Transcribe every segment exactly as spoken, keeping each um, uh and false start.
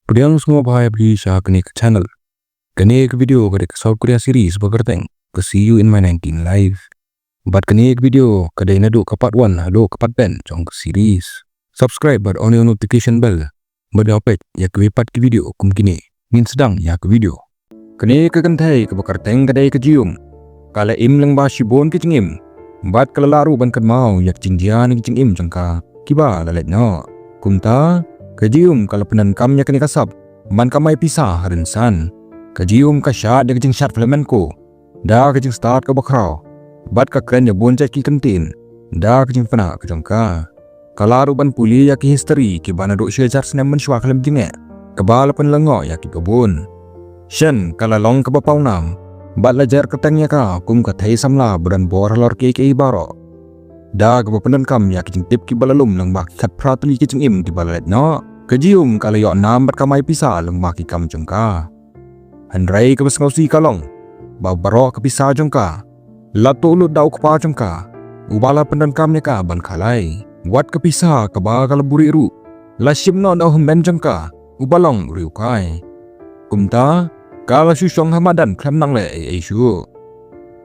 Pdiang sngewbha ïa phi sha kane ka channel. Kane ka video ka dei ka South Korea series ba kyrteng ka See You in My nineteen Life. Bad kane ka video ka dei naduh ka part one haduh ka part ten jong ka series. Subscribe bad on ïa u notification bell bad ïa peit ïa kiwei pat ki video kum kine. Ngin sdang ïa ka video. Kane ka kynthei kaba kyrteng ka dei ka Jiyum ka la im lyngba shibun ki jingim bad ka la lah ruh ban kynmaw ïa ki jingjia ne ki jingim jong ka kiba la leit noh. Kumta ka Jiyum ka la pyndonkam ïa kane ka sap ban kamai pisa ha rynsan. Ka Jiyum ka shad ïa ka jingshad flamenco da ka jingstad kaba khraw bad ka kren ïa bun jait ki kyntien da ka jingpynah ka jong ka. Ka lah ruh ban pule ïa ki history kiba naduh shi hajar snem mynshuwa khlem jingeh kaba la pynlyngngoh ïa kiba bun. Shen ka la long kaba pawnam bad la jer kyrteng ïa ka kum ka thei samla ba don bor halor kiei kiei baroh. Da kaba pyndonkam ïa ki jingtip kiba la lum lyngba ki khatphra tylli ki jingim kiba la leit noh, ka Jiyum ka la ïoh nam bad kamai pisa lyngba ki kam jong ka. Hynrei kaba sngewsih ka long ba baroh ka pisa jong ka la tuh lut da u kpa jong ka uba la pyndonkam ïa ka ban khalai. Wat ka pisa kaba ka la buhrieh ruh la shim noh da u hynmen jong ka uba long u riewkai. Kumta ka la shu shong ha madan khlem nang leh ei ei shuh.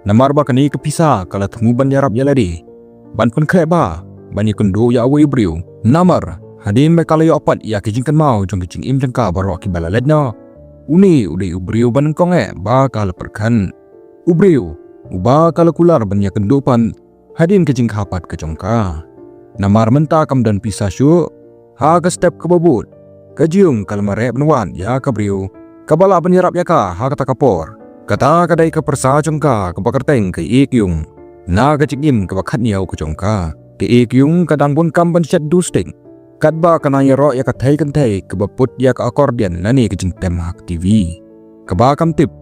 Namar ba kane ka pisa ka la thmu ban ïarap ïa lade ban pynkhreh bha ban ïakynduh ïa uwei u briew. Namar hadien ba ka la ïoh pat ïa ki jingkynmaw jong ki jingim jong ka baroh kiba la leit noh, une u dei u briew ba nyngkong eh ba ka la pyrkhat. U briew uba ka la kular ban ïakynduh pat hadien ka jingkha pat ka jong ka. Namar mynta kam don pisa shuh. Ha ka step kaba bud ka Jiyum ka la mareh ban wad ïa ka briew kaba lah ban ïarap ïa ka ha kata ka por. Kata ka dei ka pyrsa jong ka kaba kyrteng ka Ikyung. Na ka jingim kaba khatñiew ka jong ka, ka Ikyung ka dang bun kam ban shet duh stick. Katba ka nang ïaroh ïa ka thei kynthei kaba put ïa ka accordion lane ka jingtem ha ka T V, kaba kam tip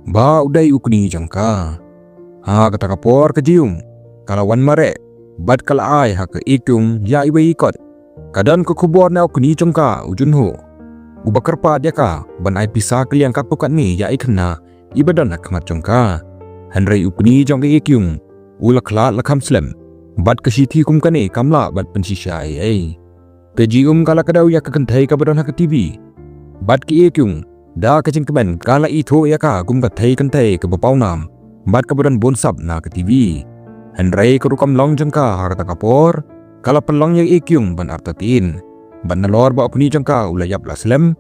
ba u dei u kñi jong ka. Ha kata ka por ka Jiyum ka la wan mareh bad ka la ai ha ka Ikyung ïa iwei i kot. Ka don ka khubor na u kñi jong ka u Junho uba kyrpad ïa ka ban ai pisa kylliang katto katne ïa i khynnah iba don ha khmat jong ka. Hynrei u kñi jong ka Ikyung u la khlad la kham slem bad ka shithi kum kane kam lah ban pynshisha ei ei. Ka Jiyum ka la kdew ïa ka kynthei kaba don ha ka T V bad ka Ikyung da ka jingkmen ka la ithuh ïa ka kum ka thei kynthei kaba pawnam bad kaba don bun sap na ka T V. Hynrei ka rukom long jong ka ha kata ka por ka la pynlong ïa ka Ikyung ban artatien bad nalor ba u kñi jong ka u la ïap la slem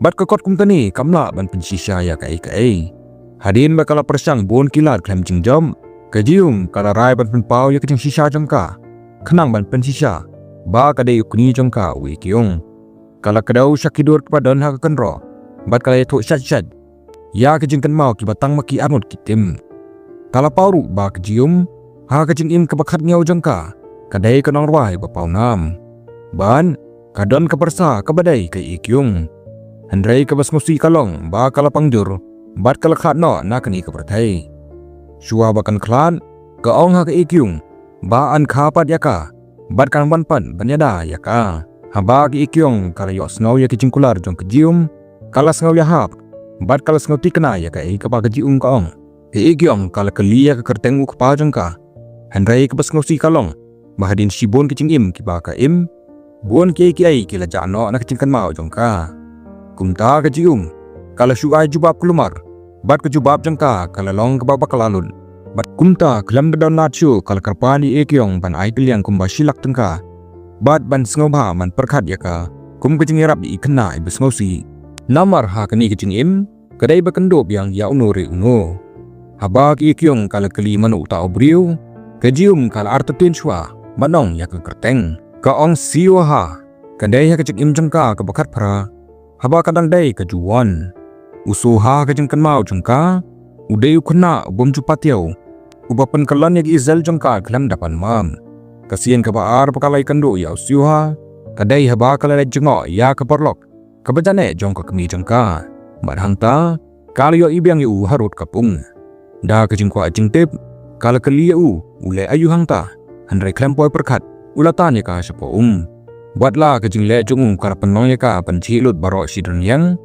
bad ka kot kum kane kam lah ban pynshisha ïa kaei kaei. Hadien ba ka la pyrshang bun ki lad khlem jingjop, ka Jiyum ka la rai ban pynpaw ïa ka jingshisha jong ka khnang ban pynshisha ba ka dei u kñi jong ka u Ikyung. Ka la kdew sha ki dur kiba don ha ka kynroh bad ka la ïathuh shait shait ïa ki jingkynmaw kiba tang ma ki arngut ki tim. Ka la paw ruh ba ka Jiyum ha ka jingim kaba khatñiew jong ka ka dei ka nongrwai ba pawnam bad ka don ka pyrsa kaba dei ka Ikyung. Hynrei kaba sngewsih ka long ba ka la pang jur bad ka la khlad noh na kane ka pyrthei. Shuwa ba kan khlad ka ong ha ka Ikyung ba yn kha pat ïa ka bad kan wan pat ban ïada ïa ka. Haba ka Ikyung ka la ïohsngew ïa ki jingkular jong ka Jiyum ka la sngew ïahap bad ka la sngew thikna ïa kaei kaba ka Jiyum ka ong. Ka Ikyung ka la kylli ïa ka kyrteng u kpa jong ka. Hynrei kaba sngewsih ka long ba hadien shibun ki jingim kiba ka im, bun kiei kiei ki la jah noh na ka jingkynmaw jong ka. Kumta ka Jiyum ka la shu ai jubab kulmar bad ka jubab jong ka ka la long kaba bakla lut. Bad kumta khlem da don lad shuh ka la kyrpad ïa i Ikyung ban ai kylliang kumba shi lak tyngka bad ban sngewbha ban pyrkhat ïa ka kum ka jingïarap ïa i khynnah iba sngewsih. Namar ha kane ka jingim ka dei ba kynduh biang ïa uno re uno. Haba ka Ikyung ka la kylli mano uta u briew, ka Jiyum ka la artatien shuwa ban ong ïa ka kyrteng. Ka ong Seo Ha, ka dei ha ka jingim jong ka kaba khatphra haba ka dang dei ka juwon. U Seo Ha ha ka jingkynmaw jong ka u dei u khynnah u bym ju patiaw uba pynkyllon ïa ki isel jong ka khlem da pan map. Ka sien kaba ar ba ka la ïakynduh ïa u Seo Ha ka dei haba ka la leit jngoh ïa ka paralok kaba janeh jong ka kmie jong ka. Bad hangta ka la ïohi biang ïa u harud ka pung. Da ka jingkwah jingtip ka la kylli ïa u u leh aïu hangta, hynrei khlem poi pyrkhat u la tan ïa ka shapoh um. Bad la ka jingleh jong u ka la pynlong ïa ka ban jhieh lut baroh shi dyrïang.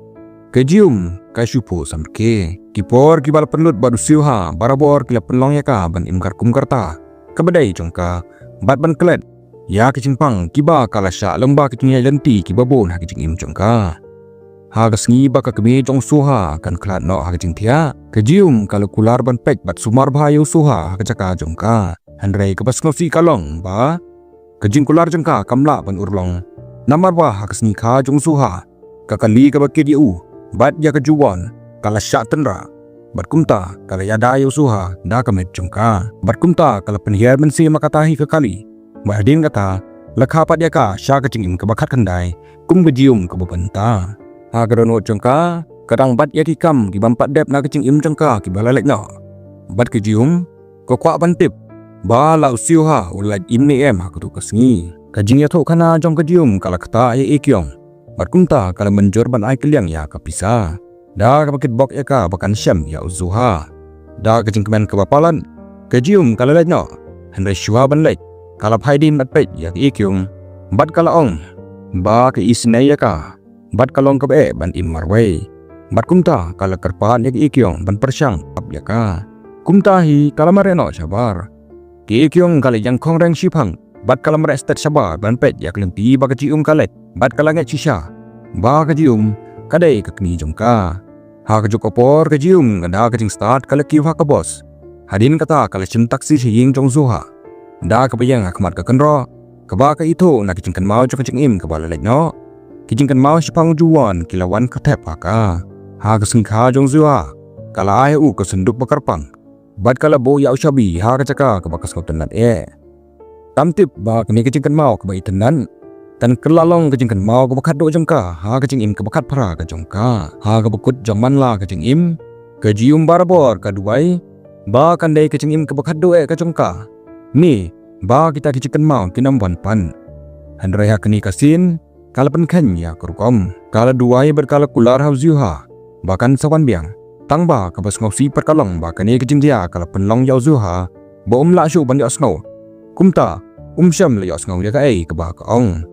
Ka Jiyum ka shu phuh samrkhie. Ki por kiba la pynlut bad u Seo Ha barabor ki la pynlong ïa ka ban im katkum karta kaba dei jong ka bad ban klet ïa ki jingpang kiba ka la shah lyngba ki jingïaid lynti kiba bun ha ki jingim jong ka. Ha ka sngi ba ka kmie jong u Soo Ha kan khlad noh ha ka jingthiah, ka Ji Yum ka la kular ban peit bad sumar bha ïa u Soo Ha ha ka jaka jong ka. Hynrei kaba sngewsih ka long ba ka jingkular jong ka kam lah ban urlong. Namar ba ha ka sngi kha jong u Soo Ha, ka kali kaba kit ïa u bad ïa ka Ju Won ka la shah tynrah. Bad kumta ka la ïada ïa u Soo Ha da ka met jong ka. Bad kumta ka la pynhiar mynsiem ha kata hi ka kali. Bad hadien kata la kha pat ïa ka sha ka jingim kaba khatkhyndai kum ka Ji Yum kaba bynta. Ha ka dohnud jong ka, ka dang bat ïa ki kam ki bym pat dep na ka jingim jong ka kiba la leit noh. Bad ka Ji Yum ka kwah ban tip ba la u Soo Ha u la leit im ne em ha kato ka sngi. Ka jingïathuhkhana jong ka Ji Yum ka la ktah ïa i Kyung. Bad kumta ka la mynjur ban ai kylliang ïa ka pisa da kaba kit bok ïa ka ba kan shem ïa u Soo Ha da ka jingkmen kaba palat. Ka Ji Yum ka la leit noh, hynrei shuwa ban leit ka la phai dien bad peit ïa ka i Kyung. Bad ka la ong ba ka isynei ïa ka bad ka long kaba eh ban im marwei. Bad kumta ka la kyrpad ïa ka i Kyung ban pyrshang ap ïa ka. Kumta hi ka la mareh noh shabar. Ka i Kyung ka la ïeng khongreng shiphang bad ka la mareh stet shabar ban peit ïa ka lynti ba ka Ji Yum ka leit. Bad ka la ngeit shisha ba ka Ji Yum ka dei ka kmie jong ka. Ha kajuh ka por ka Ji Yum ka da ka jingstad ka la kiew ha ka bos. Hadien kata ka la shim taxi sha ïing jong u Soo Ha da kaba ïeng ha khmat ka kynroh kaba ka ithuh na ka jingkynmaw jong ka jingim kaba la leit noh. Ki jingkynmaw shaphang u Ju Won ki la wan kthep ha ka. Ha ka sngi kha jong u Soo Ha ka la ai ha u ka synduk ba kyrpang bad ka la buh ïa u shabi ha ka jaka kaba ka sngewtynnat eh. Kam tip ba kane ka jingkynmaw kaba itynnat kan kylla long ka jingkynmaw kaba khatduh jong ka ha ka jingim kaba khatphra ka jong ka. Ha kaba kut jong man la ka jingim, ka Ji Yum barabor ka duwai ba kan dei ka jingim kaba khatduh eh ka jong ka, ne ba kita ki jingkynmaw kin ym wan pat. Hynrei ha kane ka sien ka la pynkheiñ ïa ka rukom. Ka la duwai bad ka la kular ha u Soo Ha ba kan sa wan biang. Tang ba kaba sngewsih pat ka long ba kane ka jingjia ka la pynlong ïa u Soo Ha ba um lah shuh ban ïohsngew. Kumta um shym la ïohsngew ïa kaei kaba ka ong.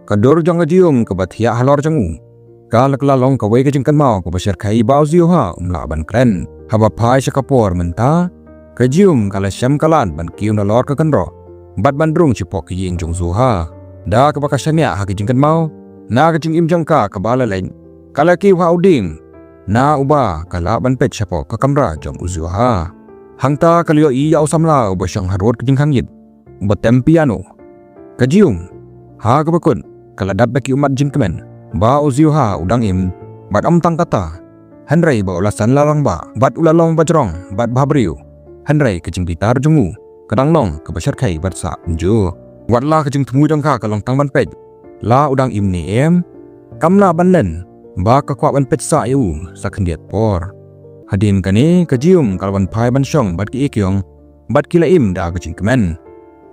Ka dur jong ka Ji Yum kaba thiah halor jong u ka la kylla long kawei ka jingkynmaw kaba shyrkhei ba u Soo Ha um lah ban kren. Haba phai sha ka por mynta, ka Ji Yum ka la shem ka lad ban kiew nalor ka kynroh bad ban rung shapoh ka ïing jong u Soo Ha. Da kaba ka shaniah ha ka jingkynmaw na ka jingim jong ka kaba la leit, ka la kiew ha u dieng na uba ka lah ban peit shapoh ka kamra jong u Soo Ha. Hangta ka la ïohi ïa u samla uba shong harud ka jingkhang ïit uba tem piano. Ka Ji Yum ha kaba kut ka la dap da ki ummat jingkmen ba u Soo Ha u dang im bad ym tang kata, hynrei ba u la san la lang bha bad u la long ba jrong bad bhabriew. Hynrei ka jingbitar jong u ka dang long kaba shyrkhei bad sah kumjuh. Wat la ka jingthmu jong ka ka long tang ban peit la u dang im ne em, kam lah ban len ba ka kwah ban peit sah ïa u sa khyndiat por. Hadien kane ka Ji Yum ka la wan phai ban shong bad ka I Kyung bad ki la im da ka jingkmen.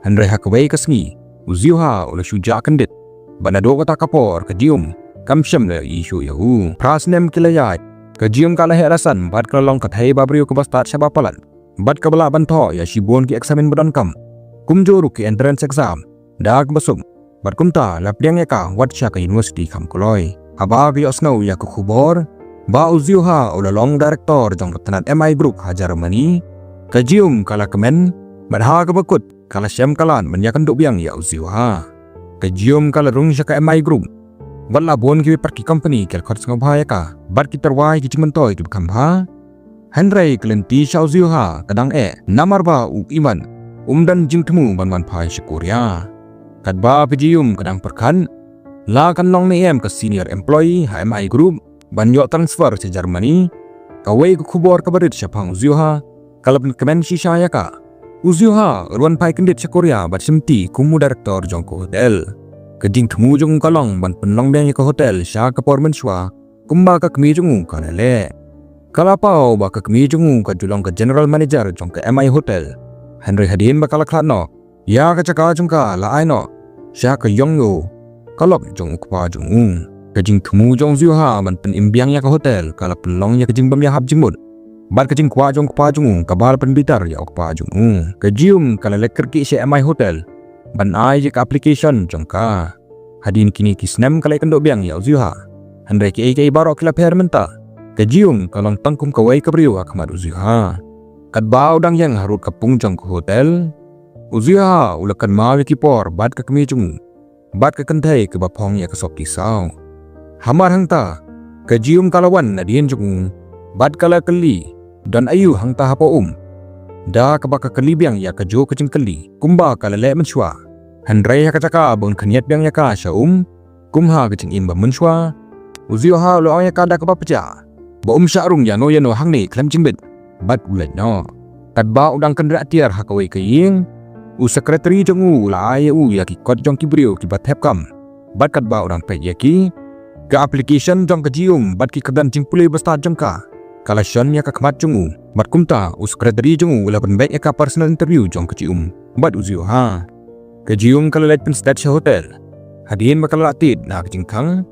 Hynrei ha kawei ka sngi u Soo Ha u la shu jah kyndit bad naduh kata ka por ka Ji Yum kam shym la ïohi shuh ïa u. Phra snem ki la ïaid, ka Ji Yum ka la heh la san bad ka la long ka thei bhabriew kaba stad shaba palat bad kaba lah ban thoh ïa shibun ki eksamin ba donkam, kumjuh ruh ki entrance exam da kaba suk. Bad kumta la pdiang ïa ka wat sha ka university kham kloi. Haba ka ïohsngew ïa ka khubor ba u Soo Ha u la long director jong ka tnat M I Group ha Germany, ka Ji Yum ka la kmen bad ha kaba kut ka la shem ka lad ban ïakynduh biang ïa u Soo Ha. Ka Ji Yum ka la rung sha ka M I Group bad la bun kiwei pat ki company ki la khot sngewbha ïa ka bad ki tyrwa ïa ki jingmyntoi kiba kham bha. Hynrei ka lynti sha u Soo Ha ka dang eh namar ba u Iman um don jingthmu ban wan phai sha Korea. Katba ka Ji Yum ka dang pyrkhat la kan long ne em ka senior employee ha M I Group ban ïoh transfer sha Germany, kawei ka khubor kaba rit shaphang u Soo Ha ka la pynkmen shisha ïa ka. U Soo Ha u la wan phai kyndit sha Korea bad shimti kum u director jong ka hotel. Ka jingthmu jong u ka long ban pynlong biang ïa ka hotel sha ka por mynshuwa kumba ka kmie jong u ka la leh. Ka la paw ba ka kmie jong u ka ju long ka general manager jong ka M I Hotel. Hynrei hadien ba ka la khlad noh, ïa ka jaka jong ka la ai noh sha ka Yong Yo, ka lok jong u kpa jong u. Ka jingthmu jong u Soo Ha ban pynim biang ïa ka hotel ka la pynlong ïa ka jingbym ïahap jingmut bad ka jingkwah jong u kpa jong u kaba la pynbitar ïa u kpa jong u. Ka Ji Yum ka la leit kyrkieh sha M I Hotel ban ai ïa ka application jong ka. Hadien kine ki snem ka la ïakynduh biang ïa u Soo Ha. Hynrei kiei kiei baroh ki la pher mynta. Ka Ji Yum ka long tang kum kawei ka briew ha khmat u Soo Ha. Katba u dang ïeng harud ka pung jong ka hotel, u Soo Ha u la kynmaw ïa ki por bad ka kmie jong u bad ka kynthei kaba phong ïa ka sopti saw. Hamar hangta, Ka Jium ka la wan nadien jong u bad ka la kylli, "Don aïu hangta hapoh um?" Da kaba ka kylli biang ïa kajuh ka jingkylli kumba ka la leh mynshuwa. Hynrei ha ka jaka ba un khynñiat biang ïa ka sha um, kum ha ka jingim ba mynshuwa, u Zioha u la ong ïa ka da kaba pjah ba um shah rung ïano ïano hangne khlem jingbit bad u leit noh. Katba u dang kynriah tiar ha kawei ka ïing, u secretary jong u u la ai ïa u ïa ki kot jong ki briew kiba thep kam. Bad katba u dang peit ïa ki, ka application jong ka Jium bad ki kyrdan jingpule ba stad jong ka ka la shon ïa ka khmat jong u. Bad kumta u secretary jong u u la pynbeit ïa ka personal interview jong ka Jium bad u Zioha. Ka Jium ka la leit pynstet sha hotel. Hadien ba ka la lah tied na ka jingkhang,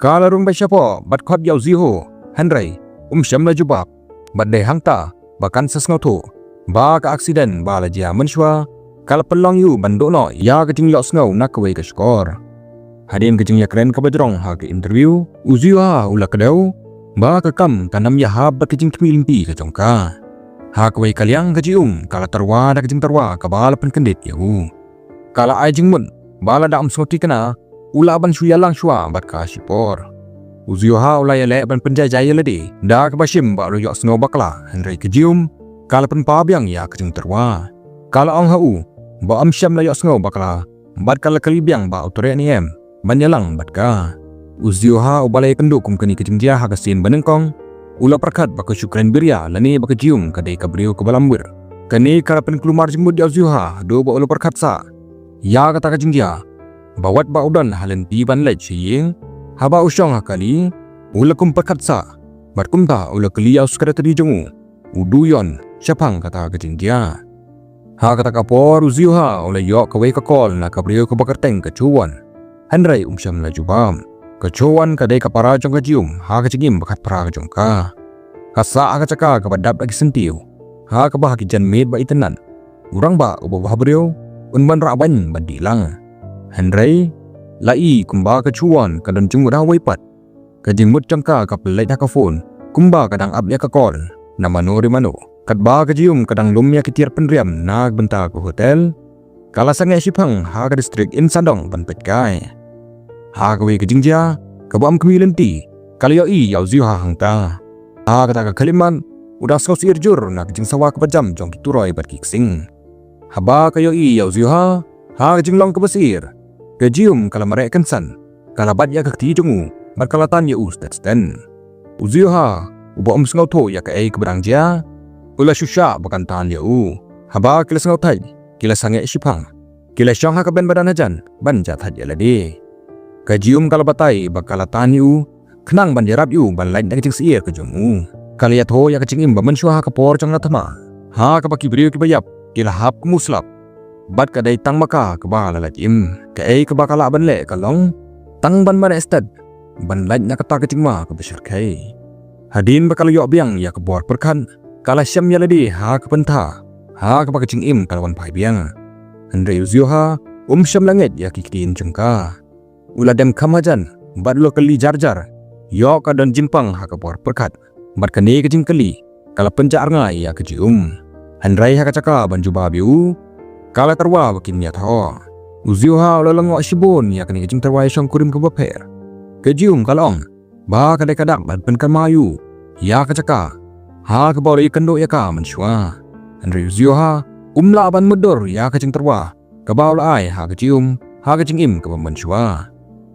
ka la rung beit shapoh bad khot ïa u Zioha, hynrei um shym la jubab. Bad dei hangta ba kan sa sngewthuh ba ka aksiden ba la jia mynshuwa ka la pynlong ïa u ban duh noh ïa ka jingïohsngew na kawei ka shkor. Hadien ka jingïakren kaba jrong ha ka interview, u Zioha u la kdew ba ka kam kan ym ïahap bad ka jingkhmih lynti ka jong ka. Ha kawei ka liang ka Jium ka la tyrwa da ka jingtyrwa kaba la pynkyndit ïa u. Ka la ai jingmut ba lada um sngewthikna, u lah ban shu ïalang shuwa bad ka shipor. U Zioha u la ïaleh ban pynjaijai ïa lade da kaba shim ba u la ïohsngew bakla, hynrei ka Jium ka la pynpaw biang ïa ka jingtyrwa. Ka la ong ha u ba um shym la ïohsngew bakla bad ka la kylli biang ba u treh ne em ban ïalang bad ka. U Zioha uba la ïakynduh kum kane ka jingjia ha ka sien banyngkong u la pyrkhat ba ka shu kren biria lane ba ka Jium ka dei ka briew kaba lamwir. Kane ka la pynkulmar jingmut ïa u Zioha haduh ba u la pyrkhat sah ïa kata ka jingjia ba wat ba u don ha lynti ban leit sha ïing, haba u shong ha kali u la kum pyrkhat sah. Bad kumta u la kylli ïa u secretary jong u, u Duyon, shaphang kata ka jingjia. Ha kata ka por u Zioha u la ïoh kawei ka call na ka briew kaba kyrteng ka Chuwon. Hynrei um shym la jubab. Ka Chuwon ka dei ka para jong ka Jium ha ka jingim ba khatphra ka jong ka. Ka sah ha ka jaka kaba dap da ki syntiew, ha kaba ha ki janmiet ba itynnad u rangbah uba bhabriew un wanrah ban dih lang. Hynrei la i kumba ka Chuwon ka don jingmut ha kawei pat. Ka jingmut jong ka ka pynleit ha ka phone kumba ka dang ap ïa ka call na mano re mano. Katba ka Jium ka dang lum ïa ki tiar pynriam na ka bynta ka hotel, ka la sangeh shiphang ha ka district Insadong ban peit kai. Ha kawei ka jingjia kaba ym khmih lynti, ka la ïohi ïa u Zioha hangta. Ha kata ka khyllipmat u dang sngewsyier jur na ka jingsawa kaba jam jong ki turoi bad ki ksing. Haba ka ïohi ïa u Zioha ha ka jinglong kaba syier, ka Jium ka la mareh kynsan. Ka la bat ïa ka kti jong u bad ka la tan ïa u stet stet. U Zioha uba um sngewthuh ïa kaei kaba dang jia u la shu shah ba kan tan ïa u. Haba ki la sngewthait ki la sangeh shiphang. Ki la shong ha ka bench ba don hajan ban jahthait ïa lade. Ka Jium ka la batai ba ka la tan ïa u khnang ban ïarap ïa u ban lait na ka jingsyier ka jong u. Ka la ïathuh ïa ka jingim ba mynshuwa ha ka por jong la thma, ha kaba ki briew kiba ïap ki la hap kum u slap. Bad ka dei tang ma ka kaba la lait im. Kaei kaba ka lah ban leh ka long tang ban mareh stet ban lait na kata ka jingma kaba shyrkhei. Hadien ba ka la ïoh biang ïa ka bor pyrkhat, ka la shem ïa lade ha ka pynthor ha kaba ka jingim ka la wan phai biang. Hynrei u Zioha um shym la ngeit ïa ki ktien jong ka. U la dem kham hajan bad u la kylli jar jar. Ïoh ka don jingpang ha ka bor pyrkhat. Bad kane ka jingkylli ka la pynjah rngai ïa ka Jium. Hynrei ha ka jaka ban jubab ïa u, ka la tyrwa ba kin ïathuh. U Zioha u la lyngngoh shibun ïa kane ka jingtyrwa ïashongkurim kaba pher. Ka Jium ka la ong ba ka dei ka dak ban pynkynmaw ïa u ïa ka jaka ha kaba u la ïakynduh ïa ka mynshuwa. Hynrei u Zioha um lah ban mutdur ïa ka jingtyrwa kaba u la ai ha ka Jium ha ka jingim kaba mynshuwa.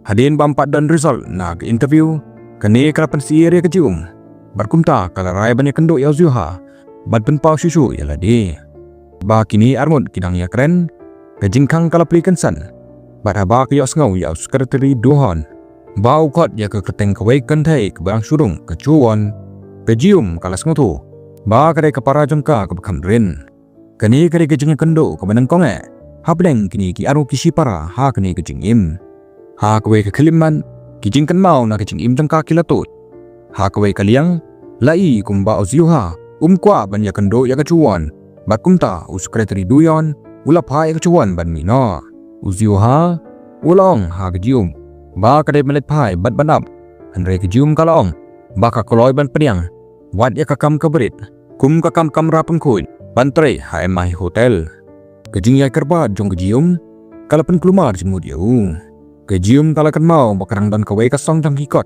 Hadien ba ym pat don result na ka interview, kane ka la pynsyier ïa ka Jium. Bad kumta ka la rai ban ïakynduh ïa u Zioha bad pynpaw shuh shuh ïa lade. Ba kine arngut ki dang ïakren, ka jingkhang ka la plie kynsan. Bad haba ka ïohsngew ïa u secretary Duhon ba u khot ïa ka kyrteng kawei ka kynthei kaba dang shu rung ka Chuwon, ka Jium ka la sngewthuh ba ka dei ka para jong ka kaba kham rit. Kane ka dei ka jingïakynduh kaba nyngkong eh hapdeng kine ki arngut ki shipara ha kane ka jingim. Ha kawei ka khyllipmat ki jingkynmaw na ka jingim jong ka ki la tuid. Ha kawei ka liang la i kumba u Zioha um kwah ban ïakynduh ïa ka Chuwon. Bad kumta u secretary Duyon u la phah ïa ka Chuwon ban mih noh. U Zioha u la ong ha ka Jium ba ka dei ban leit phai bad ban ap. Hynrei ka Jium ka la ong ba ka kloi ban pdiang wat ïa ka kam kaba rit, kum ka kam kamra pynkhuid ban trei ha M I Hotel. Ka jingïakyrpad jong ka Jium ka la pynkulmar jingmut ïa u. Ka Jium ka la kynmaw ba ka dang don kawei ka song jong ki kot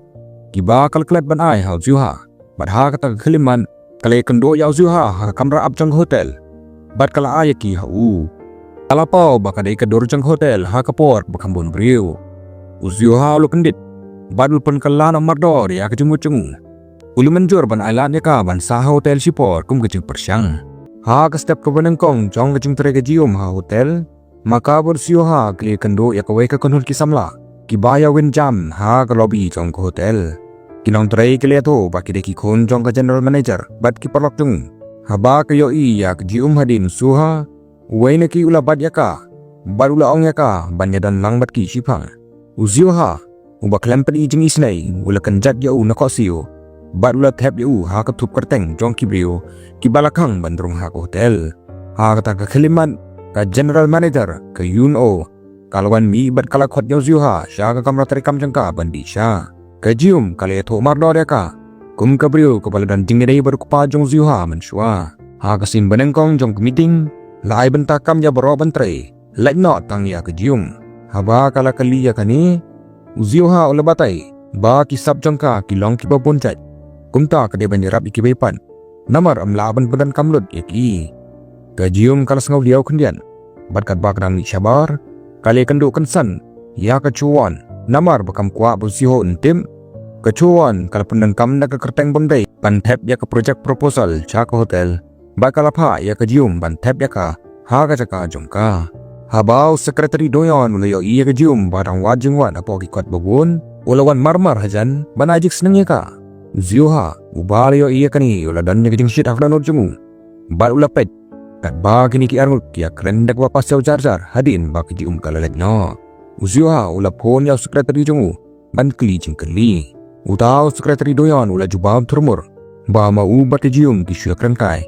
kiba ka la klet ban ai ha u Ziuha. Bad ha kata ka khyllipmat ka la ïakynduh ïa u Ziuha ha ka kamra ap jong ka hotel. Bad ka la ai ïa ki ha u. Ka la paw ba ka dei ka dur jong ka hotel ha ka por ba kham bun briew. U Ziuha u la kyndit bad u la pynkylla noh mardor ïa ka jingmut jong u. U la mynjur ban ailad ïa ka ban sah ha hotel shipor kum ka jingpyrshang. Ha ka step kaba nyngkong jong ka jingtrei ka Jium ha hotel, ma ka bad u Ziuha ki la ïakynduh ïa kawei ka kynhun ki samla kiba ïa win jam ha ka lobby jong ka hotel. Ki nongtrei ki la ïathuh ba ki dei ki khun jong ka general manager bad ki paralok jong u. Haba ka ïohi ïa ka Jium hadien u Ziuha, uwei na ki u la bat ïa ka bad u la ong ïa ka ban ïadon lang bad ki shiphang. U Ziuha, uba khlem peit jingisynei, u la kynjat ïa u na khohsiew bad u la thep ïa u ha ka thup kyrteng jong ki briew kiba la khang ban rung ha ka hotel. Ha kata ka khyllipmat, ka general manager, ka Yun O, ka la wan mih bad ka la khot ïa u Ziuha sha ka kamra treikam jong ka ban dih sha. Ka Jium ka la ïathuh mardor ïa ka kum ka briew kaba la don jingïadei bad u kpa jong u Ziuha mynshuwa. Ha ka sien banyngkong jong ka meeting, la ai bynta kam ïa baroh ban trei, lait noh tang ïa ka Jium. Haba ka la kylli ïa kane, u Ziuha u la batai ba ki sap jong ka ki long kiba bun jait. Kumta ka dei ban ïarap ïa kiba ïapan. Namar ym lah ban pyndonkam lut ïa ki. Ka Jium ka la sngew liaw khyndiat bad katba ka dang mih shabar, ka la ïakynduh kynsan ïa ka Chuwon. Namar ba kam kwah ba u Ziuha un tip, ka Chuwon ka la pyndonkam da ka kyrteng bym dei ban thep ïa ka project proposal sha ka hotel. Bad ka la phah ïa ka Jium ban thep ïa ka ha ka jaka jong ka. Haba u secretary Doyon u la ïohi ïa ka Jium ba dang wad jingwad hapoh ki kot ba bun, u la wan marmar hajan ban ai jingsneng ïa ka. U Ziuha, uba la ïohi ïa kane, u la don ïa ka jingshit ha ka dohnud jong u. Bad u la peit katba kine ki arngut ki ïakren da kaba pasiaw jar jar hadien ba ka Jium ka la leit noh. U Ziuha u la phone ïa u secretary jong u ban kylli jingkylli. Uta u secretary Doyon u la jubab thurmur ba ma u bad ka Jium ki shu ïakren kai.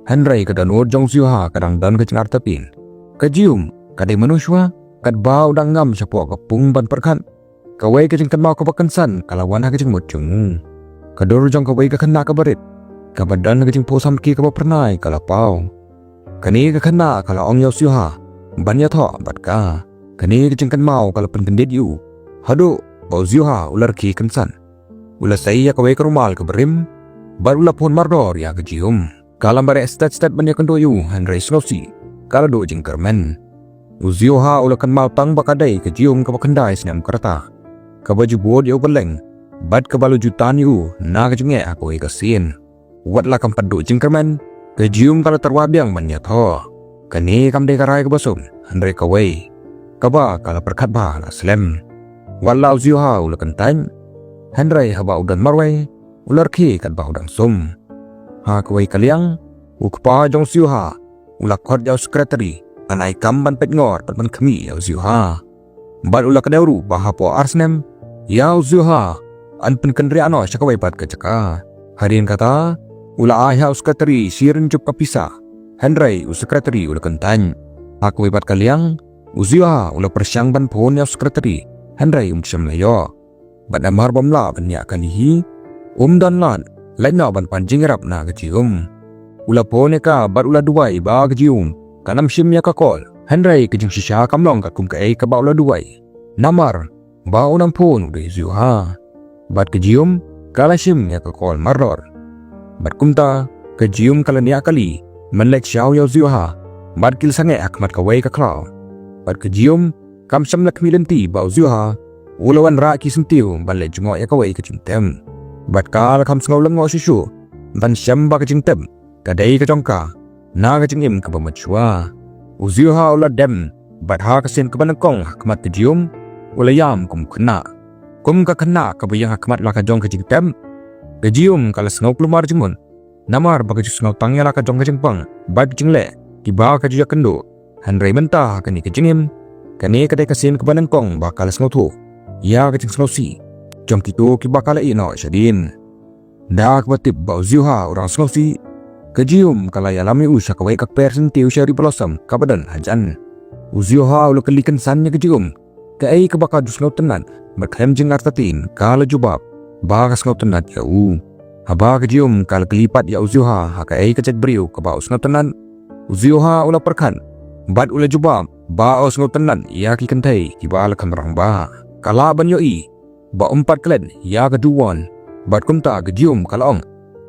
Hynrei ka dohnud jong u Ziuha ka dang don ka jingartatien. Ka Jium ka dei mano shuwa, katba u dang ngam shapoh ka pung ban pyrkhat, kawei ka jingkynmaw kaba kynsan ka la wan ha ka jingmut jong u. Ka dur jong kawei ka khynnah kaba rit, kaba don ka jingphohsam ki kaba phyrnai ka la paw. Kane ka khynnah ka la ong ïa u Ziuha ban ïathoh bad ka. Kane ka jingkynmaw ka la pynkyndit ïa u haduh ba u Ziuha u la rkhie kynsan. U la sei ïa kawei ka rumal kaba rim bad u la phone mardor ïa ka Jium. Ka la mareh stet stet ban ïakynduh ïa u, hynrei sngewsih ka la duh jingkyrmen. U Ziuha u la kynmaw tang ba ka dei ka Jium kaba khyndai snem ka rta, kaba ju bud ïa u kylleng bad kaba la ju tan ïa u na ka jingeh ha kawei ka sien. Wat la kam pat duh jingkyrmen, ka Jium ka la tyrwa biang ban ïathoh. Kane kam dei ka rai kaba sum, hynrei kawei kaba ka la pyrkhat bha la slem. Wat la u Ziuha u la kyntait, hynrei haba u don marwei, u la rkhie katba u dang sum. Ha kawei ka liang, u kpa jong u Ziuha u la khot ïa u secretary ban ai kam ban peit ngor bad ban khmih ïa u Ziuha. Bad u la kdew ruh ba hapoh ar snem, ïa u Ziuha yn pynkynriah noh sha kawei pat ka jaka. Hadien kata, u la ai ha u secretary shi ryngjup ka pisa. Hynrei u secretary u la kyntait. Ha kawei pat ka liang, u Ziuha u la pyrshang ban phone ïa u secretary, hynrei um shym la ïoh. Bad namar bym lah ban ïa kane hi, um don lad leit noh ban pan jingïarap na ka Jium. U la phone ïa ka bad u la duwai ba ka Jium kan ym shim ïa ka call. Hynrei ka jingshisha kam long katkum kaei kaba u la duwai. Namar ba u nongphone u dei u Ziuha. Bad ka Jium ka la shim ïa ka call mardor. Bad kumta ka Jium ka la niah kali ban leit shaw ïa u Ziuha. Bad ki la sangeh ha khmat kawei ka khlaw. Bad ka Jium kam shym la khmih lynti ba u Ziuha u la wanrah ki syntiew ban leit jngoh ïa kawei ka jingtep. Bad ka la kham sngew lyngngoh shuh shuh ban shem ba ka jingtep ka dei ka jong ka na ka jingim kaba mynshuwa. U Ziuha u la dem bad ha ka sien kaba nyngkong ha khmat ka Jium u la ïam kum khynnah. Kum ka khynnah kaba ïeng ha khmat la ka jong ka jingtep, ka Jium ka la sngew kulmar jingmut. Namar ba ka ju sngew tang ïa la ka jong ka jingpang bad ka jingleh kiba ka ju ïakynduh. Hynrei mynta ha kane ka jingim, kane ka dei ka sien kaba nyngkong ba ka la sngewthuh ïa ka jingsngewsih jong kito kiba ka la ïeh noh shadien. Da kaba tip ba u Ziuha u dang sngewsih, ka Jium ka la ïalam ïa u sha kawei ka kper syntiew cherry blossom kaba don hajan. U Ziuha u la kylli kynsan ïa ka Jium kaei kaba ka ju sngewtynnat, bad khlem jingartatien ka la jubab ba ka sngewtynnat ïa u. Haba ka Jium ka la kylli pat ïa u Ziuha ha kaei ka jait briew kaba u sngewtynnat, u Ziuha u la pyrkhat bad u la jubab ba u sngewtynnat ïa ki kynthei kiba la kham rangbah. Ka lah ban ïohi ba um pat klet ïa ka Ju Won. Bad kumta ka Ji Um ka la ong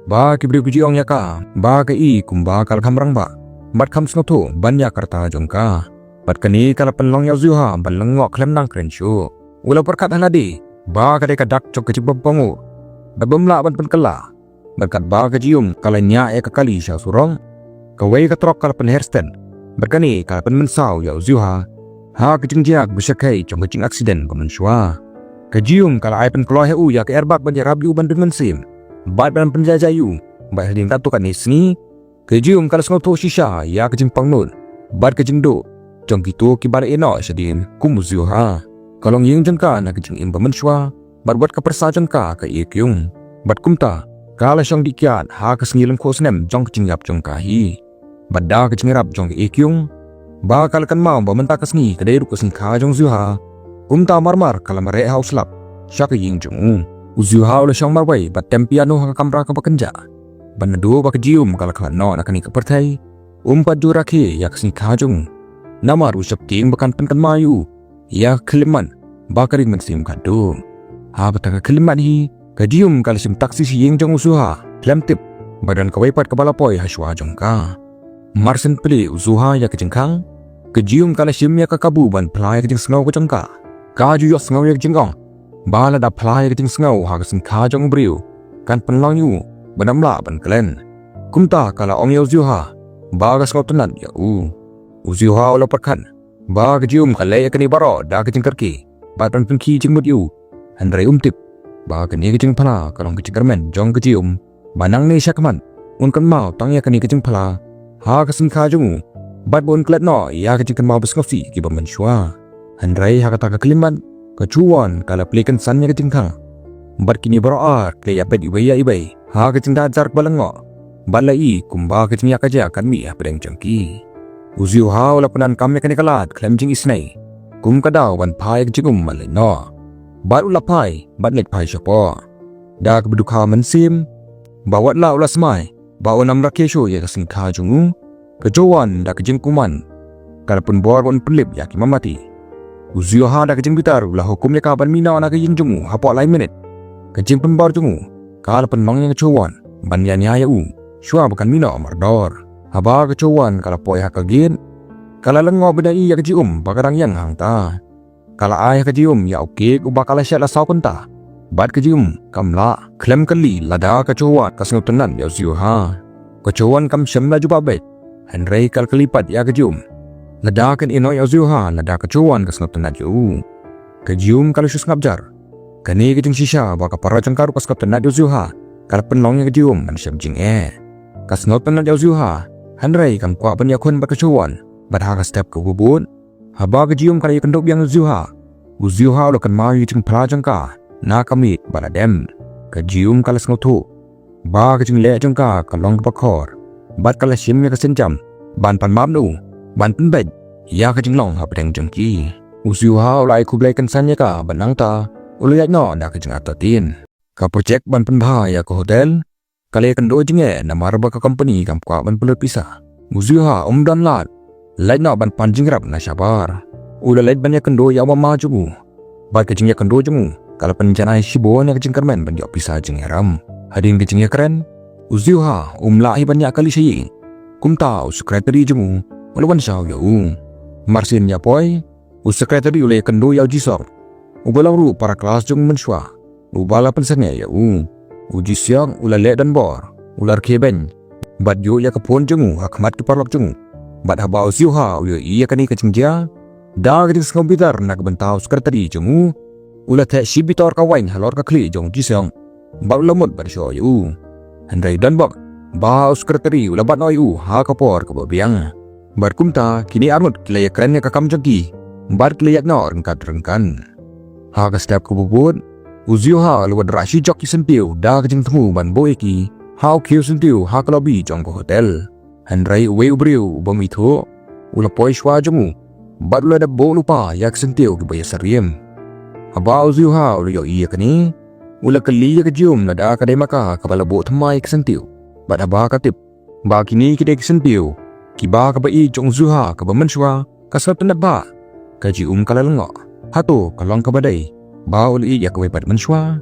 ba ki briew ki ju ong ïa ka ba ka i kumba ka la kham rangbah bad kham sngewthuh ban ïa ka rta jong ka. Bad kane ka la pynlong ïa u Ziu Ha ban lyngngoh khlem nang kren shuh. U la pyrkhat ha lade ba ka dei ka dak jong ka jingpynpang u bad bym lah ban pynkylla. Bad katba ka Ji Um ka la ñiah ïa ka kali sha surok, kawei ka trok ka la pynher stet bad kane ka la pynmynsaw ïa u Ziu Ha ha ka jingjia ba shakei jong ka jing accident ba mynshuwa. Ka Ji Um ka la ai pynkloi ha u ïa ka airbag ban ïarap ïa u ban dun mynsiem bad ban pynjaijai ïa u. Bad hadien katto katne sngi ka Ji Um ka la sngewthuh shisha ïa ka jingpangnud bad ka jingduh jong kito kiba la ïehnoh shadien kum u Ziu Ha. Ka long ïing jong ka na ka jingim ba mynshuwa bad wat ka pyrsa jong ka ka Ïe Kyung. Bad kumta ka la shong dih kiad ha ka sngi lyngkhuh snem jong ka jingïap jong ka hi. Bad da ka jingïarap jong ka Ïe Kyung ba ka la kynmaw ba mynta ka sngi ka dei ruh ka sngi kha jong u Ziu Ha. Kumta marmar ka la mareh ha u slap sha ka ïing jong u. U Ziu Ha u la shong marwei bad tem piano ha ka kamra kaba kynjah. Bad naduh ba ka Ji Um ka la khlad noh na kane ka pyrthei, um pat ju rakhe ïa ka sngi kha jong u. Namar u sheptieng ba kan pynkynmaw ïa u ïa ka khyllipmat ba ka ring mynsiem khadduh. Ha kata ka khyllipmat hi ka Ji Um ka la shim taxi sha ïing jong u Ziu Ha khlem tip ba don kawei pat kaba la poi ha shuwa jong ka. Mar shen plie u Ziu Ha ïa ka jingkhang, ka Ji Um ka la shim ïa ka kabu ban phla ïa ka jingsngew ka jong ka. Ka ju ïohsngew ïa ka jingong ba lada phla ïa ka jingsngew ha ka sngi kha jong u briew kan pynlong ïa u ban ym lah ban klet. Kumta ka la ong ïa u Ziu Ha ba ka sngewtynnat ïa u. U Ziu Ha u la pyrkhat ba ka Ji Um ka leh ïa kane baroh da ka jingkyrkieh bad ban pynkhih jingmut ïa u. Hynrei um tip ba kane ka jingphla ka long ka jingkyrmen jong ka Ji Um ba nangne shakhmat un kynmaw tang ïa kane ka jingphla ha ka sngi kha jong u bad ba un klet noh ïa ka jingkynmaw ba sngewsih kiba mynshuwa. Hynrei ha kata ka khyllipmat ka Ju Won ka la plie kynsan ïa ka jingkhang. Bad kine baroh ar ki la ïapeit iwei ïa iwei ha ka jingda jar kaba lyngngoh bad la i kumba ka jingïakajia kan mih hapdeng jong ki. U Ziu Ha u la pyndonkam ïa kane ka lad khlem jingisynei kum ka daw ban phai ïa ka Ji Um ban leit noh. Bad u la phai bad leit phai shapoh da kaba dukha mynsiem ba wat la u la smai ba un ym rakhe shuh ïa ka sngi kha jong u. Ka Ju Won da ka jingkuman ka la pynbor ba un pynlip ïa ki mamati. U Ziu Ha da ka jingbitar u la hukum ïa ka ban mih noh na ka ïing jong u hapoh lai minit. Ka jingpynbor jong u ka la pynlong ïa ka Ju Won ban ïania ïa u shuwa ba kan mih noh mardor. Haba ka Ju Won ka la poi ha ka gate ka la lyngngoh bad ïa ka Ji Um ba ka dang ïeng hangta. Ka la ai ha ka Ji Um ïa u kek uba ka la shet la saw kynta. Bad ka Ji Um kam lah khlem kylli lada ka Ju Won ka sngewtynnat ïa u Ziu Ha. Ka Ju Won kam shym la jubab beit. Hynrei ka la kylli pat ïa ka Ji Um lada kan ïehnoh ïa u Ziu Ha lada ka Ju Won ka sngewtynnat ïa u. Ka Ji Um ka la shu sngap jar. Kane ka jingshisha ba ka para jong ka ruh ka sngewtynnat ïa u Ziu Ha ka la pynlong ïa ka Ji Um ban shem jingeh. Ka sngewtynnat ïa u Ziu Ha hynrei kam kwah ban ïakhun bad ka Ju Won. Bad ha ka step kaba bud haba ka Ji Um ka la ïakynduh biang ïa u Ziu Ha, u Ziu Ha u la kynmaw ïa ka jingphla jong ka na ka miet ba la dem. Ka Ji Um ka la sngewthuh ba ka jingleh jong ka ka long kaba khor bad ka la shim ïa ka sienjam ban pan map na u ban pynbeit ïa ka jinglong hapdeng jong ki. U Ziu Ha u la ai khublei kynsan ïa ka bad nangta u la ïaid noh da ka jingartatien. Ka projek ban pynbha ïa ka hotel ka la ïakynduh jingeh namar ba ka kompani kam kwah ban pynlut pisa. U Ziu Ha um don lad leit noh ban pan jingïarap na shabar. U la leit ban ïakynduh ïa u mama jong u bad ka jingïakynduh jong u ka la pynjanai shibun ïa ka jingkyrmen ban ïoh pisa jingïarap. Hadien ka jingïakren u Ziu Ha um lah hi ban ïaid kali sha ïing. Kumta u secretary jong u u la wan shaw ïa u. Marsien ïa poi u secretary u la ïakynduh ïa u Ji Seok uba long ruh para klas jong u mynshuwa uba la pynsangeh ïa u. U Ji Seok u la leh donbor u la rkhie beiñ bad ïuh ïa ka phone jong u ha khmat ki paralok jong u. Bad haba u Ziu Ha u ïohi ïa kane ka jingjia da ka jingsngew bitar na ka bynta u secretary jong u u la theh shi bitor ka waiñ halor ka khlieh jong u Ji Seok bad u la mut ban shoh ïa u. Hynrei don bok ba u secretary u la bat noh ïa u ha ka por kaba biang. Bad kumta kine arngut ki la ïakren ïa ka kam jong ki bad ki la ïaid noh ryngkat ryngkat. Ha ka step kaba bud u Ziu Ha u la wanrah shi jok ki syntiew da ka jingthmu ban buh ïa ki ha u khiew syntiew ha ka lobby jong ka hotel. Hynrei uwei u briew uba mih thuh u la poi shuwa jong u bad u la dep buh lypa ïa ki syntiew kiba ïasyriem. Haba u Ziu Ha u la ïohi ïa kane u la kylli ïa ka Ji Um lada ka dei ma ka kaba la buh thymmai ïa ki syntiew. Bad haba ka tip ba kine ki dei ki syntiew kiba kaba ïeit jong u Ziu Ha kaba mynshuwa ka sngewtynnat bha. Ka Ji Um ka la lyngngoh. Hato ka long kaba dei ba u la ïeit ïa kawei pat mynshuwa.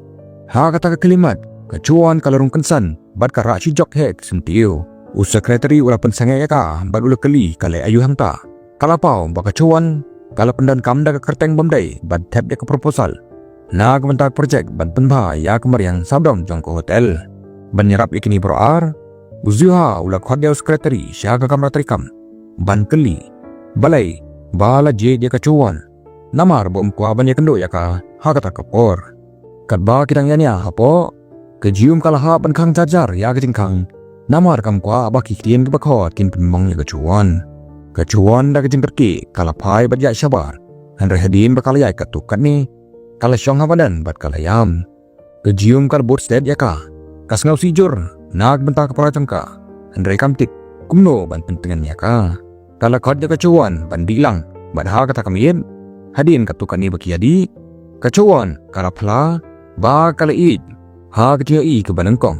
Ha kata ka khyllipmat, ka Chuan ka la rung kynsan bad ka rah shijok heh ka syntiew. U secretary u la pynsangeh ïa ka bad u la kylli ka leh aïu hangta. Ka la paw ba ka Chuan ka la pyndonkam da ka kyrteng bym dei ban thep ïa ka proposal na ka bynta ka projek ban pynbha ïa ka mariang sawdong jong ka hotel. Ban ïarap ïa kine baroh ar, u Ziuha u la khot ïa u secretary sha ka kamra treikam ban kylli balei ba la jied ïa ka Chuan, namar ba um kwah ban ïakynduh ïa ka ha kata ka por. Katba ki dang ïania hapoh, ka Jium ka la hap ban khang jar jar ïa ka jingkhang, namar kam kwah ba ki ktien kiba khot kin pynmong ïa ka Chuan. Ka Chuan da ka jingkyrkieh ka la phai bad ïaid shabar, hynrei hadien ba ka la ïaid katto katne, ka la shong ha madan bad ka la ïam. Ka Jium ka la bud stet ïa ka. Ka sngew sijur na ka bynta ka para jong ka, hynrei kam tip kumno ban pyntngen ïa ka. Ka la khot ïa ka Chuan ban dih lang bad ha kata ka miet, hadien katto katne ba ki ïadih, ka Chuan ka la phla ba ka la ïeit ha ka jingïohi kaba nyngkong.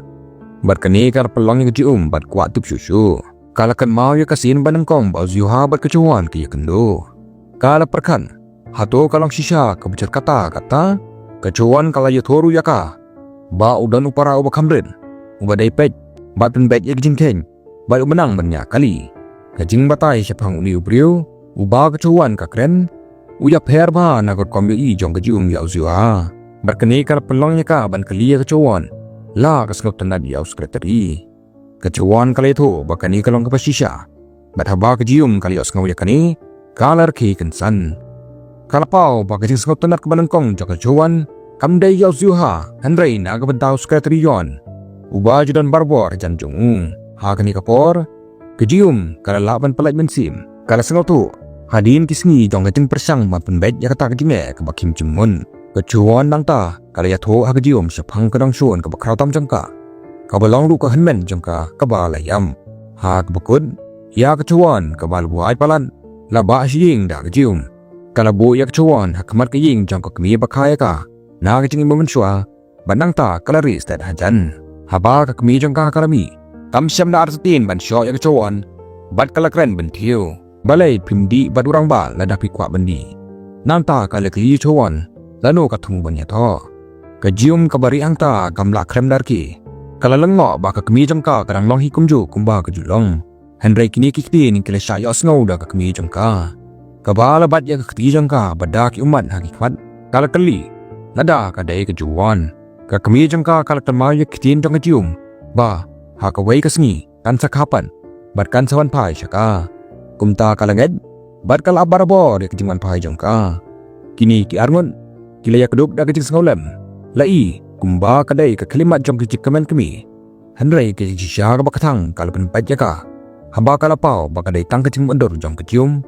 Bad kane ka la pynlong ïa ka Jium ban kwah tip shuh shuh. Ka la kynmaw ïa ka sien ba nyngkong ba u Ziuha bad ka Chuan ki ïakynduh. Ka la pyrkhat, hato ka long shisha kaba jyrkata kata? Ka Chuan ka la ïathuh ruh ïa ka ba u don u para uba kham rit, uba dei peit bad pynbeit ïa ka jingkheiñ bad uba nang ban ñiah kali. Ka jingbatai shaphang une u briew uba ka Chuan ka kren, u ïapher bha na ka rukom ïohi jong ka Jium ïa u Ziuha. Bad kane ka la pynlong ïa ka ban kylli ïa ka Chuan la ka sngewtynnat ïa u secretary. Ka Chuan ka la ïathuh ba kane ka long kaba shisha. Bad haba ka Jium ka la ïohsngew ïa kane, ka la rkhie kynsan. Ka la paw ba ka jingsngewtynnat kaba nyngkong jong ka Chuan kam dei ïa u Ziuha, hynrei na ka bynta u secretary Yon, uba ju don barabor hajan jong u. Ha kane ka por, ka Jium ka la lah ban pyllait mynsiem. Ka la sngewthuh, hadien ki sngi jong ka jingpyrshang ban pynbeit ïa kata ka jingeh kaba khim jingmut, ka Chuan nangta ka la ïathuh ha ka Jium shaphang ka dongshun kaba khraw tam jong ka, kaba long ruh ka hynmen jong ka kaba la ïam. Ha kaba kut, ïa ka Chuan kaba la buh ai palat la bah sha ïing da ka Jium. Ka la buh ïa ka Chuan ha khmat ka ïing jong ka kmie ba kha ïa ka na ka jingim ba mynshuwa, bad nangta ka la rieh stet hajan. Haba ka kmie jong ka ka la mih, kam shym da artatien ban shoh ïa ka Chuan, bad ka la kren bynthiew. Balei phim dih bad u rangbah lada phi kwah ban dih? Nangta ka la kylli ïa ka Chuan lano ka thmu ban ïathoh. Ka Jium kaba rieh hangta kam lah khlem da rkhie. Ka la lyngngoh ba ka kmie jong ka ka dang long hi kumjuh kumba ka ju long. Hynrei kine ki ktien ki la shah ïohsngew da ka kmie jong ka, kaba la bat ïa ka kti jong ka bad da ki ummat ha ki khmat. Ka la kylli lada ka dei ka Chuan. Ka kmie jong ka ka la kynmaw ïa ki ktien jong ka Jium ba ha kawei ka sngi kan sa kha pat bad kan sa wan phai sha ka. Kumta ka la ngeit bad ka la ap barabor ïa ka jingwan phai jong ka. Kine ki arngut ki la ïakdup da ka jingsngewlem, la i kumba ka dei ka khyllipmat jong ka jingkmen kmie. Hynrei ka jingshisha kaba kthang ka la pynpait ïa ka haba ka la paw ba ka dei tang ka jingmutdur jong ka Jium,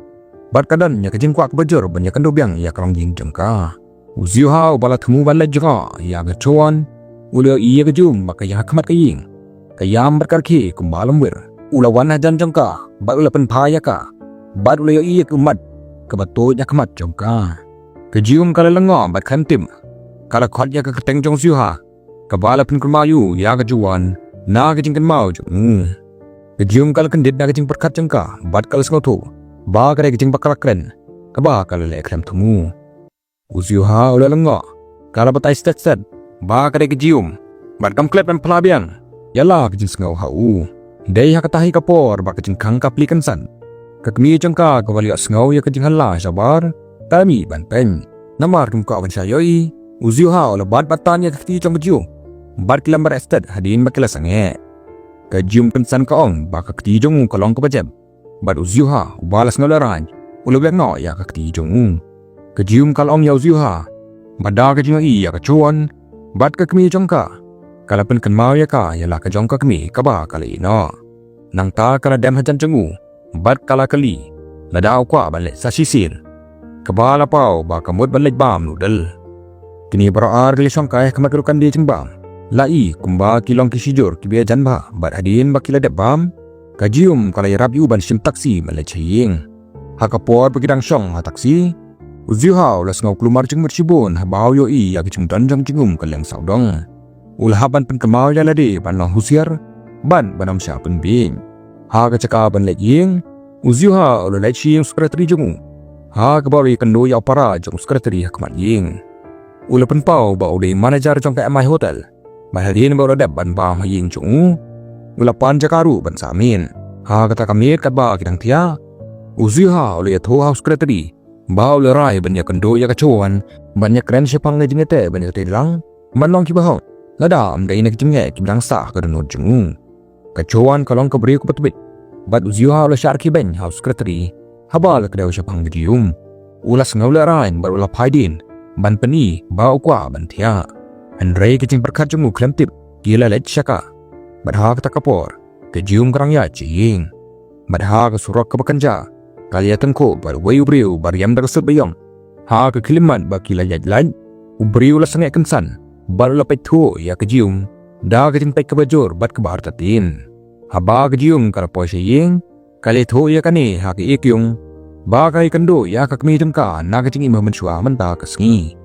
bad ka don ïa ka jingkwah kaba jur ban ïakynduh biang ïa ka longïing jong ka. U Ziuha uba la thmu ban leit jngoh ïa ka Chuan, u la ïohi ïa ka Jium ba ka ïeng ha khmat ka ïing, ka ïam bad ka rkhie kumba lamwir. U la wan hajan jong ka bad u la pynphai ïa ka, bad u la ïohi ïa ka ummat kaba tuid ha khmat jong ka. Ka Jium ka la lyngngoh bad khlem tip, ka la khot ïa ka kyrteng jong u Ziuha, kaba la pynkynmaw ïa u ïa ka Chuan na ka jingkynmaw jong u. Ka Jium ka la kyndit na ka jingpyrkhat jong ka bad ka la sngewthuh ba ka dei ka jingbakla kren kaba ka la leh khlem thmu. U Ziuha u la lyngngoh, ka la batai stet stet ba ka dei ka Jium, bad kam klet ban phla biang ïa la ka jingsngew ha u. Dei ha kata hi ka por ba ka jingkhang ka plie kynsan. Ka kmie jong ka kaba la ïohsngew ïa ka jinghylla shabar ka la mih ban peit. Namar kam kwah ban shah ïohi, u Ziuha u la bat batan ïa ka kti jong ka Jium, bad ki la mareh stet hadien ba ki la sangeh. Ka Jium kynsan ka ong ba ka kti jong u ka long kaba jep, bad u Ziuha uba la sngewlehraiñ u la weng noh ïa ka kti jong u. Ka Jium ka la ong ïa u Ziuha ba da ka jingïohi ïa ka Chuan bad ka kmie jong ka, ka la pynkynmaw ïa ka ïa la ka jong ka kmie kaba ka la ïehnoh. Nangta ka la dem hajan jong u bad ka la kylli lada u kwah ban leit sa shisien, kaba la paw ba ka mut ban leit bam noodle. Kine baroh ar ki la shongkai ha khmat ka dukan die jingbam. La i kumba ki long ki shijur kiba ïajan bha, bad hadien ba ki la dep bam, ka Jium ka la ïarap ïa u ban shim taxi ban leit sha ïing. Ha ka por ba ki dang shong ha taxi, u Ziuha u la sngew kulmar jingmut shibun haba u ïohi ïa ka jingdon jong ka Jium ka liang sawdong. U la hap ban pynkynmaw ïa lade ban long husiar bad ban ym shah pynbieit. Ha ka jaka ban leit ïing, u Ziuha u la leit sha ïing u secretary jong u, ha kaba u la ïakynduh ïa u para jong u secretary ha khmat ïing. U la pynpaw ba u dei manager jong ka M I Hotel. Bad hadien ba u la dep ban bam ha ïing jong u, u la pan jaka ruh ban sah miet. Ha kata ka miet katba ki dang thiah, u Ziuha u la ïathuh ha u secretary ba u la rai ban ïakynduh ïa ka Chowon ban ïakren shaphang ka jingïateh ban ïatreilang ban long kiba hok, lada ym dei na ki jingeh kiba dang sah ha ka dohnud jong u. Ka Chowon ka long ka briew kaba tbit, bad u Ziuha u la shah rkhie beiñ ha u secretary haba la kdew shaphang ka Jium. U la sngew lehraiñ bad u la phai dien ban pyni ba u kwah ban thiah. Hynrei ka jingpyrkhat jong u khlem tip ki la leit sha ka. Bad ha kata ka por ka Jium ka dang ïaid sha ïing. Bad ha ka surok kaba kynjah ka la ïatyngkhuh bad uwei u briew ba riam da ka suit ba ïong. Ha ka khyllipmat ba ki la ïaid lait, u briew u la sangeh kynsan bad u la peit thuh ïa ka Jium da ka jingpeit kaba jur bad kaba artatien. Haba ka Jium ka la poi sha ïing, ka la ïathuh ïa kane ha ka Ekyung ba ka ïakynduh ïa ka kmie jong ka na ka jingim ha mynshuwa mynta ka sngi.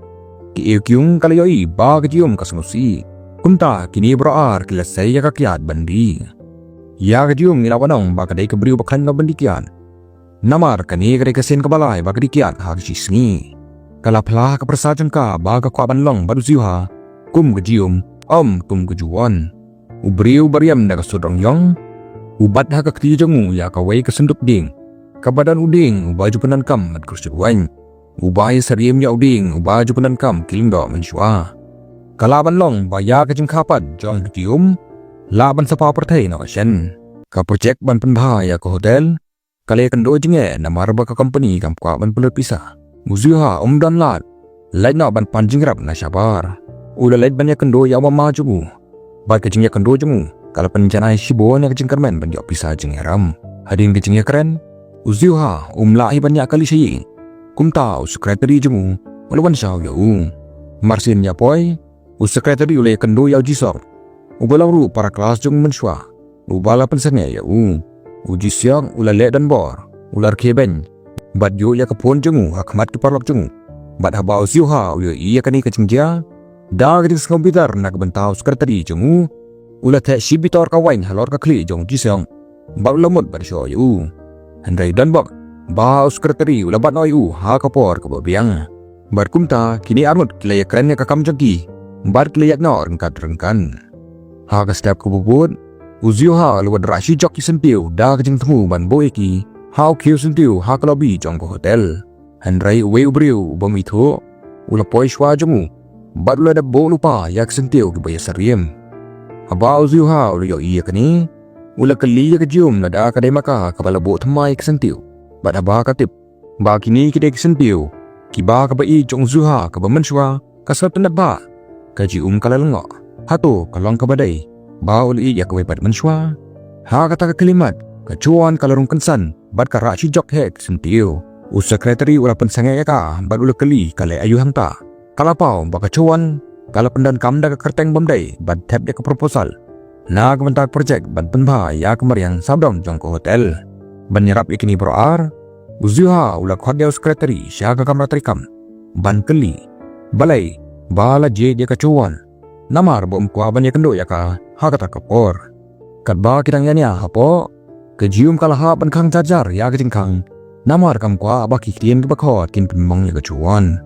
Ka Ekyung ka la ïohi ba ka Jium ka sngewsih. Kumta kine baroh ar ki la sei ïa ka kiad ban die. Ïa ka Jium ngi lah ban ong ba ka dei ka briew ba khlaiñ noh ban die kiad. Namar kane ka dei ka sien kaba lai ba ka die kiad ha ka shi sngi. Ka la phla ha ka pyrsa jong ka ba ka kwah ban long bad u Ziuha kum ka Jium, ym kum ka Jiwon. U briew ba riam da ka suit rong ïong u bat ha ka kti jong u ïa kawei ka synduk dieng kaba don u dieng uba ju pyndonkam bad ka suit waiñ, uba ïasyriem ïa u dieng uba ju pyndonkam ki lyngdoh mynshuwa. Ka lah ban long ba ïa ka jingkha pat jong ka Jium lah ban sa paw pyrthei noh ka shen. Ka projek ban pynbha ïa ka hotel ka la ïakynduh jingeh namar ba ka company kam kwah ban pynlut pisa. U Ziuha um don lad leit noh ban pan jingïarap na shabar. U la leit ban ïakynduh ïa u mama jong u. Bad ka jingïakynduh jong u ka la pynjanai shibun ïa ka jingkyrmen ban ïoh pisa jingïaram. Hadien ka jingïakren, u Ziuha um lah hi ban ïaid kali sha ïing. Kumta u secretary jong u u la wan shaw ïa u. Marsien ïa poi, u secretary u la ïakynduh ïa u Jisok, uba long ruh para klas jong u mynshuwa, uba la pynsangeh ïa u. U Jisok u la leh donbor, u la rkhie beiñ bad ïuh ïa ka phone jong u ha khmat ki paralok jong u. Bad haba u Ziuha u ïohi ïa kane ka jingjia, da ka jingsngew bitar na ka bynta u secretary jong u, u la theh shibitor ka waiñ halor ka khlieh jong u Jisok bad u la mut ban shoh ïa u. Hynrei donbok ba u secretary u la bat noh ïa u ha ka por kaba biang. Bad kumta kine arngut ki la ïakren ïa ka kam jong ki bad ki la ïaid noh ryngkat ryngkat. Ha ka step kaba bud, u Ziuha u la wanrah shijok ki syntiew da ka jingthmu ban buh ïa ki ha u khiew syntiew ha ka lobby jong ka hotel. Hynrei uwei u briew uba mih thuh u la poi shuwa jong u bad u la dep buh lypa ïa ki syntiew kiba ïasyriem. Haba u Ziuha u la ïohi ïa kane, u la kylli ïa ka Jium lada ka dei ma ka kaba la buh thymmai ïa ki syntiew. Bad haba ka tip ba kine ki dei ki syntiew kiba kaba ïeit jong u Ziuha kaba mynshuwa, ka sngewtynnad bha. Ka Jium ka la lyngngoh. Hato ka long kaba dei ba u la ïeit ïa kawei pat mynshuwa? Ha kata ka khyllipmat ka Chowon ka la rung kynsan bad ka rah shijok heh ki syntiew. U secretary u la pynsangeh ïa ka bad u la kylli ka leh aïu hangta. Ka la paw ba ka Chowon ka la pyndonkam da ka kyrteng bym dei ban thep ïa ka proposal na ka bynta ka projek ban pynbha ïa ka mariang sawdong jong ka hotel. Ban ïarap ïa kine baroh ar, u Ziuha u la khot ïa u secretary sha ka kamra treikam ban kylli balei ba la jied ïa ka Chowon, namar ba um kwah ban ïakynduh ïa ka ha kata ka por. Katba ki dang ïania hapoh, ka Jium ka la hap ban khang jar jar ïa ka jingkhang namar kam kwah ba ki ktien kiba khot kin pynmong ïa ka Chowon.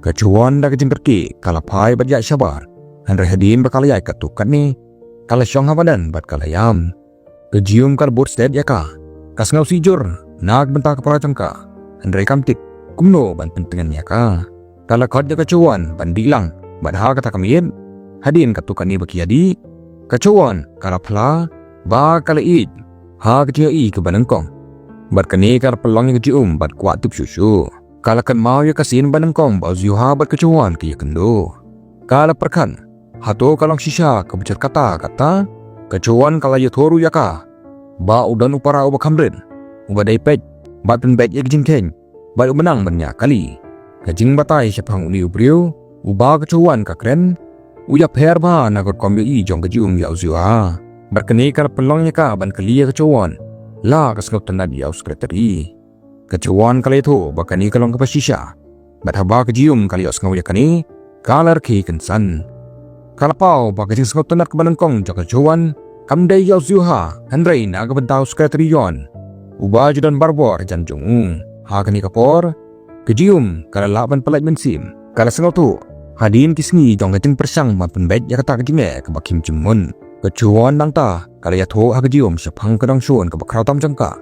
Ka Chowon da ka jingkyrkieh ka la phai bad ïaid shabar. Hynrei hadien ba ka la ïaid katto katne, ka la shong ha madan bad ka la ïam. Ka Jium ka la bud stet ïa ka. Ka sngewsih jur na ka bynta ka para jong ka. Hynrei kam tip kumno ban pyntngen ïa ka. Ka la khot ïa ka Chowon ban dih lang bad ha kata ka miet, hadien katto katne ba ki ïadih, ka Chowon ka la phla ba ka la ïeit ha ka jingïohi kaba nyngkong. Bad kane ka la pynlong ïa ka Jium ban kwah tip shuh shuh. Ka la kynmaw ïa ka sien ba nyngkong ba u Ziuha bad ka Chowon ki ïakynduh. Ka la pyrkhat, hato ka long shisha kaba jyrkata kata? Ka Chowon ka la ïathuh ruh ïa ka ba u don u para uba kham rit, uba dei peit bad pynbeit ïa ka jingkheiñ bad uba nang ban ïaid kali. Ka jingbatai shaphang une u briew uba ka Chowon ka kren u ïapher bha na ka rukom ïohi jong ka Jium ïa u Ziuha. Bad kane ka la pynlong ïa ka ban kylli ïa ka Chowon la ka sngewtynnad ïa u secretary. Ka Chowon ka la ïathuh ba kane ka long kaba shisha. Bad haba ka Jium ka la ïohsngew ïa kane, ka la rkhie kynsan. Ka la paw ba ka jingsngewtynnad kaba nyngkong jong ka Chowon kam dei ïa u Ziuha, hynrei na ka bynta u secretary Yon, uba ju don barabor hajan jong u. Ha kane ka por ka Jium ka la lah ban pyllait mynsiem. Ka la sngewthuh Hadien ki sngi jong ka jingpyrshang ban pynbeit ïa kata ka jingeh kaba khim jingmut, ka Jowon nangta ka la ïathuh ha ka Jium shaphang ka dongshun kaba khraw tam jong ka,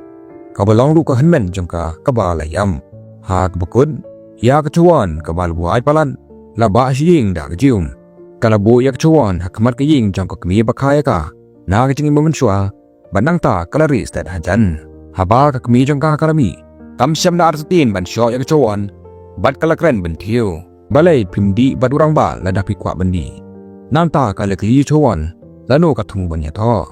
kaba long ruh ka hynmen jong ka kaba la ïam. Ha kaba kut, ïa ka Jowon kaba la buaid palat la bah sha ïing da ka Jium. Ka la buh ïa ka Jowon ha khmat ka ïing jong ka kmie ba kha ïa ka na ka jingim mynshuwa, bad nangta ka la rieh stet hajan. Haba ka kmie jong ka ka la mih, kam shym da artatien ban shoh ïa ka Jowon, bad ka la kren bynthiew. Balei phim dih bad u rangbah lada phi kwah ban dih? Nangta ka la kylli ïa ka Jowon lano ka thmu ban ïathoh.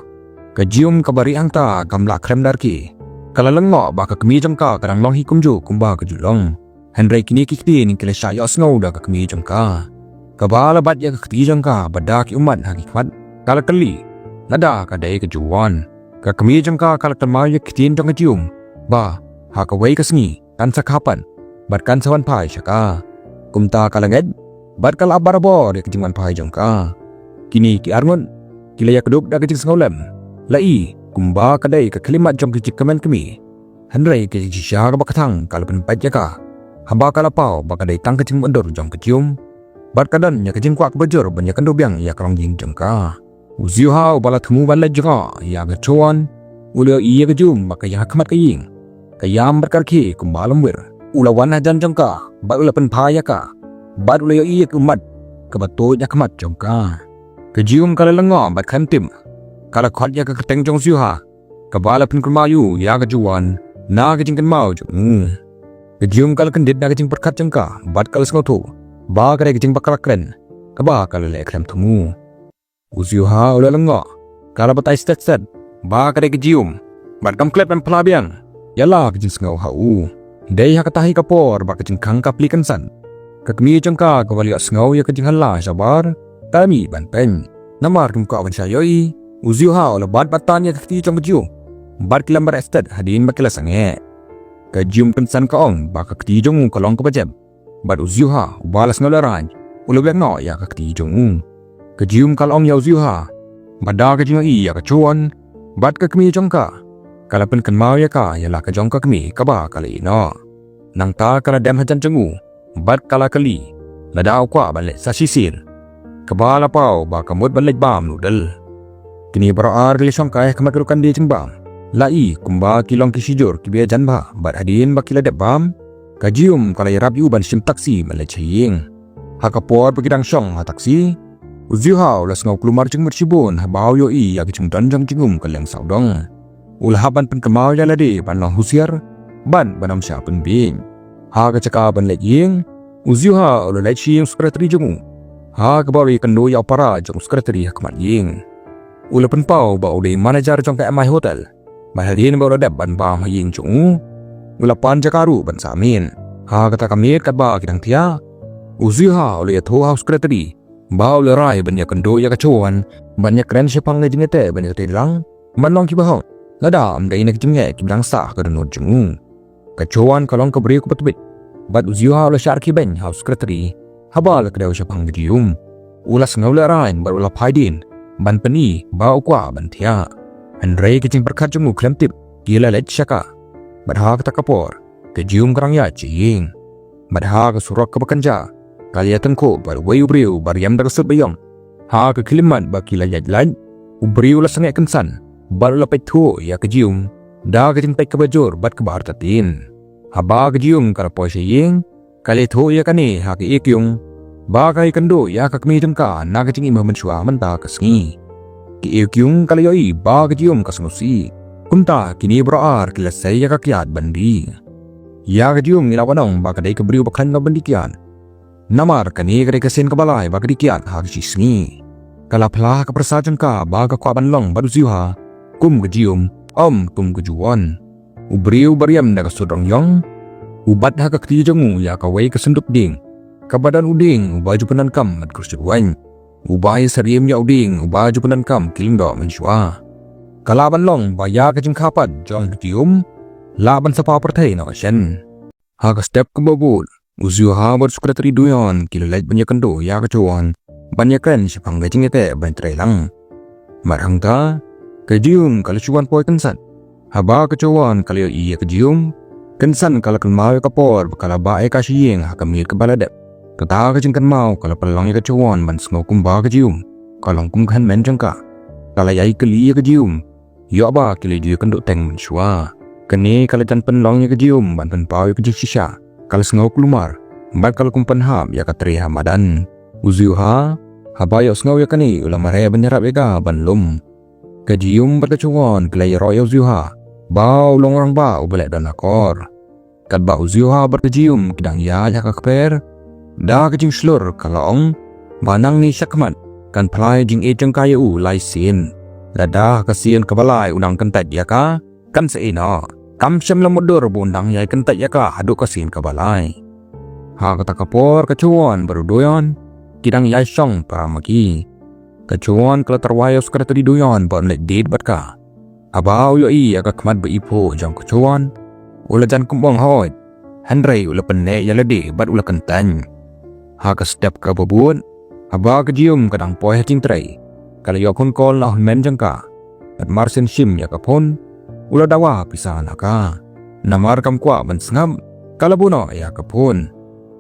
Ka Jium kaba rieh hangta kam lah khlem da rkhie. Ka la lyngngoh ba ka kmie jong ka ka dang long hi kumjuh kumba ka ju long. Hynrei kine ki ktien ki la shah ïohsngew da ka kmie jong ka, kaba la bat ïa ka kti jong ka bad da ki ummat ha ki khmat. Ka la kylli lada ka dei ka Jowon. Ka kmie jong ka ka la kynmaw ïa ki ktien jong ka Jium ba ha kawei ka sngi kan sa kha pat bad kan sa wan phai sha ka. Kumta ka la ngeit bad ka la ap barabor ïa ka jingwan phai jong ka. Kine ki arngut ki la ïakdup da ka jingsngewlem, la i kumba ka dei ka khyllipmat jong ka jingkmen kmie. Hynrei ka jingshisha kaba kthang ka la pynpait ïa ka haba ka la paw ba ka dei tang ka jingmutdur jong ka Jium, bad ka don ïa ka jingkwah kaba jur ban ïakynduh biang ïa ka longïing jong ka. U Jwha uba la thmu ban leit jngoh ïa ka Jowon, u la ïohi ïa ka Jium ba ka ïeng ha khmat ka ïing, ka ïam bad ka rkhie kumba lamwir. U la wan hajan jong ka bad u la pynphai ïa ka, bad u la ïohi ïa ka ummat kaba tuid ha khmat jong ka. Ka Jium ka la lyngngoh bad khlem tip, ka la khot ïa ka kyrteng jong u Jwha, kaba la pynkynmaw ïa u ïa ka Jowon na ka jingkynmaw jong u. Ka Jium ka la kyndit na ka jingpyrkhat jong ka bad ka la sngewthuh ba ka dei ka jingbakla kren kaba ka la leh khlem thmu. U Jwha u la lyngngoh, ka la batai stet stet ba ka dei ka Jium, bad kam klet ban phla biang ïa la ka jingsngew ha u. Dei ha kata hi ka por ba ka jingkhang ka plie kynsan. Ka kmie jong ka kaba la ïohsngew ïa ka jinghylla shabar ka la mih ban peit. Namar kim kwah ban shah ïohi, u Jwha u la bat batan ïa ka kti jong ka Jium, bad ki la mareh stet hadien ba ki la sangeh. Ka Jium kynsan ka ong ba ka kti jong u ka long kaba jep, bad u Jwha uba la sngewlehraiñ u la weng noh ïa ka kti jong u. Ka Jium ka la ong ïa u Jwha ba da ka jingïohi ïa ka Jowon bad ka kmie jong ka, ka la pynkynmaw ïa ka ïa la ka jong ka kmie kaba ka la ïeh noh. Nangta ka la dem hajan jong u bad ka la kylli lada u kwah ban leit sa shisien, kaba la paw ba ka mut ban leit bam noodle. Kine baroh ar ki la shongkai ha khmat ka dukan die jingbam, la i kumba ki long ki shijur kiba ïajan bha, bad hadien ba ki la dep bam, ka Jium ka la ïarap ïa u ban shim taksi ban leit sha ïing. Ha ka por ba ki dang shong ha taksi, u Jwha u la sngew kulmar jingmut shibun haba u ïohi ïa ka jingdon jong ka Jium ka liang sawdong. U la hap ban pynkynmaw ïa lade ban long husiar bad ban ym shah pynbieit. Ha ka jaka ban leit ïing, u Jwha u la leit sha ïing u secretary jong u, ha kaba u la ïakynduh ïa u para jong u secretary ha khmat ïing. U la pynpaw ba u dei manager jong ka M I Hotel, bad hadien ba u la dep ban bam ha ïing jong u, u la pan jaka ruh ban sah miet. Ha kata ka miet katba ki dang thiah, u Jwha u la ïathuh ha u secretary ba u la rai ban ïakynduh ïa ka Jowon, ban ïakren shaphang ka jingïateh ban ïatreilang, ban long kiba hok, lada ym dei na ki jingeh kiba dang sah ha ka dohnud jong u. Ka Jowon ka long ka briew kaba tbit, bad u Jwha u la shah rkhie beiñ ha u secretary haba la kdew shaphang ka Jium. U la sngewlehraiñ bad u la phai dien ban pyni ba u kwah ban thiah. Hynrei ka jingpyrkhat jong u khlem tip ki la leit sha ka, bad ha kata ka por ka Jium ka dang ïaid sha ïing. Bad ha ka surok kaba kynjah, ka la ïatyngkhuh bad uwei u briew ba riam da ka suit ba ïong. Ha ka khyllipmat ba ki la ïaid lait, u briew u la sangeh kynsan bad u la peit thuh ïa ka Jium da ka jingpeit kaba jur bad kaba artatien. Haba ka Jium ka la poi sha ïing, ka la ïathuh ïa kane ha ka Ekyung ba ka ïakynduh ïa ka kmie jong ka na ka jingim mynshuwa mynta ka sngi. Ka Ekyung ka la ïohi ba ka Jium ka sngewsih. Kumta kine baroh ar ki la sei ïa ka kyiad ban die. Ïa ka Jium ngi lah ban ong ba ka dei ka briew ba khlaiñ noh ban die kyiad, namar kane ka dei ka sien kaba lai ba ka die kyiad ha ka shi sngi. Ka la phla ha ka pyrsa jong ka ba ka kwah ban long bad u Jwha kum ka Jium, ym kum ka Jowon. U briew ba riam da ka suit rong ïong u bat ha ka kti jong u ïa kawei ka synduk dieng, kaba don u dieng uba ju pyndonkam bad ka suit waiñ, uba ïasyriem ïa u dieng uba ju pyndonkam ki lyngdoh mynshuwa. Ka lah ban long ba ïa ka jingkha pat jong ka Jium lah ban sa paw pyrthei noh shen. Ha ka step kaba bud, u Jwha bad u secretary Doyon ki la leit ban ïakynduh ïa ka Jowon ban ïakren shaphang ka jingïateh ban ïatreilang. Bad hangta ka Jium ka la shu wan poi kynsan. Haba ka Jowon ka la ïohi ïa ka Jium, kynsan ka la kynmaw ïa ka por ba ka la bah ïa ka sha ïing ha ka miet kaba la dep. Kata ka jingkynmaw ka la pynlong ïa ka Chawon ban sngew kumba ka Jium ka long kum ka hynmen jong ka. Ka la ïai kylli ïa ka Jium, ïoh ba ki la ju ïakynduh teng mynshuwa. Kane ka la jan pynlong ïa ka Jium ban pynpaw ïa ka jingshisha. Ka la sngew kulmar bad ka la kum pynhap ïa ka trei ha madan. U Ziuha haba ïohsngew ïa kane u la mareh ban ïarap ïa ka ban lum. Ka Jium bad ka Chawon ki la ïaroh ïa u Ziuha ba u long u rangbah uba leh don akor. Katba u Ziuha bad ka Jium ki dang ïaid ha ka kper, da ka jingshlur ka la ong ba nangne shakhmat kan phla ïa ka jingïeit jong ka ïa u lai sien. Lada ha ka sien kaba lai u nang kyntait ïa ka, kan sa ïehnoh. Kam shym la mutdur ba un dang ïai kyntait ïa ka haduh ka sien kaba lai. Ha kata ka por ka Chawon bad u Doyon ki dang ïai shong para ma ki. Ka Chawon ka la tyrwa ïa u Secretary Doyon ba un leit date bad ka. Haba u ïohi ïa ka khmat ba iphuh jong ka Chawon, u la jan kum ong hooid, hynrei u la pynneh ïa lade bad u la kyntait. Ha ka step kaba bud, haba ka Jium ka dang poi ha jingtrei, ka la ïoh phone call na u hynmen jong ka. Bad mar shen shim ïa ka phone, u la dawa pisa na ka. Namar kam kwah ban sngap, ka la buh noh ïa ka phone.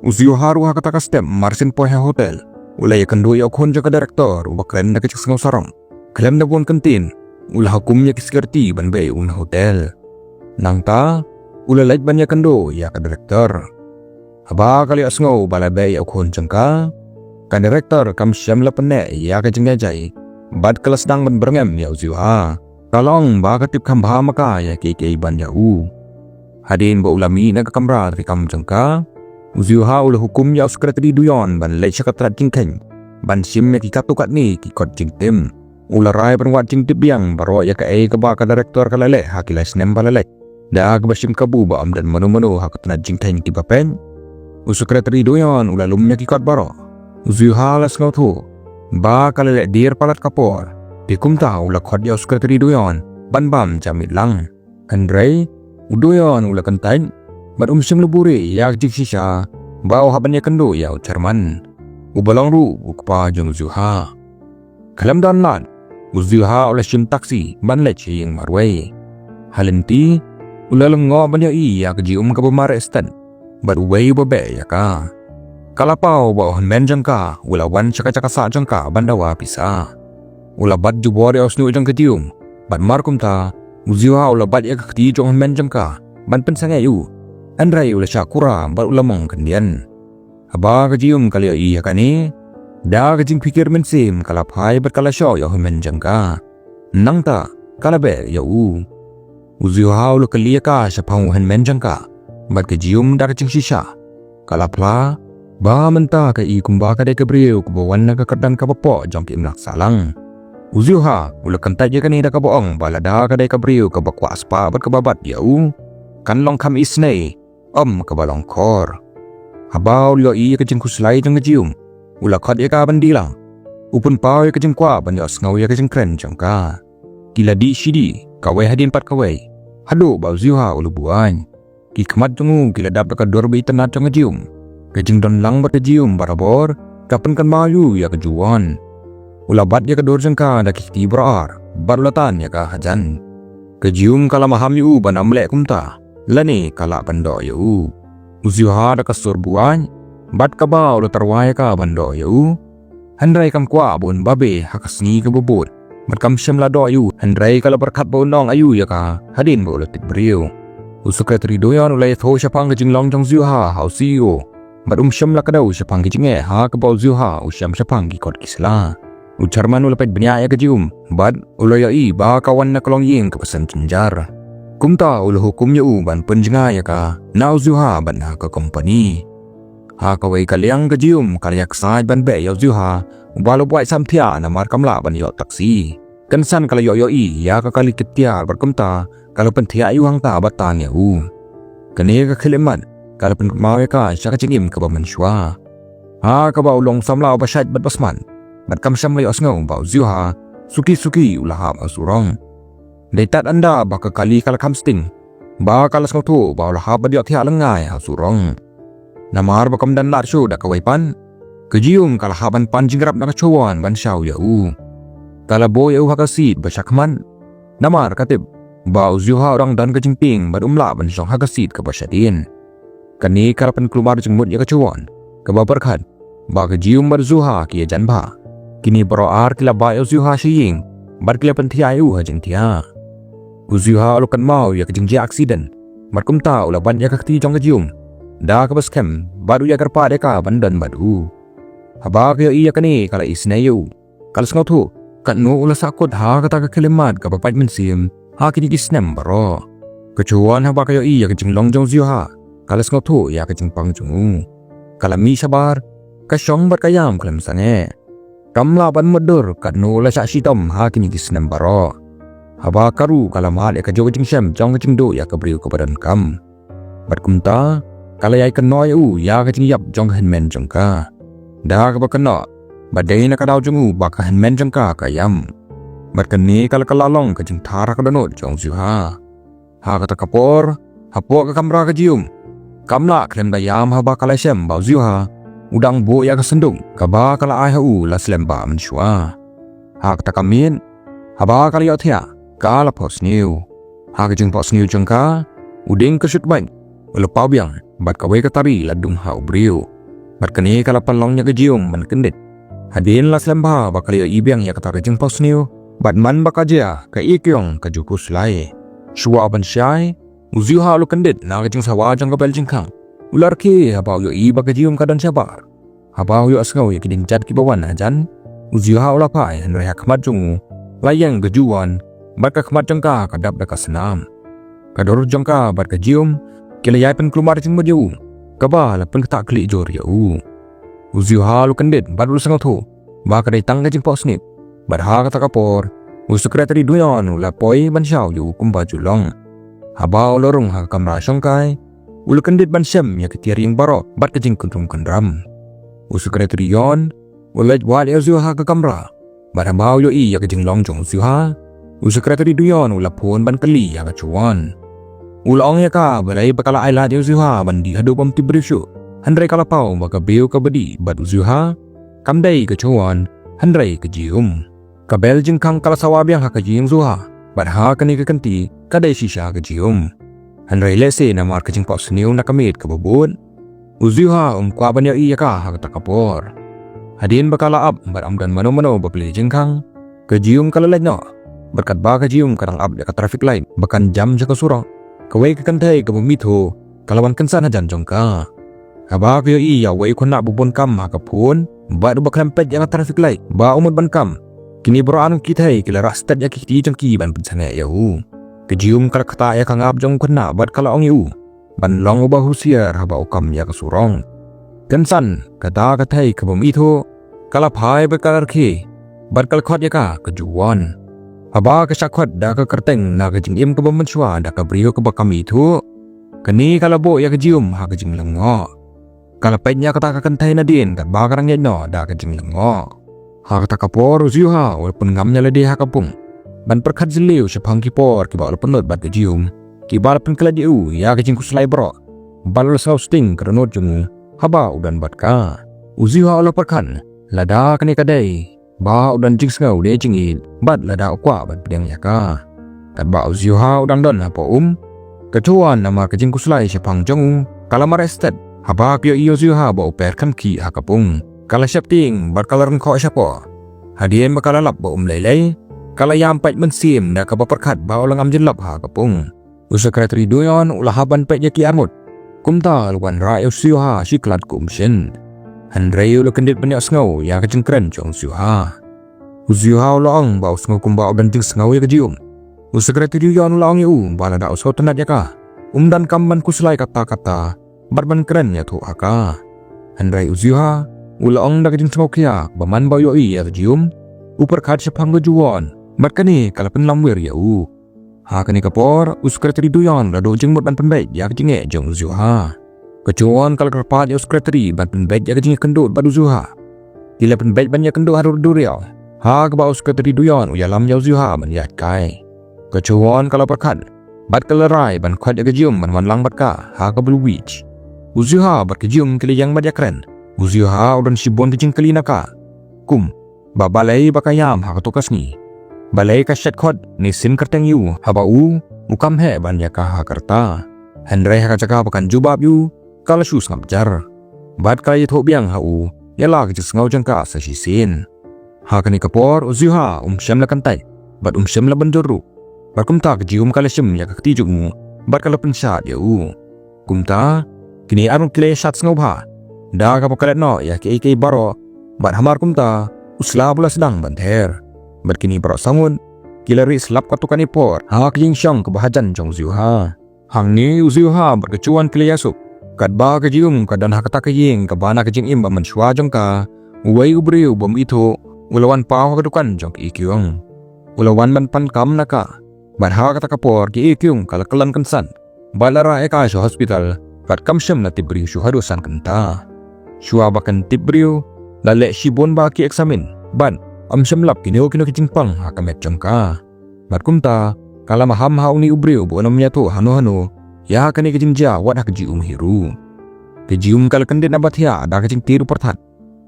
U Ziuha ruh ha kata ka step mar shen poi ha hotel, u la ïakynduh ïa u khun jong ka director uba kren da ka jingsngew sarong. Khlem da bun kyntien, u la hukum ïa ki security ban beh ïa u na hotel. Nangta u la leit ban ïakynduh ïa ka director. Haba ka la ïohsngew ba la beh ïa u khun jong ka, ka director kam shym la pynneh ïa ka jingïaid jai bad ka la sdang ban byrngem ïa u Ziuha. Ka la ong ba ka tip kham bha ma ka ïa kiei kiei ban ïa u. Hadien ba u la mih na ka kamra treikam jong ka, u Ziuha u la hukum ïa u Secretary Doyon ban leit sha ka tnat jingkheiñ ban shim ïa ki katto katne ki kot jingtim. U la rai ban wad jingtip biang baroh ïa kaei kaba ka director ka la leh ha ki lai snem ba la leit, da kaba shim kabu ba ym don mano mano ha ka tnat jingkheiñ kiba peit. U Secretary Doyon u la lum ïa ki kot baroh. U Ziuha la sngewthuh ba ka la leh dier palat ka por, te kumta u la khot ïa u Secretary Doyon ban bam ja miet lang. Hynrei u Doyon u la kyntait bad um shym la buhrieh ïa ka jingshisha ba u hap ban ïakynduh ïa u Chairman, uba long ruh u kpa jong u Ziuha. Khlem don lad, u Ziuha u la shim taxi ban leit sha ïing marwei. Ha lynti u la lyngngoh ban ïohi ïa ka Jium kaba mareh stet bad uwei uba beh ïa ka. Ka la paw ba u hynmen jong ka u la wan sha ka jaka sah jong ka ban dawa pisa. U la bat jubor ïa u shñiuh jong ka Jium, bad mar kumta u Ziuha u la bat ïa ka kti jong u hynmen jong ka ban pynsangeh ïa u. Hynrei u la shah kura bad u la mong khyndiat. Haba ka Jium ka la ïohi ïa kane, da ka jingpyrkhat mynsiem ka la phai bad ka la shoh ïa u hynmen jong ka. Nangta ka la beh ïa u. U Ziuha u la kylli ïa ka shaphang u hynmen jong ka bad ka Jium da ka jingshisha. Ka la phla ba mynta ka i kumba ka dei ka briew kaba wan na ka kyrdan kaba poh jong ki imlang sahlang. U Ziuha u la kyntait ïa kane da kaba ong ba lada ka dei ka briew kaba kwah spah bad kaba bat ïa u, kan long kham isynei, ym kaba long khor. Haba u la ïohi ïa ka jingkhuslai jong ka Jium, u la khot ïa ka ban die lang. U pynpaw ïa ka jingkwah ban ïohsngew ïa ka jingkren jong ka. Ki la dih shi dih, kawei hadien pat kawei, haduh ba u Ziuha u la buain. Ki khmat jong u ki la dap da ka dur ba itynnad jong ka Jium. Ka jingdon lang bad ka Jium barabor ka pynkynmaw ïa u ïa ka juwon. U la bat ïa ka dur jong ka da ki kti baroh ar bad u la tan ïa ka hajan. Ka Jium ka la maham ïa u ban ym leh kumta, lane ka lah ban doh ïa u. U Ziuha da ka sur buain bad kaba u la tyrwa ïa ka ban doh ïa u. Hynrei kam kwah ba un babe ha ka sngi kaba bud bad kam shym la doh ïa u, hynrei ka la pyrkhat ba un ong aïu ïa ka hadien ba u la tip briew. U Secretary Doyon u la ïathuh shaphang ka jinglong jong u Ziuha ha u C E O bad um shym la kdew shaphang ka jingeh ha kaba u Ziuha u shem shaphang ki kot ki sla. U Chairman u la peit bniah ïa ka Jium bad u la ïohi ba ka wan na ka longïing kaba sngewjynjar. Kumta u la hukum ïa u ban pynjngai ïa ka na u Ziuha bad na ka kompani. Ha kawei ka liang ka Jium ka la ïaksaid ban beh ïa u Ziuha, uba la buaid samthiah namar kam lah ban ïoh taxi. Kynsan ka la ïoh ïohi ïa ka kali ktiar bad kumta ka la pynthiah ïa u hangta bad tan ïa u. Kane ka khyllipmat ka la pynkynmaw ïa ka sha ka jingim kaba mynshuwa. Ha kaba u long samla uba shait bad ba smat, bad kam shym la ïohsngew ba u Ziuha suki suki u la hap ha surok. Dei tad ynda ba ka kali ka la kham sting ba ka la sngewthuh ba u la hap ban ïohthiah lyngngai ha surok. Namar ba kam don lad shuh da kawei pat, ka Jium ka la hap ban pan jingïarap na ka Chawon ban shaw ïa u. Ka la buh ïa u ha ka seat ba shakhmat, namar ka tip ba u Ziuha u dang don ka jingtieng bad um lah ban shong ha ka seat kaba shadien. Kane ka la pynkulmar jingmut ïa ka Chawon. kaba pyrkhat ba ka Jium bad u Ziuha ki ïajan bha. Kine baroh ar ki la bah ïa u Ziuha sha ïing bad ki la pynthiah ïa u ha jingthiah. U Ziuha u la kynmaw ïa ka jingjia aksiden bad kumta u la bat ïa ka kti jong ka Jium da kaba skhem bad u ïakyrpad ïa ka ban don bad u. Haba ka ïohi ïa kane ka la isynei ïa u. Ka la sngewthuh katno u la sahkut ha kata ka khyllipmat kaba pait mynsiem ha kine ki snem baroh. Ka Chuan haba ka ïohi ïa ka jinglong jong u Ziuha ka la sngewthuh ïa ka jingpang jong u. Ka la mih shabar, ka shong bad ka ïam khlem sangeh. Kam lah ban mutdur katno u la shah shitom ha kine ki snem baroh. Haba ka rung ka la mad ïa kajuh ka jingshem jong ka jingduh ïa ka briew kaba donkam. Bad kumta ka la ïai kynnoh ïa u ïa ka jingïap jong ka hynmen jong ka. Da kaba kynnoh ba dei na ka daw jong u ba ka hynmen jong ka ka ïam. Bad kane ka la kylla long ka jingthar ha ka dohnud jong u Ziuha. Ha kata ka por, hapoh ka kamra ka Jium, kam lah khlem da ïam haba ka la shem ba u Ziuha u dang buh ïa ka synduk kaba ka la ai ha u la slem bha mynshuwa. Ha kata ka miet, haba ka la ïohthiah, ka la phohsniew. Ha ka jingphohsniew jong ka, u dieng ka shut beit, u la paw biang bad kawei ka tari la dung ha u briew. Bad kane ka la pynlong ïa ka Jium ban kyndit. Hadien la slem bha ba ka la ïohi biang ïa kata ka jingphohsniew bad man ba ka jia ka ïa kiong ka ju khuslai. Shuwa ban shai, u Ziuha u la kyndit na ka jingsawa jong ka bel jingkhang. U la rkhie haba u ïohi ba ka Jium ka don shabar. Haba u ïohsngew ïa ki jingjat kiba wan hajan, u Ziuha u la phai, hynrei ha khmat jong u la ïeng ka Juan bad ka khmat jong ka ka dap da ka snam. Ka dur jong ka bad ka Jium ki la ïai pynkulmar jingmut ïa u, kaba la pynktah khlieh jur ïa u. U Ziuha u la kyndit bad u la sngewthuh ba ka dei tang ka jingphohsniew. Bad ha kata ka por, u Secretary Duyon u la poi ban shaw ïa u kumba ju long. Haba u la rung ha ka kamra shongkai, u la kyndit ban shem ïa ki tiar ïing baroh bad ka jingkynrum kynram. U Secretary Yon u la leit wad ïa u Ziuha ha ka kamra. Bad haba u ïohi ïa ka jinglong jong u Ziuha, u Secretary Duyon u la phone ban kylli ïa ka Chuan. U la ong ïa ka balei ba ka la ai lad ïa u Ziuha ban dih haduh bym tip briew shuh. Hynrei ka la paw ba ka briew kaba dih bad u Ziuha kam dei ka Chuan, hynrei ka Jium. Ka bel jingkhang ka la sawa biang ha ka Jium Ziuha, bad ha kane ka kynti ka dei shisha ka Jium. Hynrei lehse namar ka jingphohsniew na ka miet kaba bud, u Ziuha um kwah ban ïohi ïa ka ha kata ka por. Hadien ba ka la ap bad ym don mano mano ba plie jingkhang, ka Jium ka la leit noh. Bad katba ka Jium ka dang ap ïa ka traffic light ba kan jam sha ka surok, kawei ka kynthei kaba mithuh ka la wan kynsan hajan jong ka. Haba ka ïohi ïa uwei u khynnah ba bun kam ha ka phone bad uba khlem peit ïa ka traffic light ba u mut ban kam, kine baroh ar ki thei ki la rah stet ïa ki kti jong ki ban pynsangeh ïa u. Ka Jium ka la ktah ïa ka ngap jong u khynnah bad ka la ong ïa u ban long uba husiar haba u kam ïa ka surok. Kynsan kata ka thei kaba mithuh ka la phai bad ka la rkhie bad ka la khot ïa ka ka Juan. Haba ka shah khot da ka kyrteng na ka jingim kaba mynshuwa da ka briew kaba ka mithuh, kane ka la buh ïa ka Jium ha ka jinglyngngoh. Ka la peit ïa kata ka kynthei nadien katba ka dang ïaid noh da ka jinglyngngoh. Ha kata ka por u Ziuha u la pynngam ïa lade ha ka pung ban pyrkhat jylliew shaphang ki por kiba u la pynlut bad ka Jium, kiba la pynklet ïa u ïa ka jingkhuslai baroh. Bad u la sngewsting ka dohnud jong u haba u don bad ka. U Ziuha u la pyrkhat lada kane ka dei ba u don jingsngew de jingïeit bad lada u kwah ban pdiang ïa ka. Katba u Ziuha u dang don hapoh um, ka Chuan namar ka jingkhuslai shaphang jong u ka la mareh stet. Haba ka ïohi ïa u Ziuha ba u per kham khih ha ka pung, ka la sheptieng bad ka la rynkhoh shapoh. Hadien ba ka la lap ba um lei lei, ka la ïam pait mynsiem da kaba pyrkhat ba u la ngam jyllop ha ka pung. U Secretary Duyon u la hap ban peit ïa ki arngut. Kumta u la wanrah ïa u Ziuha shi klat kum shen. Hynrei u la kyndit ban ïohsngew ïa ka jingkren jong u Ziuha. U Ziuha u la ong ba u sngew kumba u don jingsngew ïa ka Jium. U Secretary Duyon u la ong ïa u ba lada u sngewtynnat ïa ka, um donkam ban khuslai katta katta bad ban kren ïathuh ha ka. Hynrei u Ziuha u la ong da ka jingsngewkhia ba man ba u ïohi ïa ka Jium, u pyrkhat shaphang ka Juan bad kane ka la pynlamwir ïa u. Ha kane ka por u Secretary Duyon u la duh jingmut ban pynbeit ïa ka jingeh jong u Ziuha. Ka Chuan ka la kyrpad ïa u Secretary ban pynbeit ïa ka jingïakynduh bad u Ziuha. Ki la pynbeit ban ïakynduh ha dur duriaw, ha kaba u Secretary Duyon u ïalam ïa u Ziuha ban ïaid kai. Ka Chuan ka la pyrkhat bad ka la rai ban khot ïa ka Jium ban wan lang bad ka ha ka Blue Beach. U Ziuha bad ka Jium ki la ïeng bad ïakren. U Ziuha u don shibun ki jingkylli na ka, kum ba balei ba ka ïam ha kato ka sngi. Balei ka shet khot ne sien kyrteng ïa u haba u u kam heh ban ïa ka ha ka rta. Hynrei ha ka jaka ba kan jubab ïa u, ka la shu sngap jar. bad ka la ïathuh biang ha u ïa la ka jingsngew jong ka sa shisien. Ha kane ka por u Ziuha um shym la kyntait bad um shym la ban jur ruh. Bad kumta ka Jium ka la shim ïa ka kti jong u bad ka la pynshad ïa u. Kumta kine arngut ki la ïashad sngewbha da kaba klet noh ïa kiei kiei baroh. Bad hamar kumta u Slap u la sdang ban ther. Bad kine baroh saw ngut ki la rieh slap katto katne por ha ka jingshong kaba hajan jong u Ziuha. Hangne u Ziuha bad ka Chuan ki la ïasuk. Katba ka Jium ka don ha kata ka ïing kaba na ka jingim ba mynshuwa jong ka, uwei u briew bym ithuh u la wan paw ha ka dukan jong ka I Kyung. U la wan ban pan kam na ka. Bad ha kata ka por ka I Kyung ka la kyllon kynsan bad la rah ïa ka sha hospital. Bad kam shym la tip briew shuh haduh san kynta. Shuwa ba kan tip briew la leh shibun ba ki eksamin bad ym shym lap kino kino ki jingpang ha ka met jong ka. Bad kumta ka la maham ha une u briew ba un ym ïathuh hano hano ïa kane ka jingjia wat ha ka Jium hi ruh. Ka Jium ka la kyndit na ba thiah da ka jingtied u pyrthat.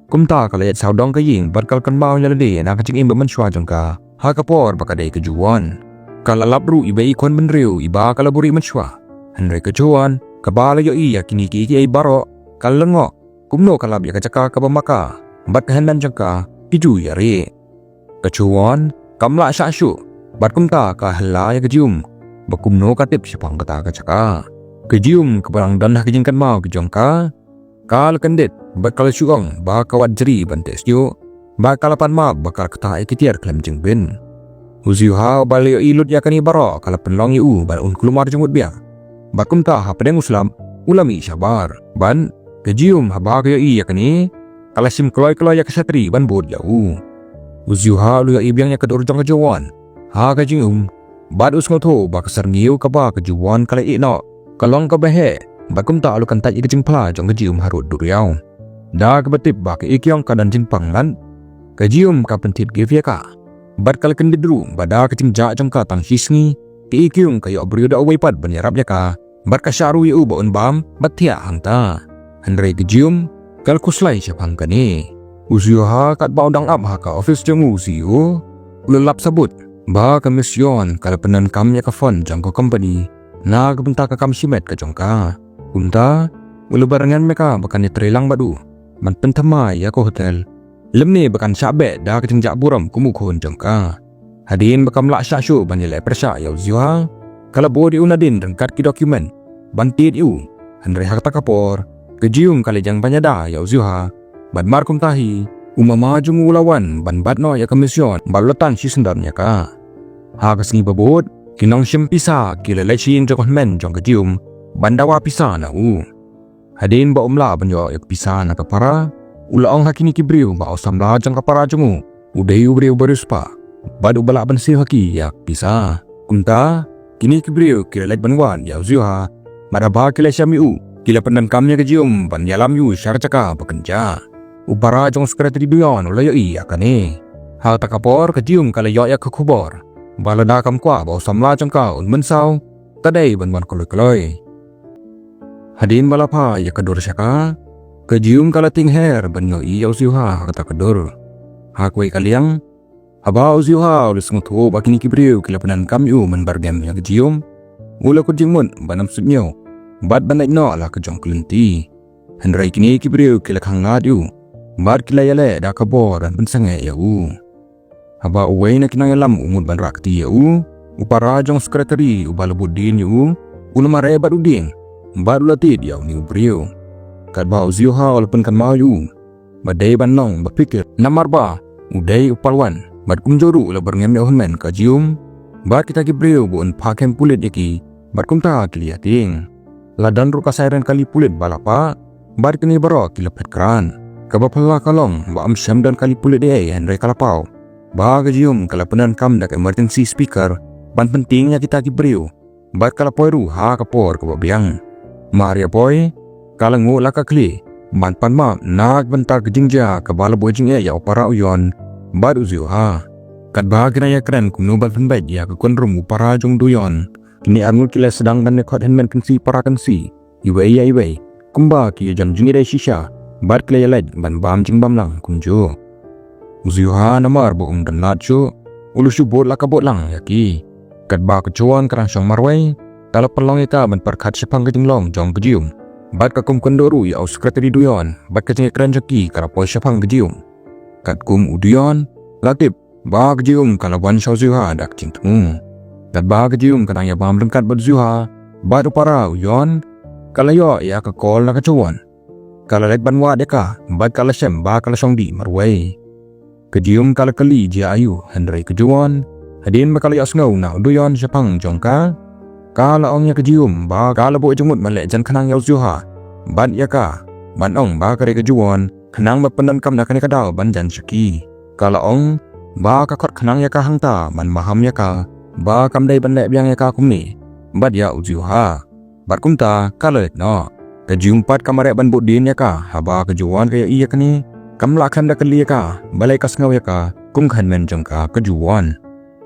Kumta ka la ïaid sawdong ka ïing bad ka la kynmaw ïa lade na ka jingim ba mynshuwa jong ka ha ka por ba ka dei ka Ju Won. Ka la lap ruh iba i khun bynriew iba ka la buhrieh mynshuwa. Hynrei ka Ju Won kaba la ïohi ïa kine kiei kiei baroh ka la lyngngoh kumno ka lap ïa ka jaka kaba ma ka bad ka hynmen jong ka ki ju ïarieh. Ka Ju Won kam lah shah shuh bad kumta ka hela ïa ka Jium ba kumno ka tip shaphang kata ka jaka. Ka Jium kaba dang don ha ka jingkynmaw ka jong ka, ka la kyndit bad ka la shu ong ba ka wat jri ban teh shuh bad ka la pan map ba ka la ktah ïa ki tiar khlem jingbit. U Ziuha uba la ïohi lut ïa kane baroh ka la pynlong ïa u ba un kulmar jingmut biang. Bad kumta hapdeng u Slap u la mih shabar. Bad ka Jium haba ka ïohi ïa kane ka la shim kloi kloi ïa ka shatri ban bud ïa u. U Ziuha u la ïohi biang ïa ka dur jong ka Ju Won ha ka jingim bad u sngewthuh ba ka syrngiew kaba ka Ju Won ka la ïeh noh ka long kaba heh. Bad kumta u la kyntait ïa ka jingphla jong ka Jium harud duriaw. Da kaba tip ba ka I Kyung ka don jingpang mat, ka Jium ka pynthied gift ïa ka. Bad ka la kyndit ruh ba da ka jingjah jong ka tang shi sngi ka I Kyung ka ïoh briew da uwei pat ban ïarap ïa ka. Bad ka shah ruh ïa u ba un bam bad thiah hangta. Hynrei ka Jium ka la khuslai shaphang kane. U Ziuha katba u dang ap ha ka office jong u C E O u la lap sabut ba ka Miss Yeon ka la pyndonkam ïa ka fund jong ka company na ka bynta ka kam shimet ka jong ka. Kumta u la byrngem ïa ka ba kan ïatrei lang bad u ban pynthymmai ïa ka hotel, lymne ba kan shah beh da ka jingjah burom kum u khun jong ka. Hadien ba kam lah shah shuh ban ïaleh pyrshah ïa u Ziuha, ka la bud ïa u nadien ryngkat ki document ban tied ïa u. Hynrei ha kata ka por ka Jium ka la ïeng ban ïada ïa u Ziuha. Bad mar kumta hi u mama jong u u la wan ban bat noh ïa ka Miss Yeon bad u la tan shisyndon ïa ka. Ha ka sngi ba bud ki nongshim pisa ki la leit sha ïing jong ka hynmen jong ka Jium ban dawa pisa na u. Hadien ba um lah ban ïoh ïa ka pisa na ka para, u la ong ha kine ki briew ba u samla jong ka para jong u u dei u briew ba riewspah bad uba lah ban siew ha ki ïa ka pisa. Kumta kine ki briew ki la leit ban wad ïa u Ziuha. Bad haba ki la shem ïa u ki la pyndonkam ïa ka Jium ban ïalam ïa u sha ka jaka ba kynjah. U para jong u secretary Duyon u la ïohi ïa kane. Ha kata ka por ka Jium ka la ïoh ïa ka khubor ba lada kam kwah ba u samla jong ka un mynsaw, ka dei ban wan kloi kloi. Hadien ba la phah ïa ka dur sha ka, ka Jium ka la tieng her ban ïohi ïa u Ziuha ha kata ka dur. Ha kawei ka liang, haba u Ziuha u la sngewthuh ba kine ki briew ki la pyndonkam ïa u ban byrngem ïa ka Jium, u la kut jingmut ban ym suidñiew bad ban leit noh la ka jong ka lynti. Hynrei kine ki briew ki la khanglad ïa u bad ki la ïaleh da ka bor ban pynsangeh ïa u. Haba uwei na ki nongïalam u mut ban rah kti ïa u, u para jong u secretary uba la bud dien ïa u u la mareh bad u dieng bad u la tied ïa une u briew. Katba u Ziuha u la pynkynmaw ïa u ba dei ban long ba phikir namar ba u dei u palwan bad kumjuh ruh u la byrngem ïa u hynmen ka Jium bad kita ki briew ba un phah kem pulit ïa ki. Bad kumta ki la ïatieng. La don ruh ka siren kali pulit ba la pah bad kine baroh ki la phet krat. Kaba phylla ka long ba ym shym don kali pulit ei ei hynrei ka la paw ba ka Jium ka la pyndonkam da ka emergency speaker ban pyntieng ïa kita ki briew bad ka la poi ruh ha ka por kaba biang. Mar ïa poi ka la nguh la ka khlieh ban pan map na ka bynta ka jingjia kaba la buh jingeh ïa u para u Yon bad u Ziuha. Katba ki dang ïakren kumno ban pynbeit ïa ka khun rum u para jong u Duyon, kine arngut ki la sdang ban ïakhot hynmen kynsi para kynsi iwei ïa iwei kumba ki ïajan jingïadei shisha bad ki la ïaleit ban bam jingbam lang kumjuh. U Ziuha namar ba um don lad shuh u la shu bud la ka bud lang ïa ki. Katba ka Chuan ka dang shong marwei ka la pynlong ïa ka ban pyrkhat shaphang ka jinglong jong ka Jium. bad ka kum kyndoh ruh ïa u Secretary Duyon, bad ka jingïakren jong ki ka la poi shaphang ka Jium. Katkum u Duyon la tip ba ka Jium ka la wan sha u Ziuha da ka jingthmu. Katba ka Jium ka dang ïabam ryngkat bad u Ziuha bad u para u Yon, ka la ïoh ïa ka call na ka Jowon. Ka la leit ban wad ïa ka bad ka la shem ba ka la shong dih marwei. Ka Jium ka la kylli jia aïu, hynrei ka Jowon, hadien ba ka la ïohsngew na u Duyon shaphang jong ka, ka la ong ïa ka Jium ba ka la buh jingmut ban leh jan khnang ïa u Ziuha bad ïa ka, ban ong ba ka dei ka Jowon, khnang ba pyndonkam na kane ka daw ban jan sha ki. Ka la ong ba ka khot khnang ïa ka hangta ban maham ïa ka ba kam dei ban leh biang ïa ka kumne bad ïa u Ziuha. Bad kumta ka la leit noh. Ka Jium pat ka mareh ban bud dien ïa ka, haba ka Jowon ka ïohi ïa kane, kam lah khlem da kylli ïa ka, balei ka sngew ïa ka kum ka hynmen jong ka ka Jowon.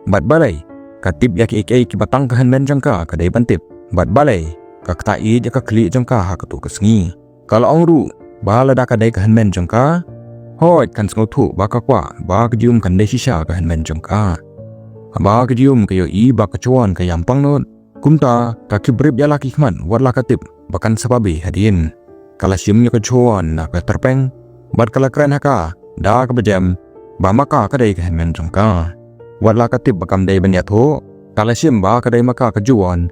Bad balei ka tip ïa kiei kiei kiba tang ka hynmen jong ka ka dei ban tip. Bad balei ka ktah ïeit ïa ka khlieh jong ka ha kato ka sngi. Ka la ong ruh ba lada ka dei ka hynmen jong ka, hooid kan sngewthuh ba ka kwah ba ka Jium kan dei shisha ka hynmen jong ka. Haba ka Jium ka ïohi ba ka Jowon ka ïam pangnud, kumta ka khie briew ïa la ki khmat wat la ka tip ba kan sa babe hadien. Ka la shim ïa ka Jowon na ka tyrpeng bad ka la kren ha ka da kaba jem ba ma ka ka dei ka hynmen jong ka. Wat la ka tip ba kam dei ban ïathuh, ka la shim ba ka dei ma ka ka Jowon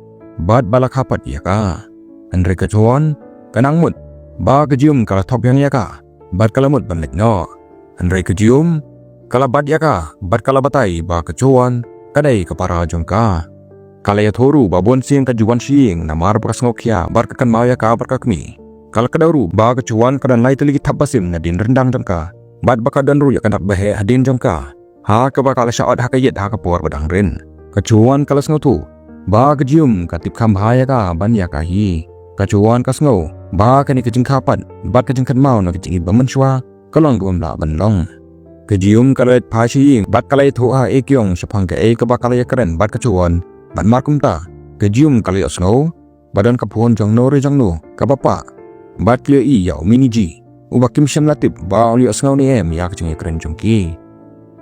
bad ba la kha pat ïa ka. Hynrei ka Jowon ka nang mut ba ka Jium ka la thok biang ïa ka bad ka la mut ban leit noh. Hynrei ka Jium ka la bat ïa ka bad ka la batai ba ka Jowon ka dei ka para jong ka. Ka la ïathuh ruh ba bun sien ka ju wan sha ïing namar ba ka sngewkhia bad ka kynmaw ïa ka bad ka kmie. Ka la kdew ruh ba ka Jowon ka don lai tylli ki thap basim nadien ryndang jong ka bad ba ka don ruh ïa ka dak baheh hadien jong ka, ha kaba ka la shah ot ha ka ïit ha ka por ba dang rit. Ka Jowon ka la sngewthuh ba ka Jium ka tip kham bha ïa ka ban ïa ka hi. Ka Jowon ka sngew ba kane ka jingkha pat bad ka jingkynmaw na ka jingim ba mynshuwa ka long kaba ym lah ban long. Ka Jium ka la leit phai sha ïing bad ka la ïathuh ha Ekiong shaphang kaei kaba ka la ïakren bad ka Jowon. Bad mar kumta ka Jium ka la ïohsngew ba don ka phone jong no re jong no kaba pah. Bad ka la ïohi ïa u Miniji, uba kim shym la tip ba u la ïohsngew ne em ïa ka jingïakren jong ki.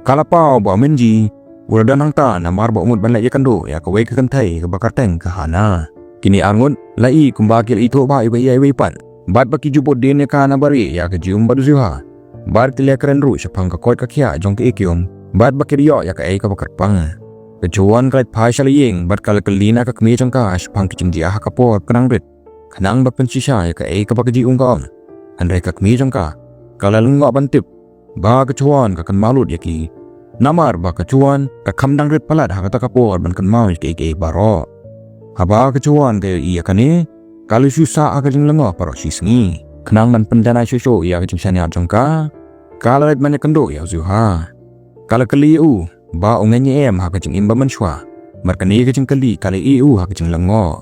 Ka la paw ba u Miniji u la don hangta namar ba u mut ban leit ïakynduh ïa kawei ka kynthei kaba kyrteng ka Hana. Kine arngut la i kumba ki la ithuh bha iwei ïa iwei pat bad ba ki ju bud dien ïa ka na bari ïa ka Jium bad u Ziuha. Bad ki la ïakren ruh shaphang ka koit ka khiah jong ka Ekiong bad ba ki la ïoh ïa kaei kaba kyrpang. Ka Jowon ka leit phai sha la ïing bad ka la kylli na ka kmie jong ka shaphang ka jingjia ha ka por ka dang rit, khnang ba pynshisha ïa kaei kaba ka Jium ka ong. Hynrei ka kmie jong ka ka la lyngngoh ban tip ba ka Jowon ka kynmaw lut ïa ki, namar ba ka Jowon ka kham dang rit palat ha kata ka por ban kynmaw ïa kiei kiei baroh. Haba ka Jowon ka ïohi ïa kane, ka la shu sah ha ka jinglyngngoh baroh shi sngi. Khnang ban pynjanai shuh shuh ïa ka jingshaniah jong ka, ka la leit ban ïakynduh ïa u Ziuha. Ka la kylli ïa u ba u ngeit ne em ha ka jingim ba mynshuwa. Bad kane ka jingkylli ka la ïeh ïa u ha ka jinglyngngoh,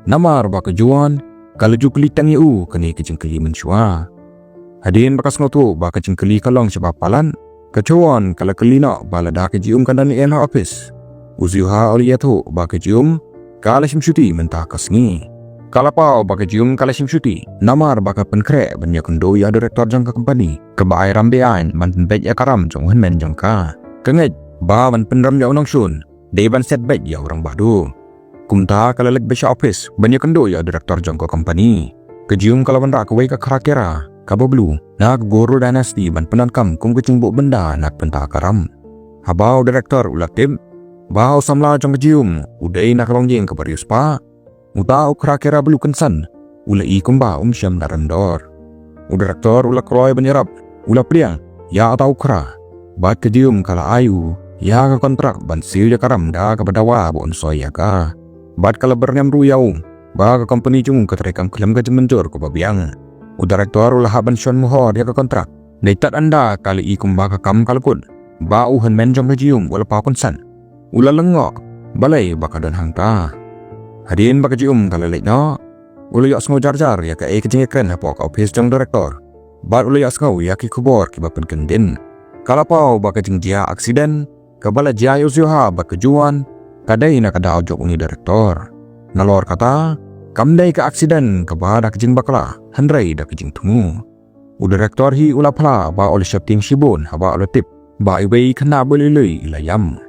namar ba ka Jowon ka la ju kylli tang ïa u kane ka jingkylli mynshuwa. Hadien ba ka sngewthuh ba ka jingkylli ka long shabar palat, ka Jowon ka la kylli noh ba lada ka Jium kan don ne em ha ophis. U Ziuha u la ïathuh ba ka Jium ka la shim shuti mynta ka sngi. Ka la paw ba ka Jium ka la shim shuti namar ba ka pynkhreh ban ïakynduh ïa u director jong ka company kaba ai ram be-aiñ ban pynbeit ïa ka ram jong u hynmen jong ka. Ka ngeit ba ban pynrem ïa u nongshun dei ban set beit ïa u rangbah duh. Kumta ka la leit beit sha ophis ban ïakynduh ïa u director jong ka company. Ka Jium ka la wanrah kawei ka khra kera kaba blue na ka Goryeo Dynasty ban pyndonkam kum ka jingbuh bynda na ka bynta ka ram. Haba u director u la tip ba u samla jong ka Jium u dei na ka longïing kaba riewspah, uta u khra kera blue kynsan u la i kumba um shym la rem dor. U director u la kloi ban ïarap, u la pdiang ïa uta u khra. Bad ka Jium ka la ai u ïa ka kontrak ban siew ïa ka ram da kaba dawa ba un soi ïa ka. Bad ka la byrngem ruh ïa u ba ka company jong u ka treikam khlem ka jingmynjur kaba biang. U director u la hap ban shon mohor ïa ka kontrak. Dei tad ynda ka la i kumba ka kam ka la kut ba u hynmen jong ka Jium u la paw kynsan, u la lyngngoh balei ba ka don hangta. Hadien ba ka Jium ka la leit noh, u la ïohsngew jar jar ïa kaei ka jingïakren hapoh ka ophis jong u director. Bad u la ïohsngew ïa ki khubor kiba pynkyndit. Ka la paw ba ka jingjia aksiden kaba la jia ïa u Ziuha bad ka Jowon ka dei na ka daw jong une u director. Nalor kata, kam dei ka aksiden kaba da ka jingbakla, hynrei da ka jingthmu. U director hi u la phla ba u la sheptieng shibun haba u la tip ba iwei i khynnah ba lui lui i la ïam.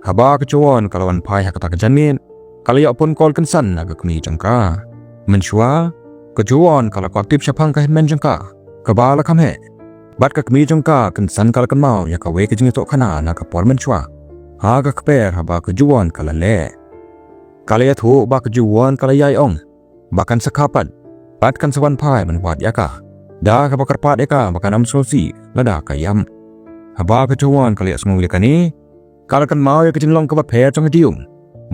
Haba ka Jowon ka la wan phai ha kata ka janmiet, ka la ïoh phone call kynsan na ka kmie jong ka. Mynshuwa Ka Juwon ka la kwah tip shaphang ka hynmen jong ka kaba la kham heh. Bad ka kmie jong ka kynsan ka la kynmaw ïa kawei ka jingïathuhkhana na ka por mynshuwa. Ha ka kper haba ka Juwon ka la leh, ka la ïathuh ba ka Juwon ka la ïai ong ba kan sa kha pat bad kan sa wan phai ban wad ïa ka, da kaba kyrpad ïa ka ba kan ym sngewsih lada ka ïam. Haba ka Juwon ka la ïohsngew ïa kane, ka la kynmaw ïa ka jinglong kaba pher jong ka Jiyum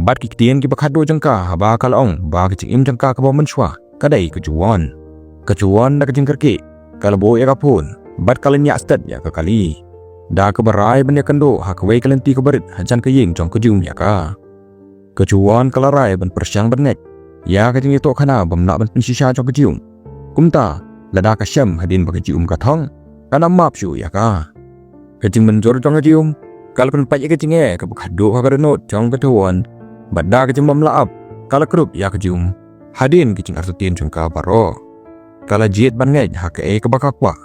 bad ki ktien kiba khatduh jong ka haba ka la ong ba ka jingim jong ka kaba mynshuwa ka dei ka Juwon. Ka Juwon da ka jingkyrkieh ka la buh ïa ka phone bad ka la ñiah stet ïa ka kali, da kaba rai ban ïakynduh ha kawei ka lynti kaba rit hajan ka ïing jong ka Jiyum ïa ka. Ka Juwon ka la rai ban pyrshang ban ngeit ïa ka jingïathuhkhana bym lah ban pynshisha jong ka Jiyum. Kumta, lada ka shem hadien ba ka Jiyum ka thong, kan ym map shuh ïa ka. Ka jingmynjur jong ka Jiyum ka la pynpait ïa ka jingeh kaba khatduh ha ka dohnud jong ka Juwon. Bad da ka jingbymlah ap ka la kdup ïa ka Jiyum hadien ka jingartatien jong ka baroh. Ka la jied ban ngeit ha kaei kaba ka kwah,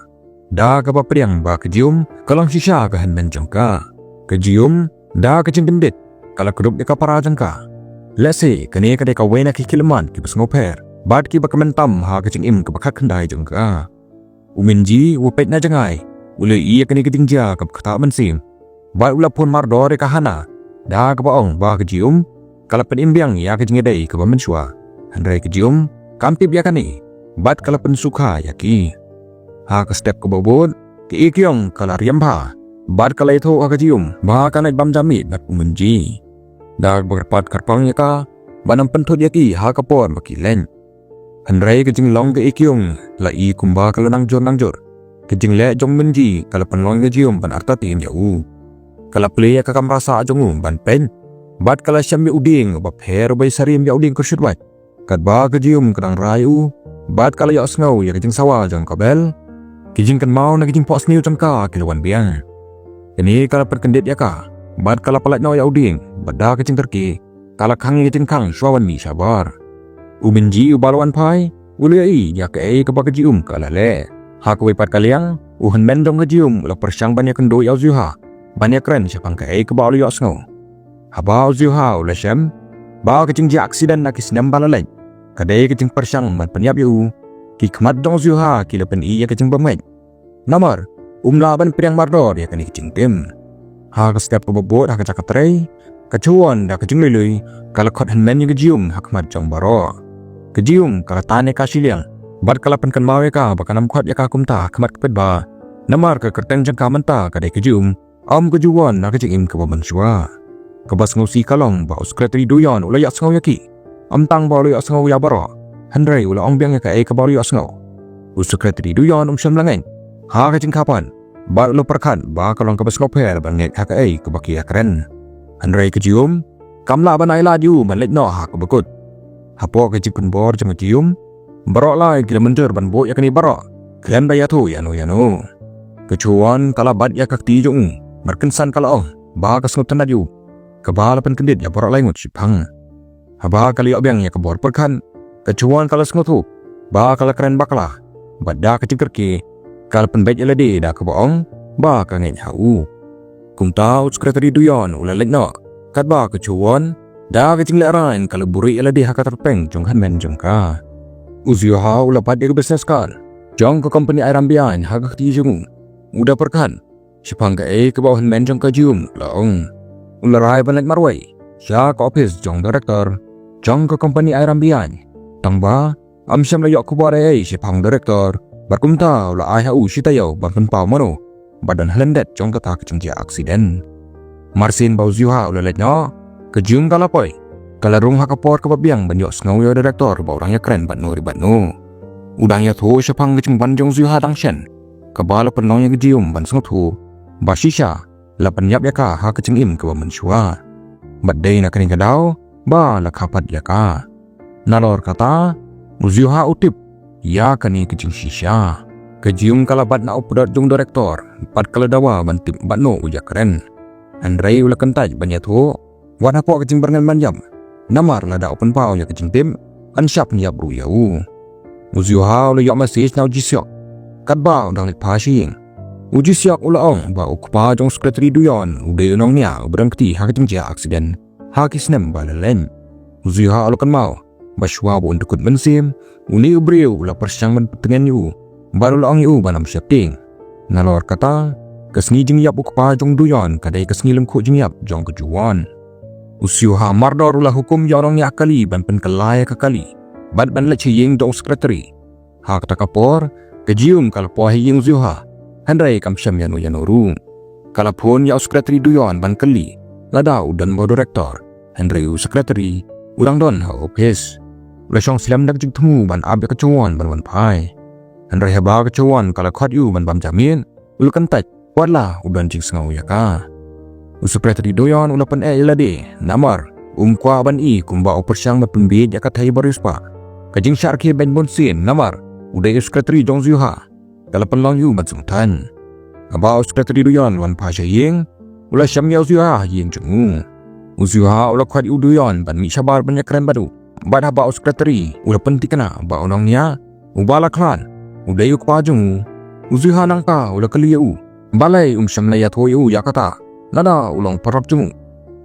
da kaba pdiang ba ka Jiyum ka long shisha ka hynmen jong ka. Ka Jiyum da ka jingkyndit ka la kdup ïa ka para jong ka. Lehse kane ka dei kawei na ki khyllipmat kiba sngewpher bad kiba kmen tam ha ka jingim kaba khatkhyndai jong ka. U Minji u peit na jngai, u la ïohi ïa kane ka jingjia kaba ktah mynsiem. Bad u la phone mardor ïa ka Hana, da kaba ong ba ka Jiyum ka la pynim biang ïa ka jingïadei kaba mynshuwa. Hynrei ka Jiyum kam tip ïa kane bad ka la pynsukha ïa ki. Ha ka step kaba bud, ka Ikyong ka la riam bha bad ka la ïathuh ha ka Jiyum ba kan leit bam ja miet bad u Minji, da kaba kyrpad kyrpang ïa ka ban ym pynthut ïa ki ha ka por ba ki leit. Hynrei ka jinglong ka Ikyong la i kumba ka la nangjur nangjur. Ka jingleh jong u Minji ka la pynlong ïa ka Jiyum ban artatien ïa u. Ka la plie ïa ka kamra sah jong u ban peit bad ka la shem ïa u dieng uba pher uba ïasyriem ïa u dieng kyrshut wait. Katba ka Jiyum ka dang rai ïa u bad ka la ïohsngew ïa ka jingsawa jong ka bel, ki jingkynmaw na ki jingphohsniew jong ka ki la wan biang. Kane ka la pynkyndit ïa ka bad ka la pyllait noh ïa u dieng bad da ka jingkyrkieh ka la khang ïa ka jingkhang shuwa ban mih shabar. U Minji uba la wan phai u la ïohi ïa kaei kaba ka Jiyum ka la leh. Ha kawei pat ka liang, u hynmen jong ka Jiyum u la pyrshang ban ïakynduh ïa u Zyuha ban ïakren shaphang kaei kaba u la ïohsngew. Haba u Zyuha u la shem ba ka jingjia aksiden na ki snem ba la leit ka dei ka jingpyrshang ban pynïap ïa u, ki khmat jong u Zyuha ki la pyni ïa ka jingbymngeit. Namar um lah ban pdiang mardor ïa kane ka jingtim. Ha ka step kaba bud ha ka jaka trei, ka Juwon da ka jinglui lui ka la khot hynmen ïa ka Jiyum ha khmat jong baroh. Ka Jiyum ka la tan ïa ka shiliang bad ka la pynkynmaw ïa ka ba kan ym khot ïa ka kumta ha khmat ka paidbah, namar ka kyrteng jong ka mynta ka dei ka Jiyum, ym ka Juwon na ka jingim kaba mynshuwa. Kaba sngewsih ka long ba u Secretary Duyon u la ïohsngew ïa ki. Ym tang ba u la ïohsngew ïa baroh, hynrei u la ong biang ïa kaei kaba u la ïohsngew. U Secretary Duyon um shym la ngeit ha ka jingkha pat bad u la pyrkhat ba ka long kaba sngewpher ban ngeit ha kaei kaba ki ïakren. Hynrei ka Jiyum kam lah ban ailad ïa u ban leit noh ha kaba kut. Hapoh ka jingpynbor jong ka Jiyum, baroh lai ki la mynjur ban buh ïa kane baroh khlem da ïathuh ïano ïano. Ka Juwon ka la bat ïa ka kti jong u bad kynsan ka la ong ba ka sngewtynnat ïa u, kaba la pynkyndit ïa baroh lai ngut shipang. Haba ka la ïoh biang ïa ka bor pyrkhat, ka Juwon ka la sngewthuh ba ka la kren bakla bad da ka jingkyrkieh ka la pynbeit ïa lade da kaba ong ba ka ngeit ha u. Kumta u Secretary Duyon u la leit noh, katba ka Juwon da ka jinglehrain ka la buhrieh ïa lade ha ka tyrpeng jong ka hynmen jong ka. U Zyuha u la bat ïa ka business card jong ka company Airam Biain ha ka kti jong u. U da pyrkhat shaphang kaei kaba u hynmen jong ka Jiyum u la ong. U la rai ban leit marwei sha ka ophis jong director jong ka company Airam Biain. Tangba ym shym la ïoh khubor ei ei shaphang director bad kumta u la ai ha u shi taïew ban pynpaw mano ba don ha lyndet jong kata ka jingjia aksiden. Marsien ba u Zyuha u la leit noh, ka Jiyum ka la poi. Ka la rung ha ka por kaba biang ban ïohsngew ïa u director ba u dang ïakren bad no re bad no. U dang ïathuh shaphang ka jingwan jong u Zyuha dang shen, kaba la pynlong ïa ka Jiyum ban sngewthuh ba shisha la pynïap ïa ka ha ka jingim kaba mynshuwa. Bad dei na kane ka daw ba la kha pat ïa ka. Nalor kata, u Zyuha u tip ïa kane ka jingshisha. Ka Jiyum ka la bat na u pdot jong u director bad ka la dawa ban tip bad no u ïakren. Hynrei u la kyntait ban ïathuh wat hapoh ka jingbyrngem ban ïap. Namar lada u pynpaw ïa ka jingtip, kan shah pynïap ruh ïa u. U Zyuha u la ïoh message na u Jiseok katba u dang leit phai sha ïing. U Jiseok u la ong ba u kpa jong u Secretary Duyon u dei u nongñiah uba don kti ha ka jingjia aksiden ha ki snem ba la leit. U Zyuha u la kynmaw Ba shuwa ba un dkut mynsiem, une u briew u la pyrshang ban pyntngen ïa u, bad u la ong ïa u ban ym sheptieng. Nalor kata, ka sngi jingïap u kpa jong u Doyon ka dei ka sngi lyngkhuh jingïap jong ka Juwon. U Xiuha mardor u la hukum ïa u nongñiah kali ban pynkylla ïa ka kali bad ban leit sha ïing jong u secretary. Ha kata ka por, ka Jium ka la poi ha ïing u Xiuha, hynrei kam shym ïano ïano ruh. Ka la phone ïa u secretary Doyon ban kylli lada u don bad u director, hynrei u secretary u dang don ha ophis. U la shong slem da ka jingthmu ban ap ïa ka Juwon ban wan phai. Hynrei haba ka Juwon ka la khot ïa u ban bam ja miet, u la kyntait, watla u don jingsngew ïa ka. U secretary Doyon u la pyneh ïa lade namar um kwah ban i kumba u pyrshang ban pynbieit ïa ka thei bariewspah. Ka jingshah rkhie beiñ bunsien namar u dei u secretary jong u Xiuha ka la pynlong ïa u ban sngewthuh. Haba u secretary Doyon u wan phai sha ïing, u la shem ïa u Xiuha ha ïing jong u. U Xiuha u la khot ïa u Doyon ban mih shabar ban ïakren bad u. Bad haba u secretary u la pynthikna ba u nongñiah uba la khlad u dei u kpa jong u, u Xiuha nangta u la kylli ïa u balei um shym la ïathuh ïa u ïa kata lada u long paralok jong u.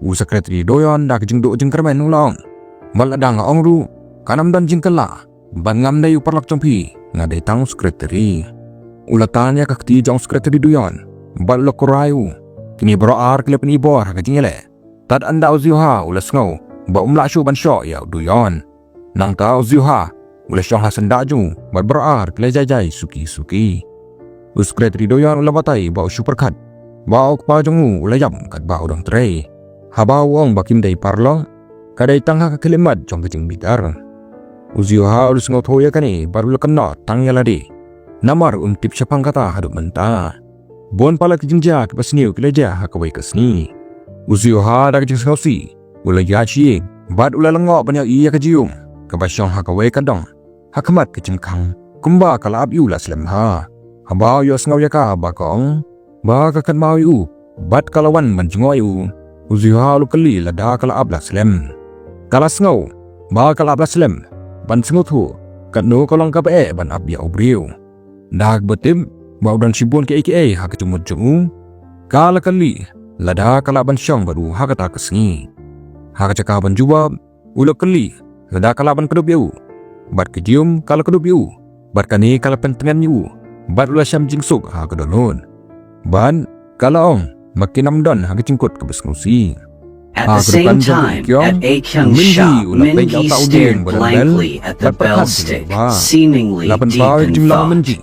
U secretary Doyon da ka jingduh jingkyrmen u la ong, bad lada nga ong ruh, kan ym don jingkylla, bad ngam dei u paralok jong phi, nga dei tang u secretary. U la tan ïa ka kti jong u secretary Doyon bad u la kurai ïa u. Kine baroh ar ki la pynibor ha ka jingïaleh. Tad ynda u Xiuha u la sngew ba um lah shuh ban shoh ïa u Doyon. Nangta u Xiuha u la shong ha syndah jong u bad baroh ar ki la jai jai suki suki. U secretary Doyon u la batai ba u shu pyrkhat ba u kpa jong u u la ïap katba u dang trei. Haba u ong ba kim dei paralok, ka dei tang ha ka khyllipmat jong ka jingbitar. U Xiuha u la sngewthuh ïa kane bad u la kynnoh tang ïa lade. Namar um tip shaphang kata haduh mynta. Bun palat ki jingjia kiba sniew ki la jia ha kawei ka sngi. U Xiuha da ka jingsngewsih u la ïaid sha ïing bad u la lyngngoh ban ïohi ïa ka Jium kaba shong ha kawei ka dong ha khmat ka jingkhang, kumba ka la ap ïa u la slem bha. Haba u ïohsngew ïa ka ba ka ong ba ka kynmaw ïa u bad ka la wan ban jngoh ïa u, u Xiuha u la kylli lada ka la ap la slem. Ka la sngew ba ka la ap la slem ban sngewthuh katno ka long kaba eh ban ap ïa u briew. Da kaba tip ba u don shibun kiei kiei ha ka jingmut jong u, ka la kylli lada ka lah ban shong bad u ha kata ka sngi. Ha ka jaka ban jubab, u la kylli lada ka lah ban kdup ïa u. Bad ka Jium ka la kdup ïa u, bad kane ka la pyntngen ïa u, bad u la shem jingsuk ha ka dohnud. Bad ka la ong ba kin ym don ha ka jingkut kaba sngewsih. At the same time, at Akyung's shop, Minji stared blankly at the bell stick, seemingly deep in thought.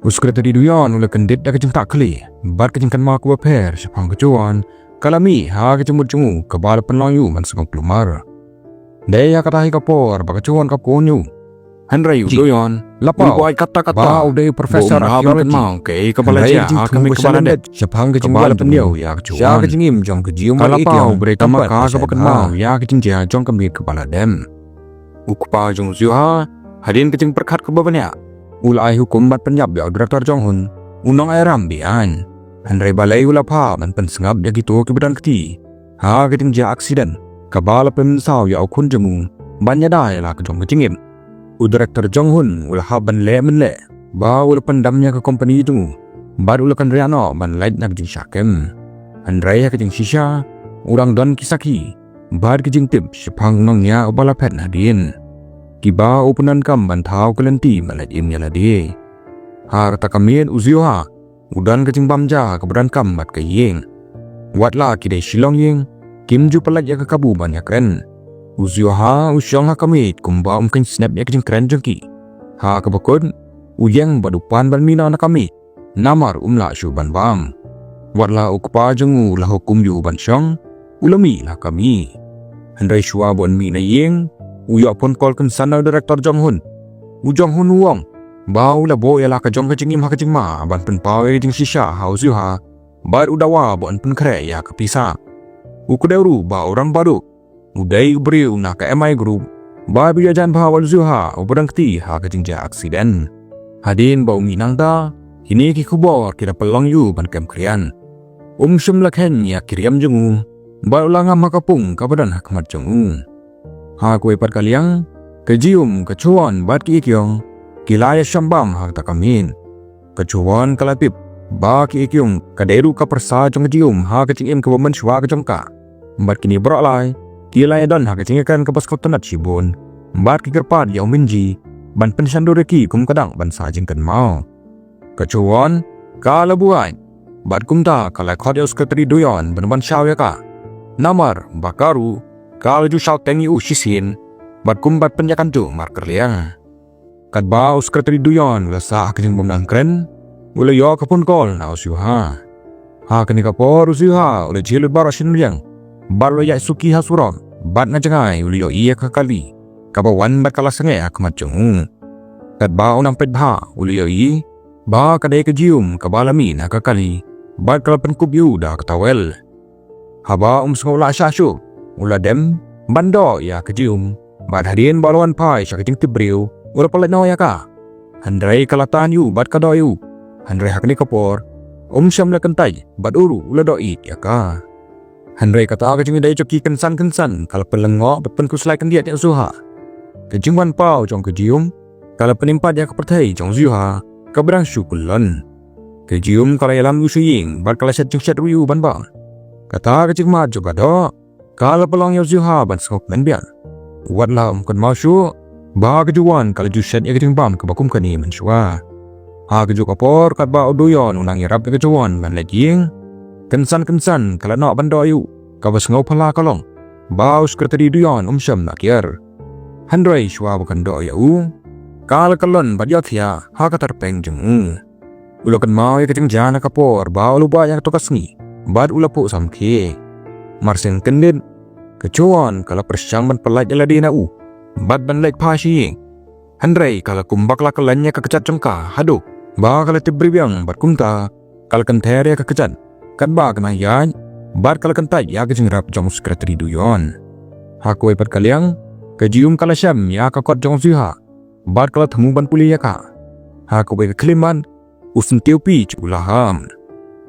U Secretary Doyon u la kyndit da ka jingtah khlieh bad ka jingkynmaw kaba pher shaphang ka Juwon, ka la mih ha ka jingmut jong u kaba la pynlong ïa u ban sngewkhlumar. Dei ha kata hi ka por ba ka Juwon ka phone ïa u. Hynrei u Doyon la paw kata kata ba u dei u professor ha ka university. Hynrei ka jingthmu ba shalyndet shaphang ka jingwan ban pynïaw ïa ka Juwon, sha ka jingim jong ka Jium, ka la paw ba dei tang ka kaba kynmaw ïa ka jingjia jong ka miet kaba la dem. U kpa jong u Xiuha, hadien ka jingpyrkhat kaba bniah, u la ai hukum ban pynïap ïa u Director Jong Hun, u nongai ram beaiñ. Hynrei balei u la phah ban pynsngap ïa kito kiba don kti ha ka jingjia aksiden kaba la pynmynsaw ïa u khun jong u ban ïada ïa la ka jong ka jingim. U Director Jong Hun u la hap ban leh mynleh ba u la pyndam ïa ka kompani jong u bad u la kynriah noh ban lait na ka jingshah kem. Hynrei ha ka jingshisha u dang don ki sakhi bad ki jingtip shaphang u nongñiah uba la phet hadien, kiba u pyndonkam ban thaw ki lynti ban lait im ïa lade. Ha kata ka miet u Xiuha u don ka jingbam ja kaba donkam bad ka ïing. Watla ki dei shi longïing, kim ju pyllait ïa ka kabu ban ïakren. U Xiuha u shong ha ka miet kumba um kheiñ snep ïa ka jingkren jong ki. Ha kaba kut u ïeng bad u pan ban mih noh na ka miet, namar um lah shuh ban bam. Watla u kpa jong u u la hukum ïa u ban shong, u la mih na ka miet. Hynrei shuwa ba un mih na ïing, u ïoh phone call kynsan na u Director Jong Hun. U Jong Hun u ong ba u la buh ïa la ka jong ka jingim ha ka jingma ban pynpaw ïa ka jingshisha ha u Xiuha, bad u dawa ba un pynkhreh ïa ka pisa. U kdew ruh ba u Rangbah Duh u dei u briew na ka M I Group, bad u ïajan bha bad u Xiuha uba dang kti ha ka jingjia aksiden. Hadien ba u mih nangta, kine ki khubor ki la pynlong ïa u ban kem khrian. Um shym la kheiñ ïa ki riam jong u bad u la ngam ha ka pung kaba don ha khmat jong u. Ha kawei pat ka liang, ka Jium, ka Juwon bad ka Akyung ki la ïashong bam ha kata ka miet. Ka Jowon ka la tip ba ka Ikyung ka dei ruh ka pyrsa jong ka Jium ha ka jingim kaba mynshuwa ka jong ka. Bad kine baroh lai ki la ïadon ha ka jingïakren kaba sngewtynnat shibun. Bad ki kyrpad ïa u Minji ban pynshan dur ïa ki kum ka dang ban sa jingkynmaw. Ka Jowon ka la buaid bad kumta ka la khot ïa u Secretary Doyon ban wan shaw ïa ka. Namar ba ka ruh ka la ju shaw teng ïa u shisien bad kum ban pynïakynduh markylliang. Katba u Secretary Doyon u la sah ha ka jingbym nang kren, u la ïoh ka phone call na u Zyuha. Ha kane ka por u Zyuha u la jhieh lut baroh shi nongriang bad u la ïaid suki ha surok bad na jngai u la ïohi ïa ka kali kaba wan bad ka la sangeh ha khmat jong u. Katba u nang peit bha u la ïohi ba ka dei ka Jium kaba la mih na ka kali bad ka la pynkup ïa u da ka towel. Haba um sngew lah shah shuh u la dem ban doh ïa ka Jium bad hadien ba u la wan phai sha ka jingtip briew u la pynlait noh ïa ka. Hynrei ka la tan ïa u bad ka doh ïa u. Hynrei ha kane ka por um shym la kyntait bad u ruh u la doh ïeit ïa ka. Hynrei kata ka jingïadei jong ki kynsan kynsan ka la pynlyngngoh bad pynkhuslai khyndiat ïa u Zyuha. Ka jingwan paw jong ka Jium ka la pynimpat ïa ka pyrthei jong u Zyuha kaba dang shu kyllon. Ka Jium ka la ïalam ïa u sha ïing bad ka la shet jingshet ruh ïa u ban bam. Kata ka jingmad jong ka doh ka la pynlong ïa u Zyuha ban sngewkmen biang. Wat la um kynmaw shuh ba ka Jowon ka la ju shet ïa ka jingbam kaba kum kane mynshuwa. Ha kajuh ka por katba u Doyon u nang ïarap ïa ka Jowon ban leit ïing, kynsan kynsan ka la noh ban doh ïa u. Kaba sngewphylla ka long ba u Secretary Doyon um shym la kiar. Hynrei shuwa ba kan doh ïa u ka la kyllon bad ïohthiah ha ka tyrpeng jong u. U la kynmaw ïa ka jingjia na ka por ba u la buaid ïa kato ka sngi bad u la phuh samkhie. Mar shen kyndit ka Jowon ka la pyrshang ban pyllait ïa lade na u bad ban leit phai sha ïing. Hynrei ka la kumba ka la kyllon ïa ka kjat jong ka haduh ba ka la tip briew biang bad kumta ka la kynther ïa ka kjat katba ka nang ïaid bad ka la kyntait ïa ka jingrap jong u Secretary Doyon. Ha kawei pat ka liang ka Jium ka la shem ïa ka kot jong u Zyuha bad ka la thmu ban pule ïa ka. Ha kawei ka khyllipmat u Shin Teo Pi u la ham.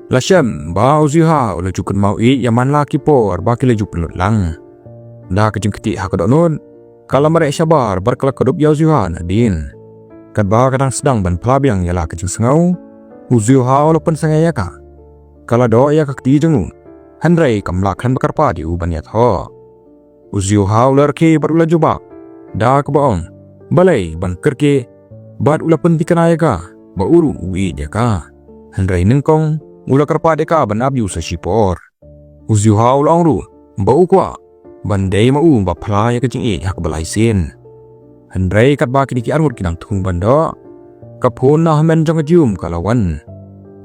La shem ba u Zyuha u la ju kynmaw ïa man la ki por ba ki la ju pynlut lang. Da ka jingktieh ha ka dohnud ka la mareh shabar bad ka la kdup ïa u Zyuha nadien. Katba ka dang sdang ban phla biang ïa la ka jingsngew, u Zyuha u la pynsangeh ïa ka. Ka la doh ïa ka kti jong u, hynrei kam lah khlem ba kyrpad ïa u ban ïathoh. U Zyuha u la rkhie bad u la jubab da kaba ong, balei ban kyrkieh? Bad u la pynthikna ïa ka ba u ruh u ïeit ïa ka. Hynrei nyngkong u la kyrpad ïa ka ban ap ïa u sa shipor. U Zyuha u la ong ruh ba u kwah ban dei ma u ba phla ïa ka jingïeit ha kaba lai sien. Hynrei katba kine ki arngut ki dang thung ban doh, ka phone na hynmen jong ka Jium ka la wan.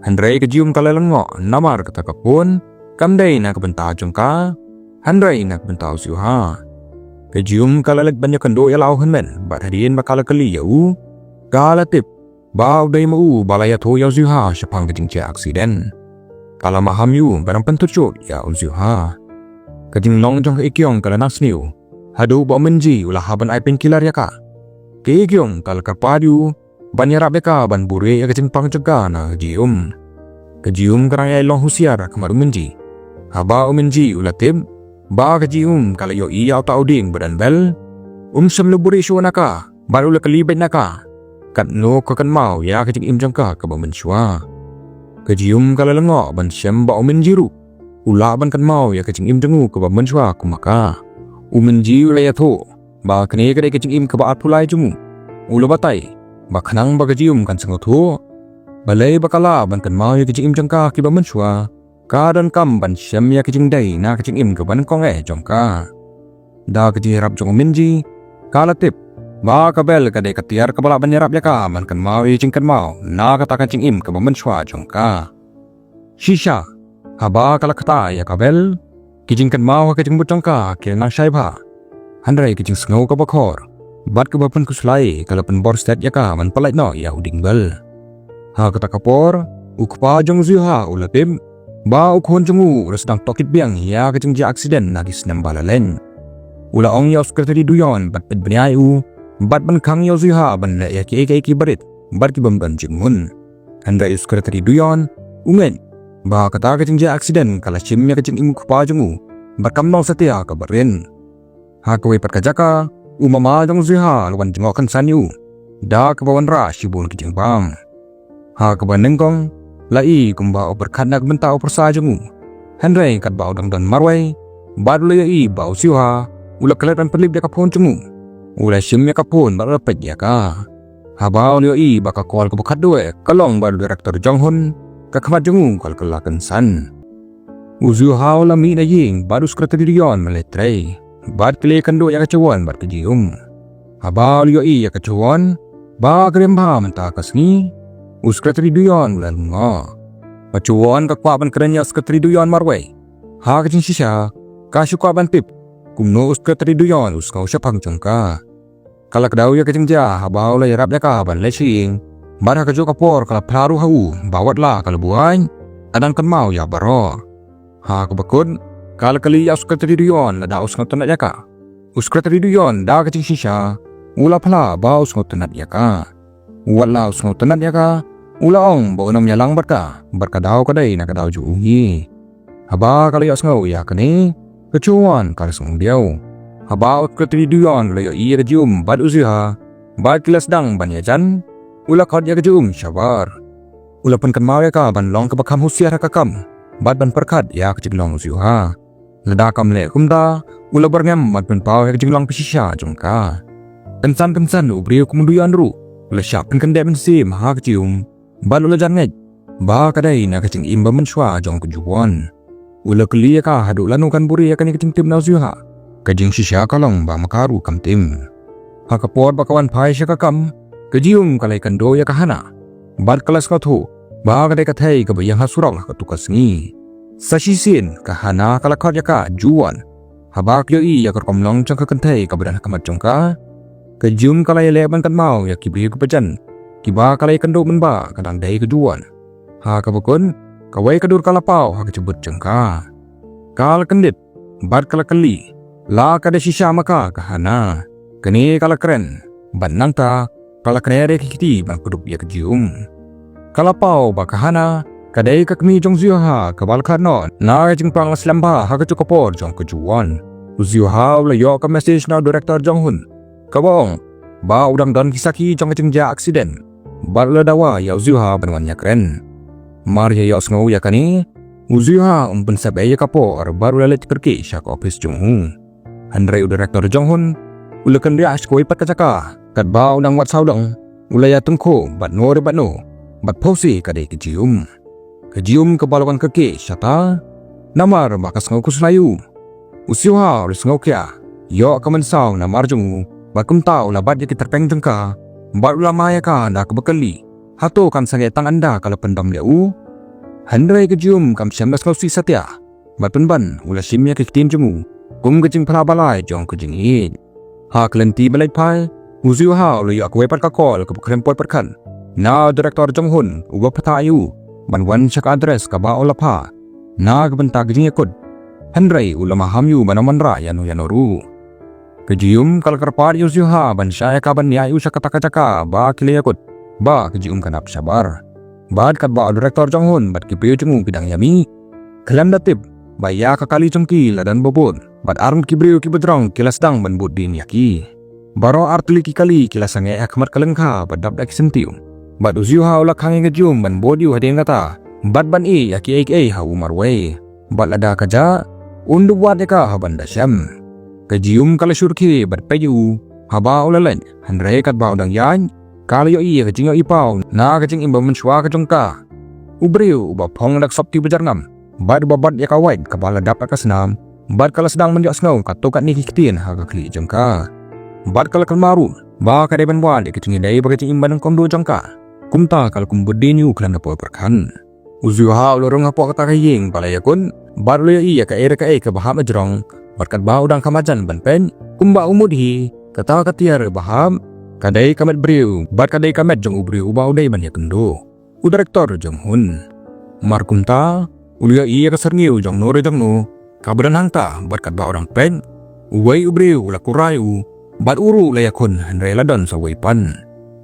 Hynrei ka Jium ka la lyngngoh namar kata ka phone kam dei na ka bynta jong ka, hynrei na ka bynta u Zyuha. Ka Jium ka la leit ban ïakynduh ïa la u hynmen bad hadien ba ka la kylli ïa u, ka la tip ba u dei ma u ba la ïathuh ïa u Zyuha shaphang ka jingjia aksiden. Ka la maham ïa u ba nang pynthut shuh ïa u Zyuha. Ka jinglong jong ka Ikyung ka la nang sniew haduh ba u Minji u la hap ban ai painkiller ïa ka. Ka Ikyung ka la kyrpad ïa u ban ïarap ïa ka ban buhrieh ïa ka jingpang jong ka na ka Jium. Ka Jium ka dang ïai long husiar ha khmat u Minji. Haba u Minji u la tip ba ka Jium ka la ïohi ïa uta u dieng ba don bel, um shym la buhrieh shuh na ka bad u la kylli beit na ka katno ka kynmaw ïa ka jingim jong ka kaba mynshuwa. Ka Jium ka la lyngngoh ban shem ba u Minji ruh u lah ban kynmaw ïa ka jingim jong u kaba mynshuwa kum ma ka. U Minji u la ïathuh ba kane ka dei ka jingim kaba arphew lai jong u. U la batai ba khnang ba ka Jium kan sngewthuh, balei ba ka lah ban kynmaw ïa ka jingim jong ka kiba mynshuwa, ka donkam ban shem ïa ka jingdei na ka jingim kaba nyngkong eh jong ka. Da ka jingïarap jong u Minji, ka la tip ba ka bel ka dei ka tiar kaba lah ban ïarap ïa ka ban kynmaw ïa ka jingkynmaw na kata ka jingim kaba mynshuwa jong ka. Shisha haba ka la ktah ïa ka bel, ki jingkynmaw ha ka jingmut jong ka ki la nang shai bha. Hynrei ka jingsngew kaba khor bad kaba pynkhuslai ka la pynbor stet ïa ka ban pyllait noh ïa u dieng bel. Ha kata ka por u kpa jong u Zyuha u la tip ba u khun jong u u la sdang tohkit biang ïa ka jingjia aksiden na ki snem ba la leit. U la ong ïa u Secretary Doyon ban peit bniah ïa u bad ban khang ïa u Zyuha ban leh ïa kiei kiei kiba rit bad ki bym don jingmut. Hynrei u Secretary Doyon u ngeit ba kata ka jingjia aksiden ka la shim ïa ka jingim u kpa jong u bad kam long satia kaba rit. Ha kawei pat ka jaka u mama jong u Zyuha u la wan jngoh kynsan ïa u da kaba wanrah shibun ki jingbam. Ha kaba nyngkong, la i kumba u pyrkhat na ka bynta u pyrsa jong u. Hynrei katba u dang don marwei, bad u la ïohi ba u Xiu Ha u la klet ban pynlip da ka phone jong u, u la shim ïa ka phone bad u la peit ïa ka. Haba u la ïohi ba ka call kaba khatduh ka long bad u director Jong Hun, ka khmat jong u ka la kylla kynsan. U Xiu Ha u la mih na ïing bad u secretary Dion ban leit trei, bad ki la ïakynduh ïa ka Chawon bad ka Jium. Haba u la ïohi ïa ka Chawon ba ka rim bha mynta ka sngi, u secretary Dion u la lyngngoh. Ka Chawon ka kwah ban kren ïa u secretary Dion marwei. Ha ka jingshisha ka shu kwah ban tip kumno u secretary Dion u sngew shaphang jong ka. Ka la kdew ïa ka jingjia haba u la ïarap ïa ka ban leit sha ïing, bad ha kajuh ka por ka la phla ruh ha u ba wat la ka la buain, ka dang kynmaw ïa baroh. Ha kaba kut, ka la kylli ïa u secretary Dion lada u sngewtynnat ïa ka. U secretary Dion da ka jingshisha u la phla ba u sngewtynnat ïa ka. Wat la u sngewtynnat ïa ka, u la ong ba un ym ïalang bad ka, bad ka daw ka dei na ka daw jong u hi. Haba ka la ïohsngew ïa kane, ka Chawon ka la sngew diaw. Haba u secretary Dion u la ïohi ïa ka Jium bad u Xiu Ha ba ki la sdang ban ïajan, u la khot ïa ka Jium shabar. U la pynkynmaw ïa ka ban long kaba kham husiar ha ka kam bad ban pyrkhat ïa ka jinglong u Xiu Ha. Lada kam leh kumta, u la byrngem ban pynpaw ïa ka jinglong ka shisha jong ka. Kynsan kynsan u briew kum u Dion ruh u la shah pynkyndit mynsiem ha ka Jium, bad u la jan ngeit ba ka dei na ka jingim ba mynshuwa jong ka Jiwon. U la kylli ïa ka haduh lano kan buhrieh ïa kane ka jingtip na u Xiu Ha. Ka jingshisha ka long ba ma ka ruh kam tip. Ha ka por ba ka wan phai sha ka kam, ka Jium ka la ïakynduh ïa ka Hana, bad ka la sngewthuh ba ka dei ka thei kaba ïeng ha surok ha katu ka sngi. Sa shisien ka Hana ka la khot ïa ka Jiwon. Haba ka ïohi ïa ka rukom long jong ka kynthei kaba don ha khmat jong ka, ka Jium ka la ïaleh ban kynmaw ïa ki briew kiba jan, kiba ka la ïakynduh mynba ka dang dei ka Jiwon. Ha kaba kut, kawei ka dur ka la paw ha ka jubut jong ka. Ka la kyndit bad ka la kylli, la ka dei shisha ma ka ka Hana. Kane ka la kren bad nangta ka la kner ïa ki kti ban kdup ïa ka Jium. Ka la paw ba ka Hana ka dei ka kmie jong u Xiu Ha kaba la khlad noh na ka jingpang la slem bha ha kajuh ka por jong ka Jiwon. U Xiu Ha u la ïoh ka message na u director Jong Hun, kaba ong ba u dang don ki sakhi jong ka jingjia accident, bad u la dawa ïa u Xiu Ha ban wan ïakren. Mar ïa ïohsngew ïa kane, u Xiu Ha um pynsep ei ïa ka por bad u la leit kyrkieh sha ka office jong u. Hynrei u director Jong Hun u la kynriah sha kawei pat ka jaka, katba u dang wad sawdong, u la ïatyngkhuh bad no re bad no, bad phewse ka dei ka Jium. Ka Jium kaba la wan kyrkieh shata, namar ba ka sngew khuslai ïa u. U Xiu Ha u la sngewkhia ïoh ka mynsaw namar jong u, bad kumta u la bat ïa ki tyrpeng jong ka bad u la mai ïa ka da kaba kylli, hato kan sangeh tang ynda ka la pyndom ïa u? Hynrei ka Jium kam shym la sngewsih satia, bad pynban u la shim ïa ki ktien jong u kum ka jingphla ba lai jong ka jingïeit. Ha ka lynti ba leit phai, u Xiu Ha u la ïoh kawei pat ka call kaba khlem poi pyrkhat na u director Jong Hun uba phah ïa u ban wan sha ka address kaba u la phah na ka bynta ka jingïakut. Hynrei u la maham ïa u ban ym wanrah ïano ïano ruh. Ka Jium ka la kyrpad ïa u Xiu Ha ban shah ïa ka ban ïaid ïa u sha kata ka jaka ba ki la ïakut, ba ka Jium kan ap shabar. Bad katba u director Jong Hun bad ki briew jong u ki dang ïamih, khlem da tip ba ïa ka kali jong ki la don ba bud, bad arngut ki briew kiba jrong ki la sdang ban bud dien ïa ki. Baroh artylli ki kali ki la sangeh ha khmat ka lyngkha ba dap da ki syntiew. Bad u Xiu Ha u la khang ïa ka Jium ban bud ïa u hadien kata, bad ban ïeh ïa kiei kiei ha u marwei. Bad lada ka jah, un dup wad ïa ka ha ban da shem. Ka Jium ka la shyrkhei bad peit ïa u haba u la leit, hynrei katba u dang ïaid, ka la ïohi ïa ka jingïohi paw na ka jingim ba mynshuwa ka jong ka. U briew uba phong da ka sopti ba jar ngam, bad uba bat ïa ka wait kaba la dap ha ka snam, bad ka la sdang ban ïohsngew katto katne ki ktien ha ka khlieh jong ka. Bad ka la kynmaw ruh ba ka dei ban wad ïa ka jingïadei bad ka jingim ba nyngkong duh jong ka. Kumta ka la kum bud dien ïa u khlem da poi pyrkhat. U Xiu Ha u la rung hapoh kata ka ïing ba la ïakut, bad u la ïohi ïa kaei re kaei kaba hap hajrong, bad katba u dang kham hajan ban peit, kumba u mut hi, kata ka tiar ba hap ka dei ka met briew, bad ka dei ka met jong u briew uba u dei ban ïakynduh, u director Jong Hun. Mar kumta u la ïohi ïa ka syrngiew jong no re jong no kaba don hangta, bad katba u dang peit, uwei u briew u la kurai ïa u, bad u ruh u la ïakhun hynrei la don sa uwei pat.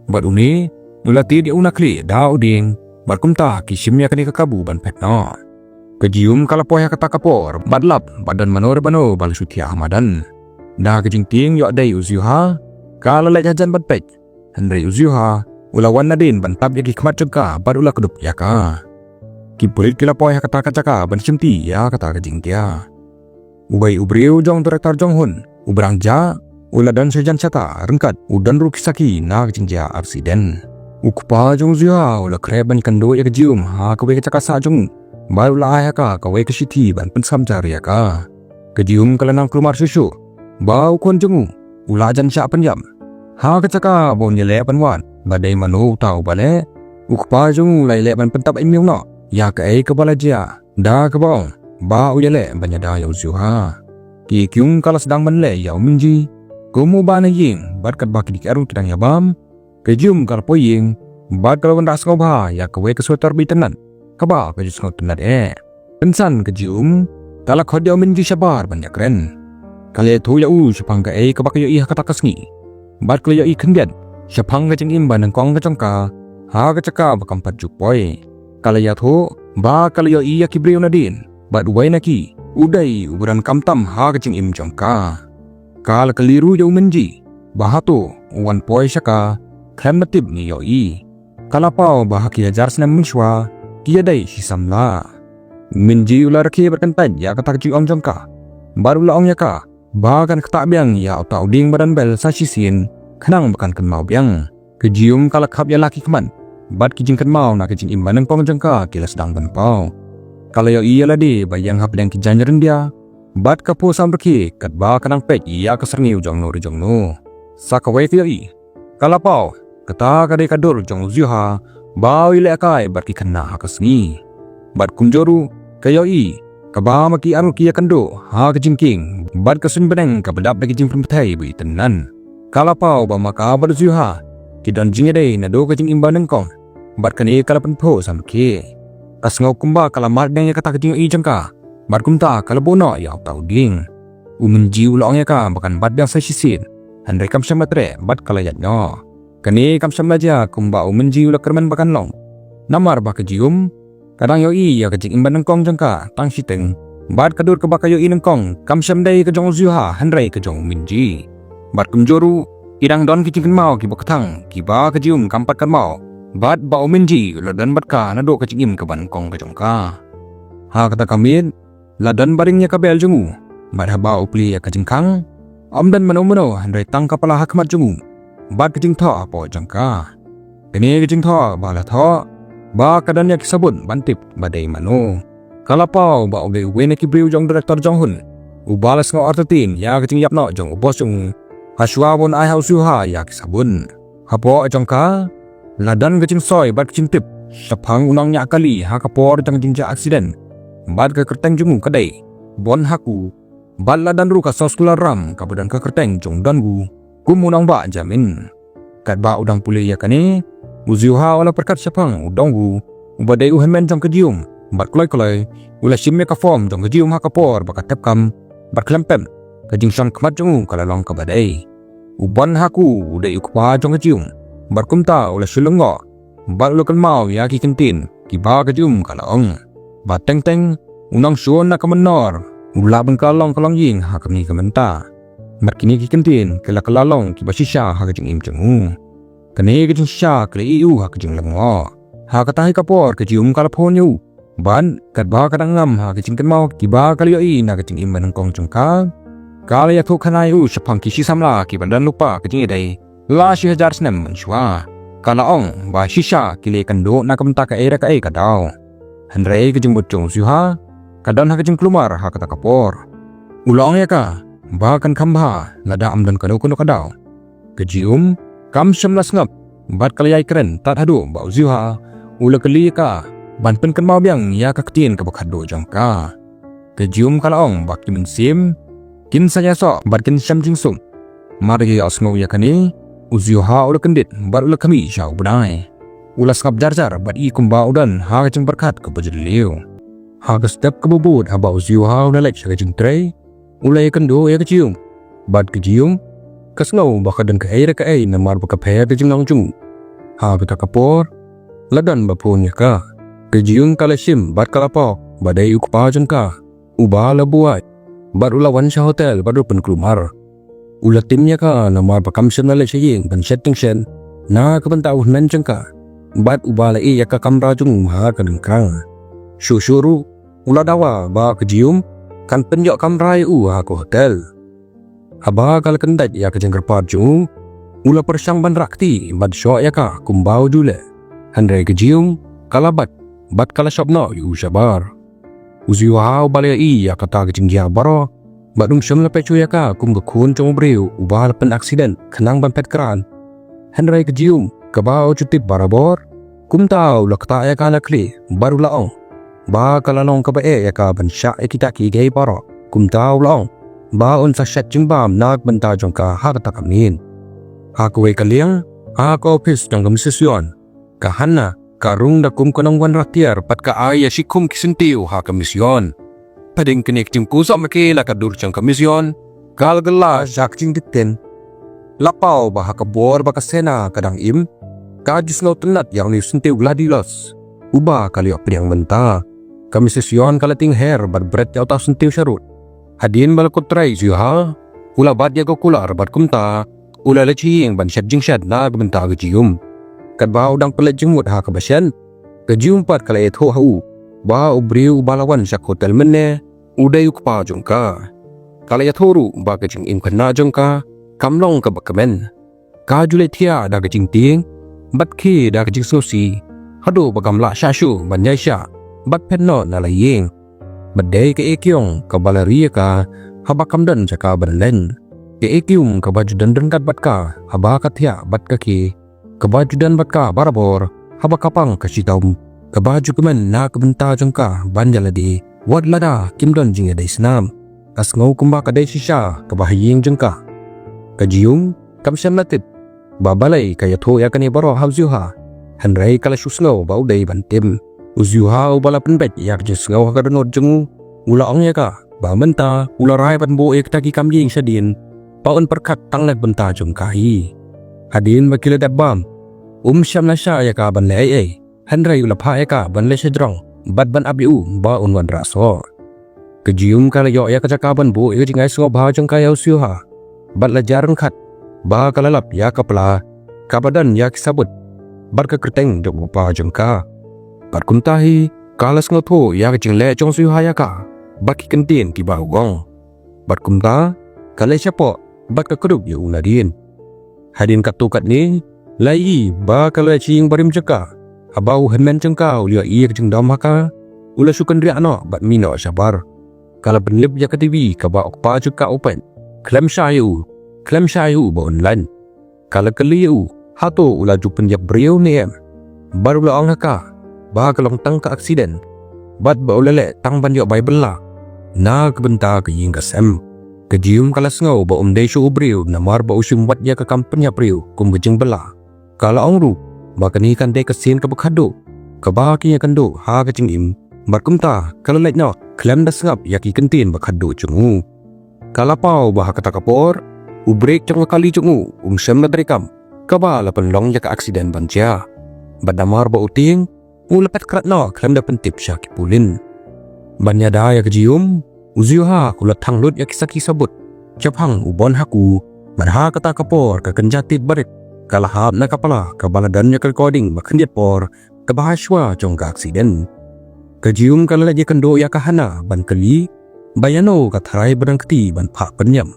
Bad une u la tied ïa u na khlieh da u dieng, bad kumta ki shim ïa kane ka kabu ban phet noh. Ka Jium ka la poi ha kata ka por bad lap ba don mano re mano ba la shu thiah ha madan. Da ka jingtieng ïoh dei u Xiu Ha, ka la leit hajan ban peit, hynrei u Xiu Ha u la wan nadien ban tap ïa ki khmat jong ka bad u la kdup ïa ka. Ki pulit ki la poi ha kata ka jaka ban shimti ïa kata ka jingïa. Uwei u briew jong director jong Hun, u Brang Ja, u la don sha jan shata ryngkat u don ruh ki sakhi na ka jingïa accident. U kpa jong u Ziuha u la khreh ban kynduh ïa ka Jium ha kawei ka jaka sah jong u bad u la ai ha ka kawei ka shithi ban pynsam jar ïa ka. Ka Jium ka la nang kulmar shuh shuh ba u khun jong u u la jan shah pynïap ha ka jaka ba un ïaleh ban wad ba dei mano uta uba leh. U kpa jong u u la ïaleh ban pyntap ei miaw noh ïa kaei kaba la jia da kaba ong ba u ïaleh ban ïada ïa u Ziuha. Ki kyung ka la sdang ban leh ïa u Minji kum uba na ïing bad katba ki D K R ki dang ïabam, ka Jium ka la poi ïing bad ka la wanrah sngewbha ïa kawei ka sweater ba itynnad kaba ka ju sngewtynnad eh. Pynsan ka Jium ka la khot ïa u Minji shabar ban ïakren. Ka la ïathuh ïa u shaphang kaei kaba ka ïohi ha kata ka sngi bad ka la ïohi khyndiat shaphang ka jingim ba nyngkong ka jong ka ha ka jaka ba kam pat ju poi. Ka la ïathuh ba ka la ïohi ïa ki briew nadien bad uwei na ki u dei uba donkam tam ha ka jingim jong ka. Ka la kylli ruh ïa u Minji ba hato u wan poi sha ka khlem da tip ne ïohi. Ka la paw ba ha ki hajar snem mynshuwa ki ïadei shi samla. U Minji u la rakhe bad kyntait ïa kata ka jingong jong ka bad u la ong ïa ka ba kan ktah biang ïa uta u dieng ba don bel sa shisien khnang ba kan kynmaw biang. Ka Jium ka la khap ïa la ki khmat bad ki jingkynmaw na ka jingim ba nyngkong jong ka ki la sdang ban paw. Ka la ïohi ïa lade ba ïeng hapdeng ki jaiñ ryndia bad ka phuh samrkhie katba ka nang peit ïa ka syrngiew jongno re jongno. Sa kawei ka ïohi ka la paw, kata ka dei ka dur jong u Ziuha ba u ïalehkai bad ki khynnah ha ka sngi. Bad kumjuh ruh ka ïohi kaba ma ki arngut ki ïakynduh ha ka jingkieng bad ka suiñ bneng kaba dap da ki jingpynpthei ba itynnad. Ka la paw ba ma ka bad u Ziuha ki don jingïadei naduh ka jingim ba nyngkong bad kane ka la pynphuh samrkhie. Ka sngew kumba ka la mad biang ïa kata ka jingïohi jong ka bad kumta ka la buh noh ïa uta u dieng. U Minji u la ong ïa ka ba kan bat biang sa shisien, hynrei kam shym la treh bad ka la ïaid noh. Kane kam shym la jia kumba u Minji u la kyrmen ba kan long, namar ba ka Jium ka dang ïohi ïa ka jingim ba nyngkong jong ka tang shiteng bad ka dur kaba ka ïohi nyngkong kam shym dei ka jong u Ziuha hynrei ka jong u Minji. Bad kumjuh ruh ki dang don ki jingkynmaw kiba kthang kiba ka Jium kam pat kynmaw bad ba u Minji u la don bad ka naduh ka jingim kaba nyngkong ka jong ka. Ha kata ka miet la don ba ring ïa ka bel jong u bad haba u plie ïa ka jingkhang, ym don mano mano hynrei tang ka pla ha khmat jong u bad ka jingthoh hapoh jong ka. Kane ka jingthoh ba la thoh ba ka don ïa ki sabut ban tip ba dei mano. Ka la paw ba u dei uwei na ki briew jong director jong Hun uba la sngew artatien ïa ka jingïap noh jong u boss jong u hashwa ba un ai ha u Ziuha ïa ki sabut. Hapoh jong ka la don ka jingsoi bad ka jingtip shaphang u nongñiah kali ha ka por jong ka jingjia accident. Bad ka kyrteng jong u ka dei Bon Haku. Bad la don ruh ka soskular ram kaba don ka kyrteng jong u Dongu kum u nongbah jamin. Katba u dang pule ïa kane, u Ziuha u la pyrkhat shaphang u Dongu uba dei u hynmen jong ka Jium bad kloi kloi u la shim ïa ka form jong ka Jium ha ka por ba ka tep kam bad khlem pep ka jingshong khmat jong u ka la long kaba dei. U Bon Haku u dei u kpa jong ka Jium bad kumta u la shu lyngngoh bad u la kynmaw ïa ki kyntien kiba ka Jium ka la ong ba teng teng u nongshun na ka mynnor u lah ban kylla long ka longïing ha kane ka bynta. Bad kine ki kyntien ki la kylla long kiba shisha ha ka jingim jong u. Kane ka jingshisha ka la ïeh ïa u ha ka jinglyngngoh. Ha kata hi ka por ka Jium ka la phone ïa u bad katba ka dang ngam ha ka jingkynmaw kiba ka la ïohi na ka jingim ba nyngkong jong ka, ka la ïathuh khana ïa u shaphang ki shi samla kiba don lypa ka jingïadei la shi hajar snem mynshuwa. Ka la ong ba shisha ki la ïakynduh na ka bynta kaei re kaei ka daw. Hynrei ka jingmut jong u Ziuha ka don ha ka jingkulmar ha kata ka por. U la ong ïa ka ba kan kham bha lada ym don kano kano ka daw. Ka Jium kam shym la sngap bad ka la ïai kren tad haduh ba u Ziuha u la kylli ïa ka ban pynkynmaw biang ïa ka ktien kaba khatduh jong ka. Ka Jium ka la ong ba ki mynsiem kin sa ïasoh bad kin shem jingsuk. Mar ïa ïohsngew ïa kane, u Ziuha u la kyndit bad u la khmih sha u bnai. U la sngap jar jar bad i kumba u don ha ka jingpyrkhat kaba jylliew. Ha ka step kaba bud haba u Ziuha u la leit sha ka jingtrei, u la ïakynduh ïa ka Jium. Bad ka Jium ka sngew ba ka don kaei re kaei namar ba ka pher ka jinglong jong u. Ha kata ka por la don ba phone ïa ka. Ka Jium ka la shim bad ka la pok ba dei u kpa jong ka uba la buaid bad u la wan sha hotel bad u pynkulmar. U la tim ïa ka namar ba kam shym la leit sha ïing ban shet tyngshep. na ka bynta u hynmen jong ka bad uba la ïeh ïa ka kamra jong u ha ka lyngkha. Shuh shuh ruh u la dawa ba ka Jiyum kan pynïoh kamra ïa u ha ka hotel. Haba ka la kyndait ïa ka jingkyrpad jong u, u la pyrshang ban rah kti bad shoh ïa ka kumba u ju leh. Hynrei ka Jiyum ka la bat bad ka la shop noh ïa u shabar. U Xiu Ha uba la ïohi ïa kata ka jingïa baroh bad um shym la peit shuh ïa ka kum ka khun jong u briew uba la pyn-accident khnang ban phet krat. Hynrei ka Jiyum kaba u ju tip barabor, kumta u la ktah ïa ka na khlieh bad u la ong ba ka la long kaba eh ïa ka ban shah ïa kita ki gai baroh. Kumta u la ong ba un sa shet jingbam na ka bynta jong ka ha kata ka miet. Ha kawei ka liang, ha ka ophis jong ka Misis Yon, ka Hana ka rung da kum ka nongwan rah tiar bad ka ai ïa shi khum ki syntiew ha ka Miss Yon. Hadien kine ki jingpynjah ma ki na ka dur jong ka Miss Yon, ka la kylla sha ka jingditeng. La paw ba ha ka bor ba ka Sena ka dang im, ka ju sngewtynnat ïa une u syntiew Gladiolus uba ka la ïoh pdiang mynta. Ka Misis Yon ka la tieng her bad bret ïa uta u syntiew sharud. Hadien ba la kut trai u Xiu Ha, u la bat ïa ka kular bad kumta u la leit sha ïing ban shet jingshet na ka bynta ka Jiyum. Katba u dang pynleit jingmut ha kaba shen, ka Jiyum pat ka la ïathuh ha u ba u briew uba la wan sha ka hotel mynne u dei u kpa jong ka. Ka la ïathuh ruh ba ka jingim khynnah jong ka kam long kaba kmen. Ka ju leit thiah da ka jingtieng bad khie da ka jingsngewsih haduh ba kam lah shah shuh ban ïaishah bad phet noh na la ïing. Bad dei ka Ekiong kaba la ri ïa ka haba kam don jaka ban len. Ka Ekiong kaba ju don ryngkat bad ka haba ka thiah bad ka khie, kaba ju don bad ka barabor haba ka pang ka shitom, kaba ju kmen na ka bynta jong ka ban ïa lade wat lada kim don jingïadei snam. Ka sngew kumba ka dei shisha kaba ha ïing jong ka. Ka Jiyum kam shym la tip ba balei ka ïathuh ïa kane baroh ha u Xiu Ha. Hynrei ka la shu sngew ba u dei ban tip. U Xiu Ha uba la pynbeit ïa ka jingsngew ha ka dohnud jong u, u la ong ïa ka ba mynta u la rai ban buh ïa kita ki kam ïing shadien ba un pyrkhat tang na ka bynta jong ka hi. Hadien ba ki la dep bam, um shym la shah ïa ka ban leh ei ei. Hynrei u la phah ïa ka ban leit sha jrong bad ban ap ïa u ba un wanrah soh. Ka Jiyum ka la ïoh ïa ka jaka ban buh ïa ka jingai sngewbha jong ka ïa u Xiu Ha bad la jar ryngkat ba ka la lap ïa ka pla kaba don ïa ki sabut bad ka kyrteng jong u kpa jong ka. Bad kumta hi ka la sngewthuh ïa ka jingleh jong u Xiu Ha ïa ka bad ki kyntien kiba u ong. Bad kumta ka leit shapoh bad ka kdup ïa u nadien. Hadien katto katne la ïohi ba ka la leit sha ïing barim jong ka. Haba u hynmen jong ka u la ïohi ïa ka jingdom ha ka, u la shu kynriah noh bad mih noh shabar. Ka la pynlip ïa ka TV kaba u kpa jong ka u peit. Khlem shah ïa u, khlem shah ïa u ba un lait. Ka la kylli ïa u hato u la ju pynïap briew ne em. Bad u la ong ha ka ba ka long tang ka aksiden bad ba u la leh tang ban ïoh bai bylla na ka bynta ka ïing ka sem. Ka Jiyum ka la sngew ba um dei shuh u briew namar ba u shim wat ïa ka kam pynïap briew kum ka jingbylla. Ka la ong ruh ba kane kan dei ka sien kaba khatduh kaba ki ïakynduh ha ka jingim. Bad kumta ka la leit noh khlem da sngap ïa ki kyntien ba khatduh jong u. Ka la paw ba ha kata ka por u brek jong ka kali jong u um shym la treikam, kaba la pynlong ïa ka aksiden ban jia. Bad namar ba u tieng, u la phet krat noh khlem da pyntip sha ki pulit. Ban ïada ïa ka Jiyum, u Xiu Ha u la thang lut ïa ki sakhi sabut shaphang u Bon Haku. Bad ha kata ka por ka kynja tape barit ka la hap na ka pla kaba la don ïa ka recording ba khyndiat por kaba ha shuwa jong ka aksiden. Ka Jiyum ka la leit ïakynduh ïa ka Hana ban kylli ba ïano ka tharai ba dang kti ban phah pynïap.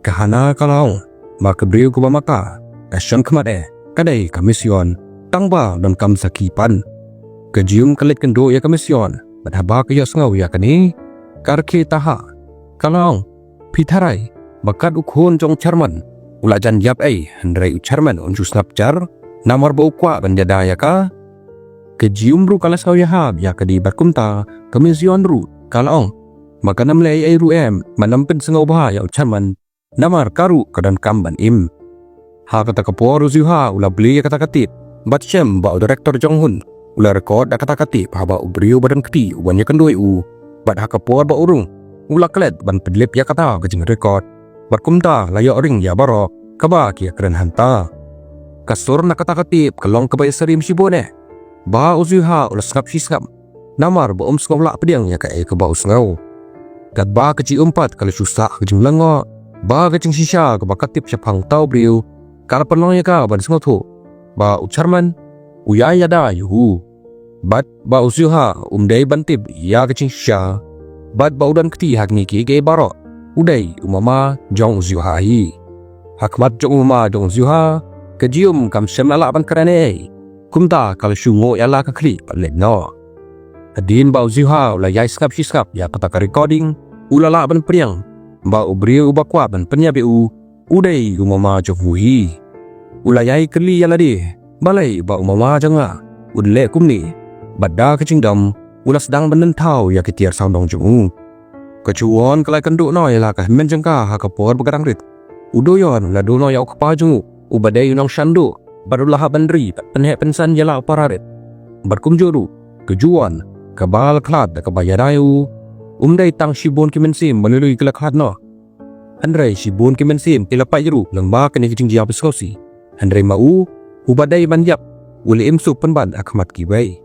Ka Hana ka la ong ba ka briew kaba ma ka ka shong khmat eh ka dei ka Miss Yon, tang ba donkam sakhi pat. Ka Jiyum ka leit kynduh ïa ka Miss Yon bad haba ka ïohsngew ïa kane ka rkhie tahap. Ka la ong, phi tharai ba kat u khun jong u chairman u la jan ïap ei, hynrei u chairman un shu sngap jar namar ba u kwah ban ïada ïa ka. Ka Jiyum ruh ka la sngew ïahap ïa kane bad kumta ka Miss Yon ruh ka la ong ba kan ym leh ei ei ruh em ban ym pynsngewbha ïa u chairman namar ka ruh ka donkam ban im. Ha kata ka por u Xiu Ha u la bli ïa kata ka tape bad shem ba u director Jong Hun u la record da kata ka tape haba u briew ba dang kti u wan ïakynduh ïa u. Bad ha ka por ba u rung u la klet ban pynlip ïa kata ka jingrecord. Bad kumta la ïoh ring ïa baroh kaba ki ïakren hangta. Ka sur na kata ka tape ka long kaba ïasyriem shibun eh ba u Xiu Ha u la sngap shi sngap namar ba um sngew lah pdiang ïa kaei kaba u sngew. Katba ka Jiyum pat ka la shu sah ka jinglyngngoh ba ka jingshisha kaba ka tip shaphang uta u briew ka la pynlong ïa ka ban sngewthuh ba u chairman u ïai ïada ïa u. Bad ba u Xiuha um dei ban tip ïa ka jingshisha. Bad ba u don kti ha kine kiei kiei baroh u dei u mama jong u Xiuha hi. Ha khmat jong u mama jong u Xiuha, ka Jium kam shym la lah ban kren ei ei. Kumta ka la shu nguh ïa la ka khlieh bad leit noh. Hadien ba u Xiuha u la ïai sngap shi sngap ïa kata ka recording, u la lah ban pdiang ba u briew uba kwah ban pynïap ïa u u dei u mama jong u hi. U la ïai kylli ïa lade, balei ba u mama jong nga un leh kumne? Bad da ka jingdom u la sdang ban len thaw ïa ki tiar sawdong jong u. Ka Juwon ka la ïakynduh noh ïa la ka hynmen jong ka ha ka por ba ka dang rit. U Doyon u la duh noh ïa u kpa jong u uba dei u nongshanduh bad u la hap ban ri bad pynheh pynsan ïa la u para rit. Bad kumjuh ruh ka Juwon kaba la khlad da kaba ïada ïa u, um dei tang shibun ki mynsiem ba lui lui ki la khlad noh. Hynrei shibun ki mynsiem ki la pait ruh lyngba kane ka jingjia ba sngewsih. Hynrei ma u, uba dei ban ïap, u la im suk pynban ha khmat kiwei.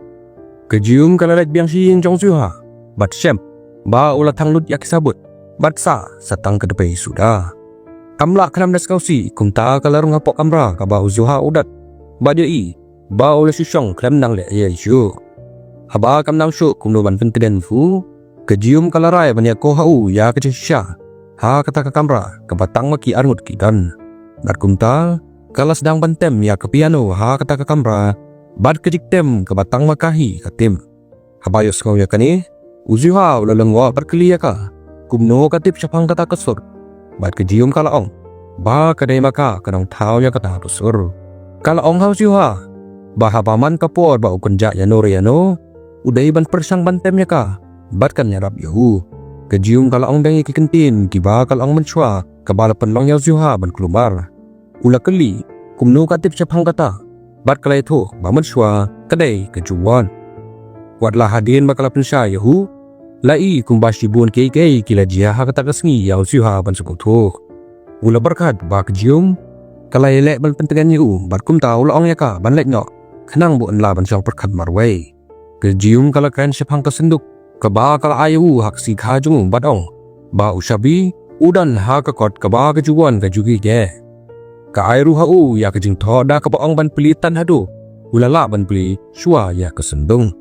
Ka Jium ka la leit biang sha ïing jong u Xiuha bad shem ba u la thang lut ïa ki sabut bad sah sa tang ka dpei suda. Kam lah khlem da sngewsih, kumta ka la rung hapoh kamra kaba u Xiuha u dap bad ïohi ba u la shu shong khlem nang leh ei ei shuh. Haba kam nang shuh kumno ban pyntngen ïa u, ka Jium ka la rai ban ïakoh ha u ïa ka jingshisha ha kata ka kamra kaba tang ma ki arngut ki don. Bad kumta ka la sdang ban tem ïa ka piano ha kata ka kamra bad ka jingtem kaba tang ma ka hi ka tim. Haba ïohsngew ïa kane, u Xiuha u la lyngngoh bad kylli ïa ka kumno ka tip shaphang kata ka sur. Bad ka Jium ka la ong ba ka dei ma ka ka nongthaw ïa kata ka sur. Ka la ong ha u Xiuha ba haba man ka por ba u kynjah ïano re ïano, u dei ban pyrshang ban tem ïa ka bad kan ïarap ïa u. Ka Jium ka la ong biang ïa ki kyntien kiba ka la ong mynshuwa kaba la pynlong ïa u Xiuha ban kulmar. U la kylli kumno ka tip shaphang kata bad ka la ïathuh ba mynshuwa ka dei ka Juwon. Wat la hadien ba ka la pynshai ïa u, la i kumba shibun kiei kiei ki la jia ha kata ka sngi ïa u Xiuha ban sngewthuh. U la pyrkhat ba ka Jium ka la ïaleh ban pyntngen ïa u bad kumta u la ong ïa ka ban leit noh khnang ba un lah ban shong pyrkhat marwei. Ka Jium ka la kren shaphang ka synduk kaba ka la ai ïa u ha ka sngi kha jong u bad ong ba u shabi u don ha ka kot kaba ka Juwon ka ju ïeit. Ka ai ruh ha u ïa ka jingthoh da kaba ong ban plie tang haduh u la lah ban plie shuwa ïa ka synduk.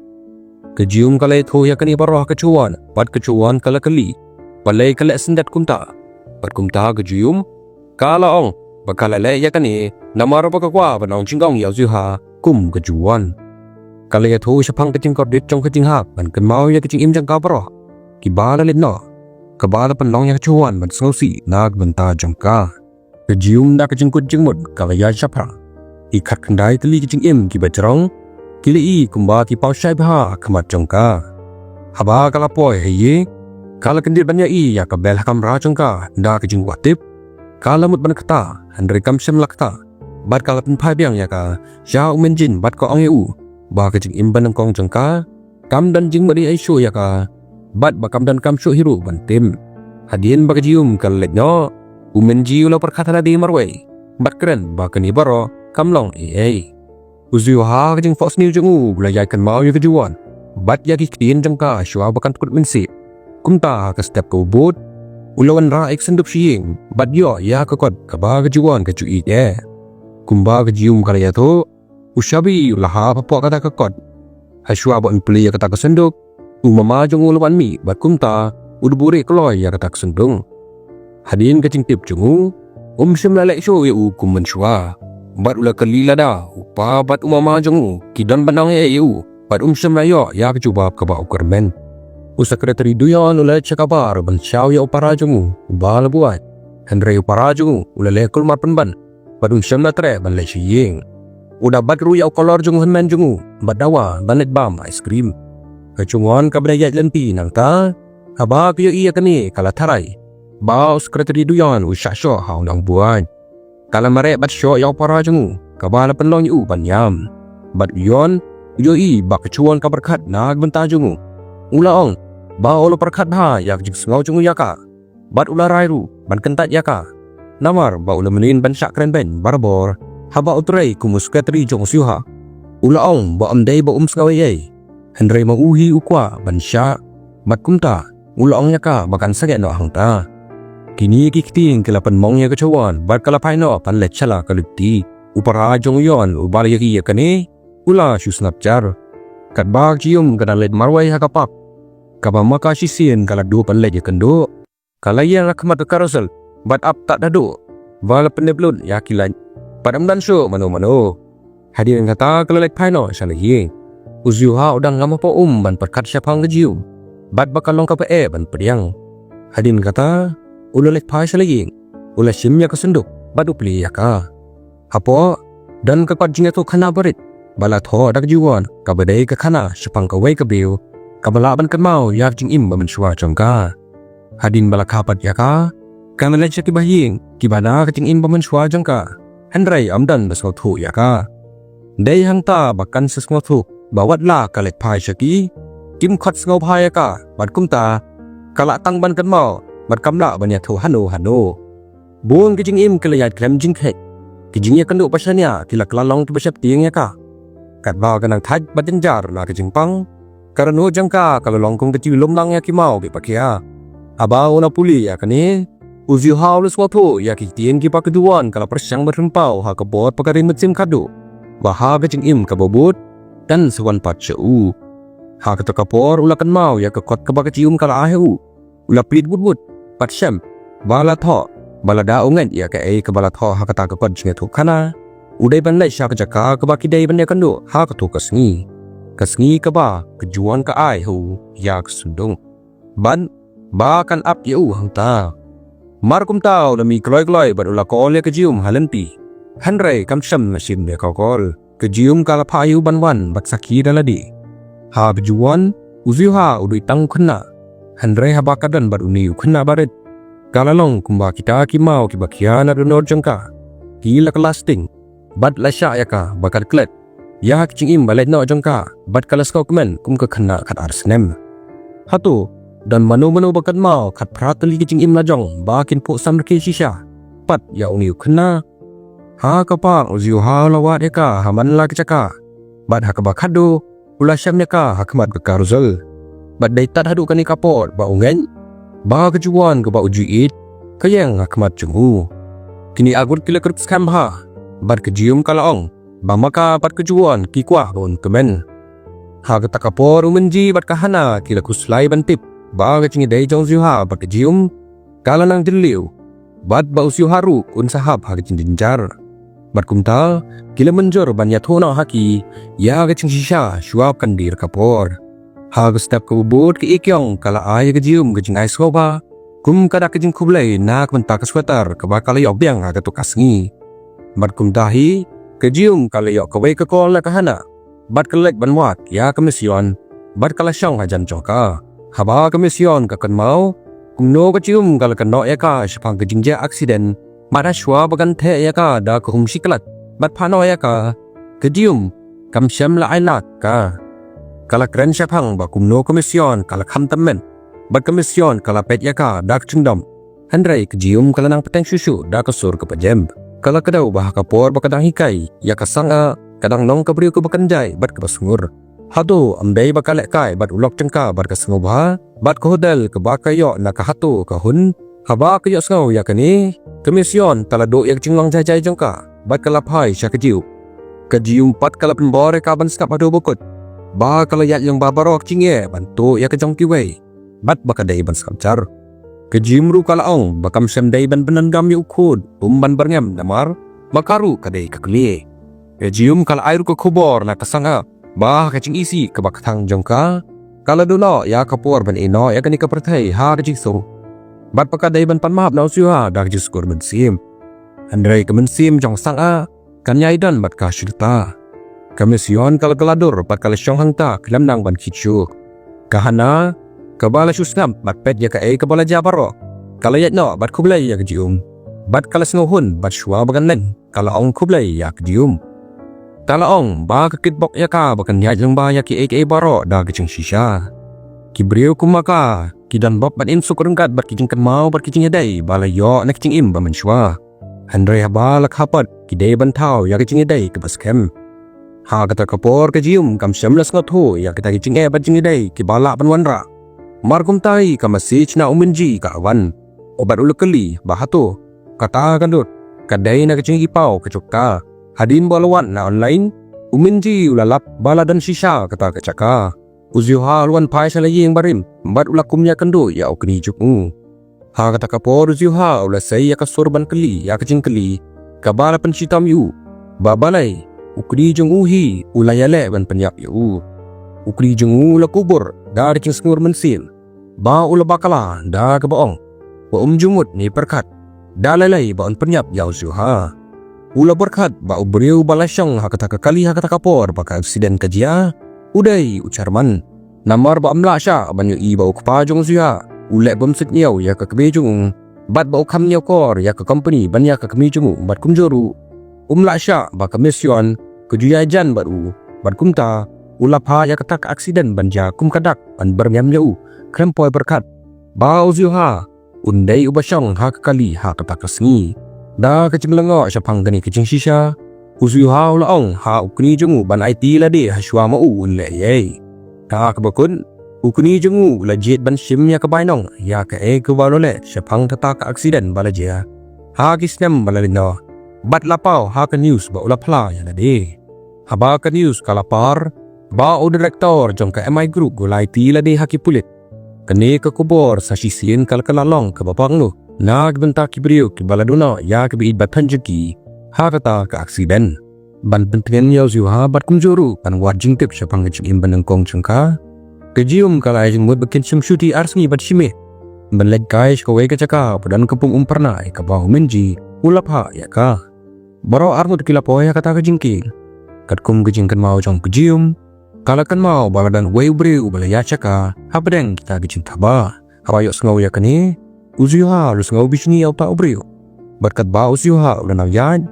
Ka Jium ka la ïathuh ïa kane baroh ha ka Juwon bad ka Juwon ka la kylli balei ka leh syndet kumta. Bad kumta ka Jium ka la ong ba ka la leh ïa kane namar ba ka kwah ban ong jingong ïa u Xiuha kum ka Juwon. Ka la ïathuh shaphang ka jingkordit jong ka jinghap ban kynmaw ïa ka jingim jong ka baroh kiba la leit noh, kaba la pynlong ïa ka Juwon ban sngewsih na ka bynta jong ka. Ka Jium da ka jingkut jingmut ka la ïaid shaphrang. Ki khatkhyndai tylli ki jingim kiba jrong ki la i kumba ki paw shai bha ha khmat jong ka. Haba ka la poi ha ïing, ka la kyndit ban ïohi ïa ka bel ha kamra jong ka da ka jingkwah tip. Ka la mut ban kata hynrei kam shym la kata bad ka la pynphai biang ïa ka sha u Mynjin bad ka ong ïa u ba ka jingim banyngkong jong ka kam don jingmut ei ei shuh ïa ka bad ba kam donkam shuh hi ruh ban tim. Hadien ba ka Jium ka la leit noh, u Mynji u la pyrkhat ha lade marwei bad kren ba kane baroh kam long ei ei. U Xiuha ha ka jingphohsniew jong u u la ïai kynmaw ïa ka Juwon bad ïa ki ktien jong ka shuwa ba kan kut mynsiem. Kumta ha ka step kaba bud u la wanrah ïa ka synduk sha ïing bad ïoh ïa ka kot kaba ka Juwon ka ju ïeit. Kumba ka Jium ka la ïathuh, u shabi u la hap hapoh kata ka kot. Ha shuwa ba un plie ïa kata ka synduk, u mama jong u la wan mih bad kumta u la buhrieh kloi ïa kata ka synduk. Hadien ka jingtip jong u, um shym la leh shuh ïa u kum mynshuwa. Bad u la kylli lada u pa bad u mama jong u ki don ban ong ei ei ïa u bad um shym la ïoh ïa ka jubab kaba u kyrmen. U Secretary Duyon u la leit sha ka bar ban shaw ïa u para jong u uba la buaid. Hynrei u para jong u u la leh kulmar pynban bad um shym la treh ban leit sha ïing. U da bat ruh ïa u kolor jong u hynmen jong u bad dawa ban leit bam ice cream. Ka Jungwon kaba da ïaid lynti nangta, haba ka ïohi ïa kane ka la tharai ba u Secretary Duyon u shah shoh ha u nongbuaid. Ka la mareh bad shoh ïa u para jong u kaba la pynlong ïa u ban ïam. Bad u Yon u ïohi ba ka Jungwon ka pyrkhat na ka bynta jong u. U la ong ba u la pyrkhat bha ïa ka jingsngew jong u ïa ka. Bad u la rai ruh ban kyntait ïa ka. Namar ba u la mynnin ban shah kren beiñ barabor haba u trei kum u Secretary jong u Xiuha. U la ong ba ym dei ba um sngew ei ei, hynrei ma u hi u kwah ban shah. Bad kumta u la ong ïa ka ba kan sangeh noh hangta. Kine ki ktien ki la pynmong ïa ka Jungwon bad ka la phai noh ban leit sha la ka lynti. U para jong u Yon uba la ïohi ïa kane u la shu sngap jar. Katba ka Jiyum ka dang leit marwei ha ka park, kaba ma ka shisien ka la duh ban leit ïakynduh, ka la ïeng ha khmat ka carousel bad ap tad haduh ba la pyndep lut ïa ki light bad ym don shuh mano mano. Hadien kata ka la leit phai noh sha la ïing. U Ziuha u dang ngam hapoh um ban pyrkhat shaphang ka Jiyum bad ba ka long kaba eh ban pdiang. Hadien kata u la leit phai sha la ïing, u la shim ïa ka synduk bad u plie ïa ka. Hapoh don ka kot jingïathuhkhana barit ba la thoh da ka Jiwon, kaba dei ka khana shaphang kawei ka briew kaba lah ban kynmaw ïa ka jingim ba mynshuwa jong ka. Hadien ba la kha pat ïa ka, ka la leit sha ki bahaïing kiba na ka jingim ba mynshuwa jong ka, hynrei ym don ba sngewthuh ïa ka. Dei hangta ba kan sa sngewthuh ba wat la ka leit phai sha ki, kim khot sngewbha ïa ka bad kumta ka la tang ban kynmaw bad kam lah ban ïathuh hano hano. Bun ki jingim ki la ïaid khlem jingkheiñ, ki jingïakynduh ba shaniah ki la kylla long kiba sheptieng ïa ka. Katba ka nang thait bad jynjar na ka jingpang, ka dohnud jong ka ka la long kum ka jinglum lang ïa ki maw kiba khia. Haba u la pule ïa kane, u Ziuha u la sngewthuh ïa ki ktien kiba ka Jiwon ka la pyrshang ban pynpaw ha ka bor ba ka rim mynsiem khadduh, ba ha ka jingim kaba bud kan sa wan pat sha u. Ha kata ka por u la kynmaw ïa ka kot kaba ka Jiyum ka la ai ha u. U la peit wut wut bad shem ba la thoh ba lada u ngeit ïa kaei kaba la thoh ha kata ka kot jingïathuhkhana, u dei ban leit sha ka jaka kaba ki dei ban ïakynduh ha kato ka sngi, ka sngi kaba ka Jiwon ka ai ha u ïa ka synduk, ban ba kan ap ïa u hangta. Mar kumta u la mih kloi kloi bad u la call ïa ka Jiyum ha lynti, hynrei kam shym la shim ïa ka call. Ka Jiyum ka la phah ïa u ban wan bad sakhi da lade. Ha ka Jiwon, u Ziuha u dei tang u khynnah, hynrei haba ka don bad une u khynnah barit, ka la long kumba kita ki maw kiba khia na dohnud jong ka. Ki la kylla sting bad la shah ïa ka ba ka klet ïa ka jingim ba leit noh jong ka bad ka la sngewkmen kum ka khynnah khatar snem. Hato don mano mano ba kynmaw khatphra tylli ki jingim la jong ba kin phuh samrkhie shisha pat ïa une u khynnah? Ha ka park u Ziuha u la wad ïa ka ha man la ka jaka bad ha kaba khadduh u la shem ïa ka ha khmat ka carousel. Bad dei tad haduh kane ka por ba u ngeit ba ka Jiwon kaba u ju ïeit ka ïeng ha khmat jong u. Kine arngut ki la kyrpad skhem bha bad ka Jiyum ka la ong ba ma ka bad ka Jiwon ki kwah ba un kmen. Ha kata ka por u Minji bad ka Hana ki la khuslai ban tip ba ka jingïadei jong u Ziuha bad ka Jiyum ka la nang jylliew bad ba u Ziuha ruh un sa hap ha ka jingjynjar. Bad kumta ki la mynjur ban ïathuh noh ha ki ïa ka jingshisha shuwa ba kan dier ka por. Ha ka step kaba bud ka Ikyong ka la ai ïa ka Jiyum ka jingai sngewbha kum ka dak ka jingkhublei na ka bynta ka sweater kaba ka la ïoh biang ha kato ka sngi. Bad kumta hi ka Jiyum ka la ïoh kawei ka call na ka Hana bad ka la leit ban wad ïa ka Miss Yeon bad ka la shong hajan jong ka. Haba ka Miss Yeon ka kynmaw kumno ka Jiyum ka la kynnoh ïa ka shaphang ka jingjia accident bad ha shuwa ba kan theh ïa ka da ka um shi klat bad phah noh ïa ka, ka Jiyum kam shym la ai lad ka. Ka la kren shaphang ba kumno ka Miss Yeon ka la kham tymmen bad ka Miss Yeon ka la peit ïa ka da ka jingdom. Hynrei ka Jiyum ka la nang pateng shuh shuh da ka sur kaba jem. Ka la kdew ba ha ka por ba ka dang hikai ïa ka Sang-a ka dang long ka briew kaba kynjai bad kaba sngur. Hato ym dei ba ka lehkai bad u lok jong ka bad ka sngewbha bad ka hotel kaba ka ïoh na ka Hato ka Hun? Haba ka ïohsngew ïa kane, ka Miss Yeon ka la duh ïa ka jinglong jai jai jong ka bad ka la phai sha ka Jiyum. Ka Jiyum pat ka la pynbor ïa ka ban sngap haduh ba kut ba ka la ïaid lyngba baroh ka jingeh ban tuh ïa ka jong kiwei bad ba ka dei ban sngap jar. Ka Jiyum ruh ka la ong ba kam shym dei ban pyndonkam ïa u khun um ban byrngem namar ba ka ruh ka dei ka kmie. Ka Jiyum ka la ai ruh ka khubor na ka Sang-a ba ha ka jingisih kaba kthang jong ka, ka la duh noh ïa ka por ban ïeh noh ïa kane ka pyrthei ha ka jingsuk bad ba ka dei ban pan map na u Ziuha da ka jingsngewsih mynsiem. Hynrei ka mynsiem jong Sang-a kan ïai don bad ka shuh da. Ka Miss Yeon ka la kylla dur bad ka la shong hangta khlem nang ban khie shuh. Ka Hana kaba la shu sngap bad peit ïa kaei kaba la jia baroh, ka la ïaid noh bad khublei ïa ka Jiyum bad ka la sngewhun bad shuwa ba kan leit ka la ong khublei ïa ka Jiyum. Ka la ong ba ka kitbok ïa ka ba kan ïaid lyngba ïa kiei kiei baroh da ka jingshisha. Ki briew kum ma ka ki don bok bad im suk ryngkat bad ki jingkynmaw bad ki jingïadei ba la ïoh na ka jingim ba mynshuwa. Hynrei haba la kha pat ki dei ban thaw ïa ka jingïadei kaba skhem. Ha kata ka por ka Jiyum kam shym la sngewthuh ïa kita ki jingeh bad jingïadei kiba lah ban wanrah. Mar kumta hi ka message na u Minji ka la wan. U bad u la kylli ba hato kata ka lut ka dei na ka jingïohi paw ka jong ka. Hadien ba u la wad na online, u Minji u la lap ba la don shisha kata ka jaka. U Ziuha u la wan phai sha la ïing barim bad u la kum ïakynduh ïa u kñi jong u. Ha kata ka por u Ziuha u la sei ïa ka sur ban kylli ïa ka jingkylli kaba la pynshitom ïa u, ba balei u kñi jong u hi u la ïaleh ban pynïap ïa u. U kñi jong u u la kubur da ka jingsngur mynsiem, ba u la bakla da kaba ong ba um ju mut ne pyrkhat da lei lei ba un pynïap ïa u Ziuha. U la pyrkhat ba u briew ba la shong ha kata ka kali ha kata ka por ba ka aksiden ka jia u dei u chairman. Namar ba um lah shah ban ïohi ba u kpa jong u Ziuha u leh bym suidñiew ïa ka kmie jong u bad ba u kham ñiewkor ïa ka kompani ban ïa ka kmie jong u bad kumjuh ruh um lah shah ba ka Miss Yuan ka ju ïajan bad u, bad kumta u la phah ïa kata ka aksiden ban jia kum ka dak ban byrngem ïa u. Khlem poi pyrkhat ba u Ziuha un dei uba shong ha ka kali ha kata ka sngi. Da ka jinglyngngoh shaphang kane ka jingshisha, u Ziuha u la ong ha u kñi jong u ban aiti lade ha shuwa ma u un leh ei ei. Ha kaba kut, u kñi jong u u la jied ban shim ïa ka bainong ïa kaei kaba u la leh shaphang kata ka aksiden ba la jia ha ki snem ba la leit noh, bad la paw ha ka news ba u la phla ïa lade. Haba ka news ka la par ba u director jong ka M I Group u la aiti lade ha ki pulit, kane ka khubor sa shisien ka la kylla long kaba pang noh na ka bynta ki briew kiba la duh noh ïa kiba ïeit ba thon jong ki ha kata ka aksiden. Ban pyntngen ïa u Ziuha bad kumjuh ruh ban wad jingtip shaphang ka jingim banyngkong jong ka, ka Jium ka la ai jingmut ba kin shim shuti ar sngi bad shi miet ban leit kai sha kawei ka jaka ba don ka pung umphyrnai kaba u Minji u la phah ïa ka. Baroh arngut ki la poi ha kata ka jingkieng. Katkum ka jingkynmaw jong ka Jium, ka la kynmaw ba la don uwei u briew uba la ïaid sha ka hapdeng kita ki jingthaba. Haba ïohsngew ïa kane, u Ziuha u la sngew bishni ïa uta u briew. Bad katba u Ziuha u la nang ïaid,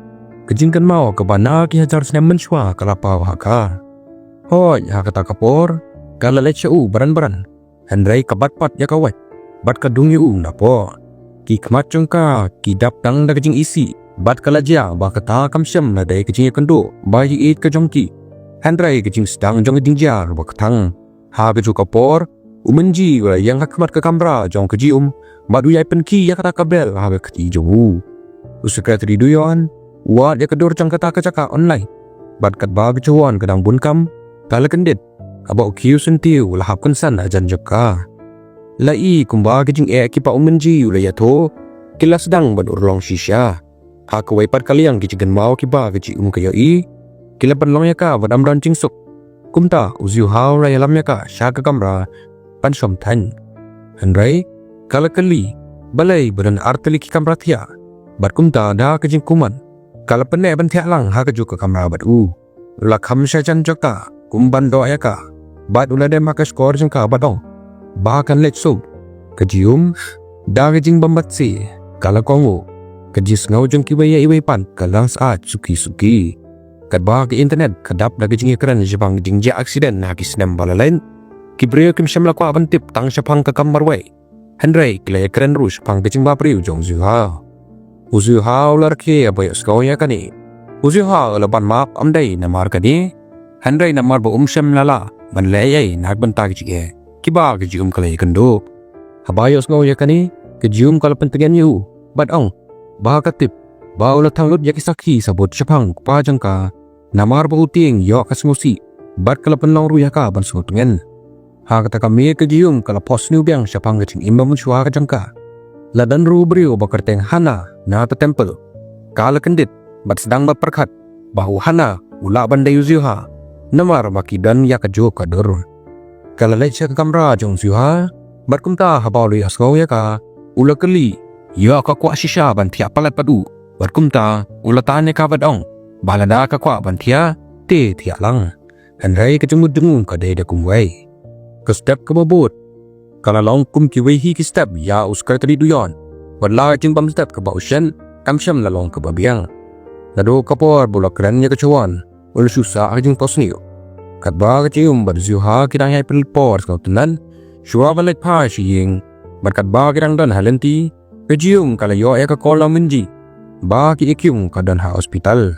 ka jingkynmaw kaba na ki hajar snem mynshuwa ka la paw ha ka. Hooid, ha kata ka por ka la leit sha u bran bran, hynrei ka bat pat ïa ka wait bad ka dung ïa u napoh. Ki khmat jong ka ki dap tang da ka jingisih bad ka la jia ba kata kam shym la dei ka jingïakynduh ba ïeit ka jong ki, hynrei ka jingsdang jong ka jingjia ruh ba ka thang. Ha kajuh ka por u Minji u la ïeng ha khmat ka kamra jong ka Jium bad u ïai pynkhih ïa kata ka bel ha ka kti jong u. U Secretary Duyon u wad ïa ka dur jong kata ka jaka online, bad katba ka Jowon ka dang bun kam, ka la kyndit haba u Kyu Seon-ti u la hap kynsan hajan jong ka. La i kumba ki jingeh kiba u Minji u la ïathuh ki la sdang ban urlong shisha. Ha kawei pat ka liang ki jingkynmaw kiba ka Jium ka ïohi ki la pynlong ïa ka bad ym don jingsuk. Kumta u Ziuha u la ïalam ïa ka sha ka kamra ban shong thaiñ. Hynrei ka la kylli balei ba don artylli ki kamra thiah, bad kumta da ka jingkuman ka la pynneh ban thiah lang ha kajuh ka kamra bad u. U la kham sha jan jong ka kum ban doh ïa ka bad u la dem ha ka shkor jong ka bad ong ba kan leit sum. Ka Jium da ka jingbymmatsi ka la kohnguh. Ka jingsngew jong kiwei ïa iwei pat ka la syaid suki suki. Katba ka internet ka dap da ka jingïakren shaphang ka jingjia aksiden ha ki snem ba la leit, ki briew kim shym la kwah ban tip tang shaphang ka kam marwei, hynrei ki la ïakren ruh shaphang ka jingbhabriew jong u Ziuha. U Ziuha u la rkhie haba ïohsngew ïa kane. U Ziuha u la ban map ym dei namar kane, hynrei namar ba um shym la lah ban leh ei ei na ka bynta ki jingeh kiba ka Jium ka la ïakynduh. Haba ïohsngew ïa kane, ka Jium ka la pyntngen ïa u bad ong ba ka tip ba u la thang lut ïa ki sakhi sabut shaphang u kpa jong ka, namar ba u tieng ïoh ka sngewsih bad ka la pynlong ruh ïa ka ban sngewtngen. Ha kata ka miet ka Jium ka la phohsniew biang shaphang ka jingim ba mynshuwa ka jong ka. La don ruh u briew ba kyrteng Hana na ka temple. Ka la kyndit bad sdang ban pyrkhat ba u Hana u lah ban dei u Ziuha, namar ba ki don ïa kajuh ka dur. Ka la leit sha ka kamra jong u Ziuha bad kumta haba u la ïohsngew ïa ka, u la kylli ïoh ka kwah shisha ban thiah palat bad u. Bad kumta u la tan ïa ka bad ong ba lada ka kwah ban thiah te thiah lang, hynrei ka jingmut jong u ka dei da kumwei. Ka step kaba bud ka la long kum kiwei hi ki step ïa u Secretary Duyon, wat la ka jingbym step kaba u shet kam shym la long kaba biang. Naduh ka por ba u la kren ïa ka Jowon u la shu sah ka jingphohsniew. Katba ka Jium bad u Ziuha ki dang ïai pynlut por sngewtynnad shuwa ban leit phai sha ïing, bad katba ki dang don ha lynti, ka Jium ka la ïoh ïa ka call na u Minji ba ka Ekyung ka don ha hospital.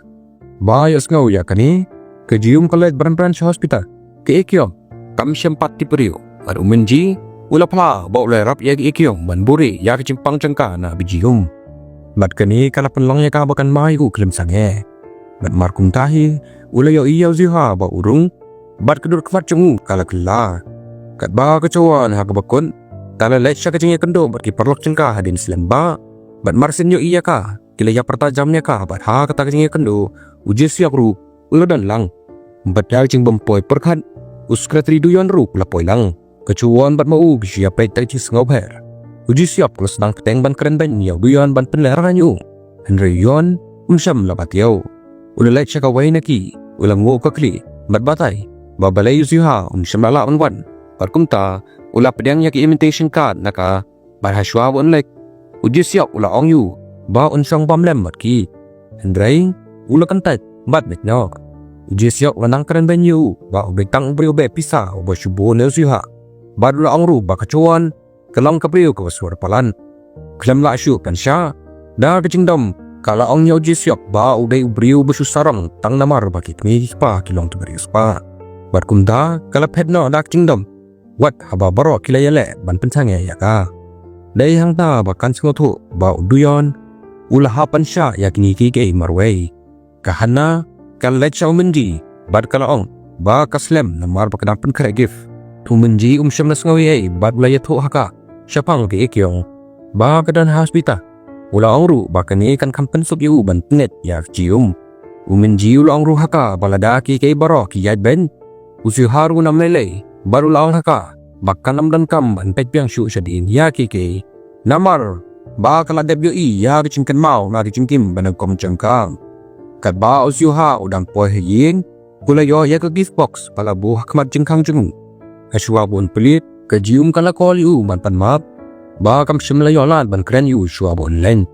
Ba ïohsngew ïa kane, ka Jium ka leit bran bran sha hospital. Ka Ekyung kam shym pat tip briew bad u Minji u la phla ba u la ïarap ïa ka Ekyung ban buhrieh ïa ka jingpang jong ka na ka Jium. Bad kane ka la pynlong ïa ka ba kan mad ïa u khlem sangeh. Bad mar kumta hi, u la ïohi ïa u Ziuha ba u rung, bad ka dur khmat jong u ka la kylla. Katba ka Jowon ha kaba kut ka la leit sha ka jingïakynduh bad ki paralok jong ka hadien slem ba, bad mar shen ïohi ïa ka, ki la ïa pyrta jam ïa ka bad ha kata ka jingïakynduh, u Jiseok ruh u la don lang. Bad da ka jingbym poi pyrkhat, u Secretary Duyon ruh u la poi lang. Ka Jowon bad ma u ki shu ïapeit da ka jingsngewbha. U Jiseok u la sdang bteng ban kren beiñ ïa u Duyon ban pynlehrain ïa u. Hynrei u Duyon um shym la bat ïa u. U la leit sha kawei na ki, u la nguh ka khlieh bad batai ba balei u Ziuha um shym la lah ban wan. Bad kumta u la pdiang ïa ka invitation card na ka, bad ha shuwa ba un leit, u Jiseok u la ong ïa u ba un shong bam lem bad ki. Hynrei u la kyntait bad bit noh. U Jiseok u la nang kren beiñ ïa u ba u dei tang u briew beh pisa uba shu bun ïa u Ziuha. Bad u la ong ruh ba ka Jowon ka long ka briew kaba sur palat. Khlem lah shuh ban shah, da ka jingdom ka la ong ïa u Jiseok ba u dei u briew ba shu sarong tang namar ba ki kmie ki kpa ki long ki briew spah. Bad kumta ka la phet noh da ka jingdom. Wat haba baroh ki la ïaleh ban pynsangeh ïa ka. Dei hangta ba kan sngewthuh ba u Duyon u la hap ban shah ïa kine kiei kiei marwei. Ka Hana ka la leit sha u Minji bad ka la ong ba ka slem namar ba ka dang pynkhreh gift. U Minji um shym la sngew ei ei bad u la ïathuh ha ka shaphang ka Ikyong ba ka don ha hospital. U la ong ruh ba kane kan kham pynsuk ïa u ban pynneh ïa ka Jium. U Minji u la ong ruh ha ka ba lada kiei kiei baroh ki ïaid beiñ, u Ziuha ruh un ym lei lei, bad u la ong ha ka ba kan ym donkam ban peit biang shuh shadien ïa kiei kiei. Namar ba ka la dep ïohi ïa ka jingkynmaw na ka jingim ba nyngkong jong ka. Katba u Ziuha u dang poi ha ïing, u la ïoh ïa ka gift box ba la buh ha khmat jingkhang jong u. Ha shuwa ba un plie, ka Jium ka la call ïa u ban pan map ba kam shym la ïoh lad ban kren ïa u shuwa ba un leit.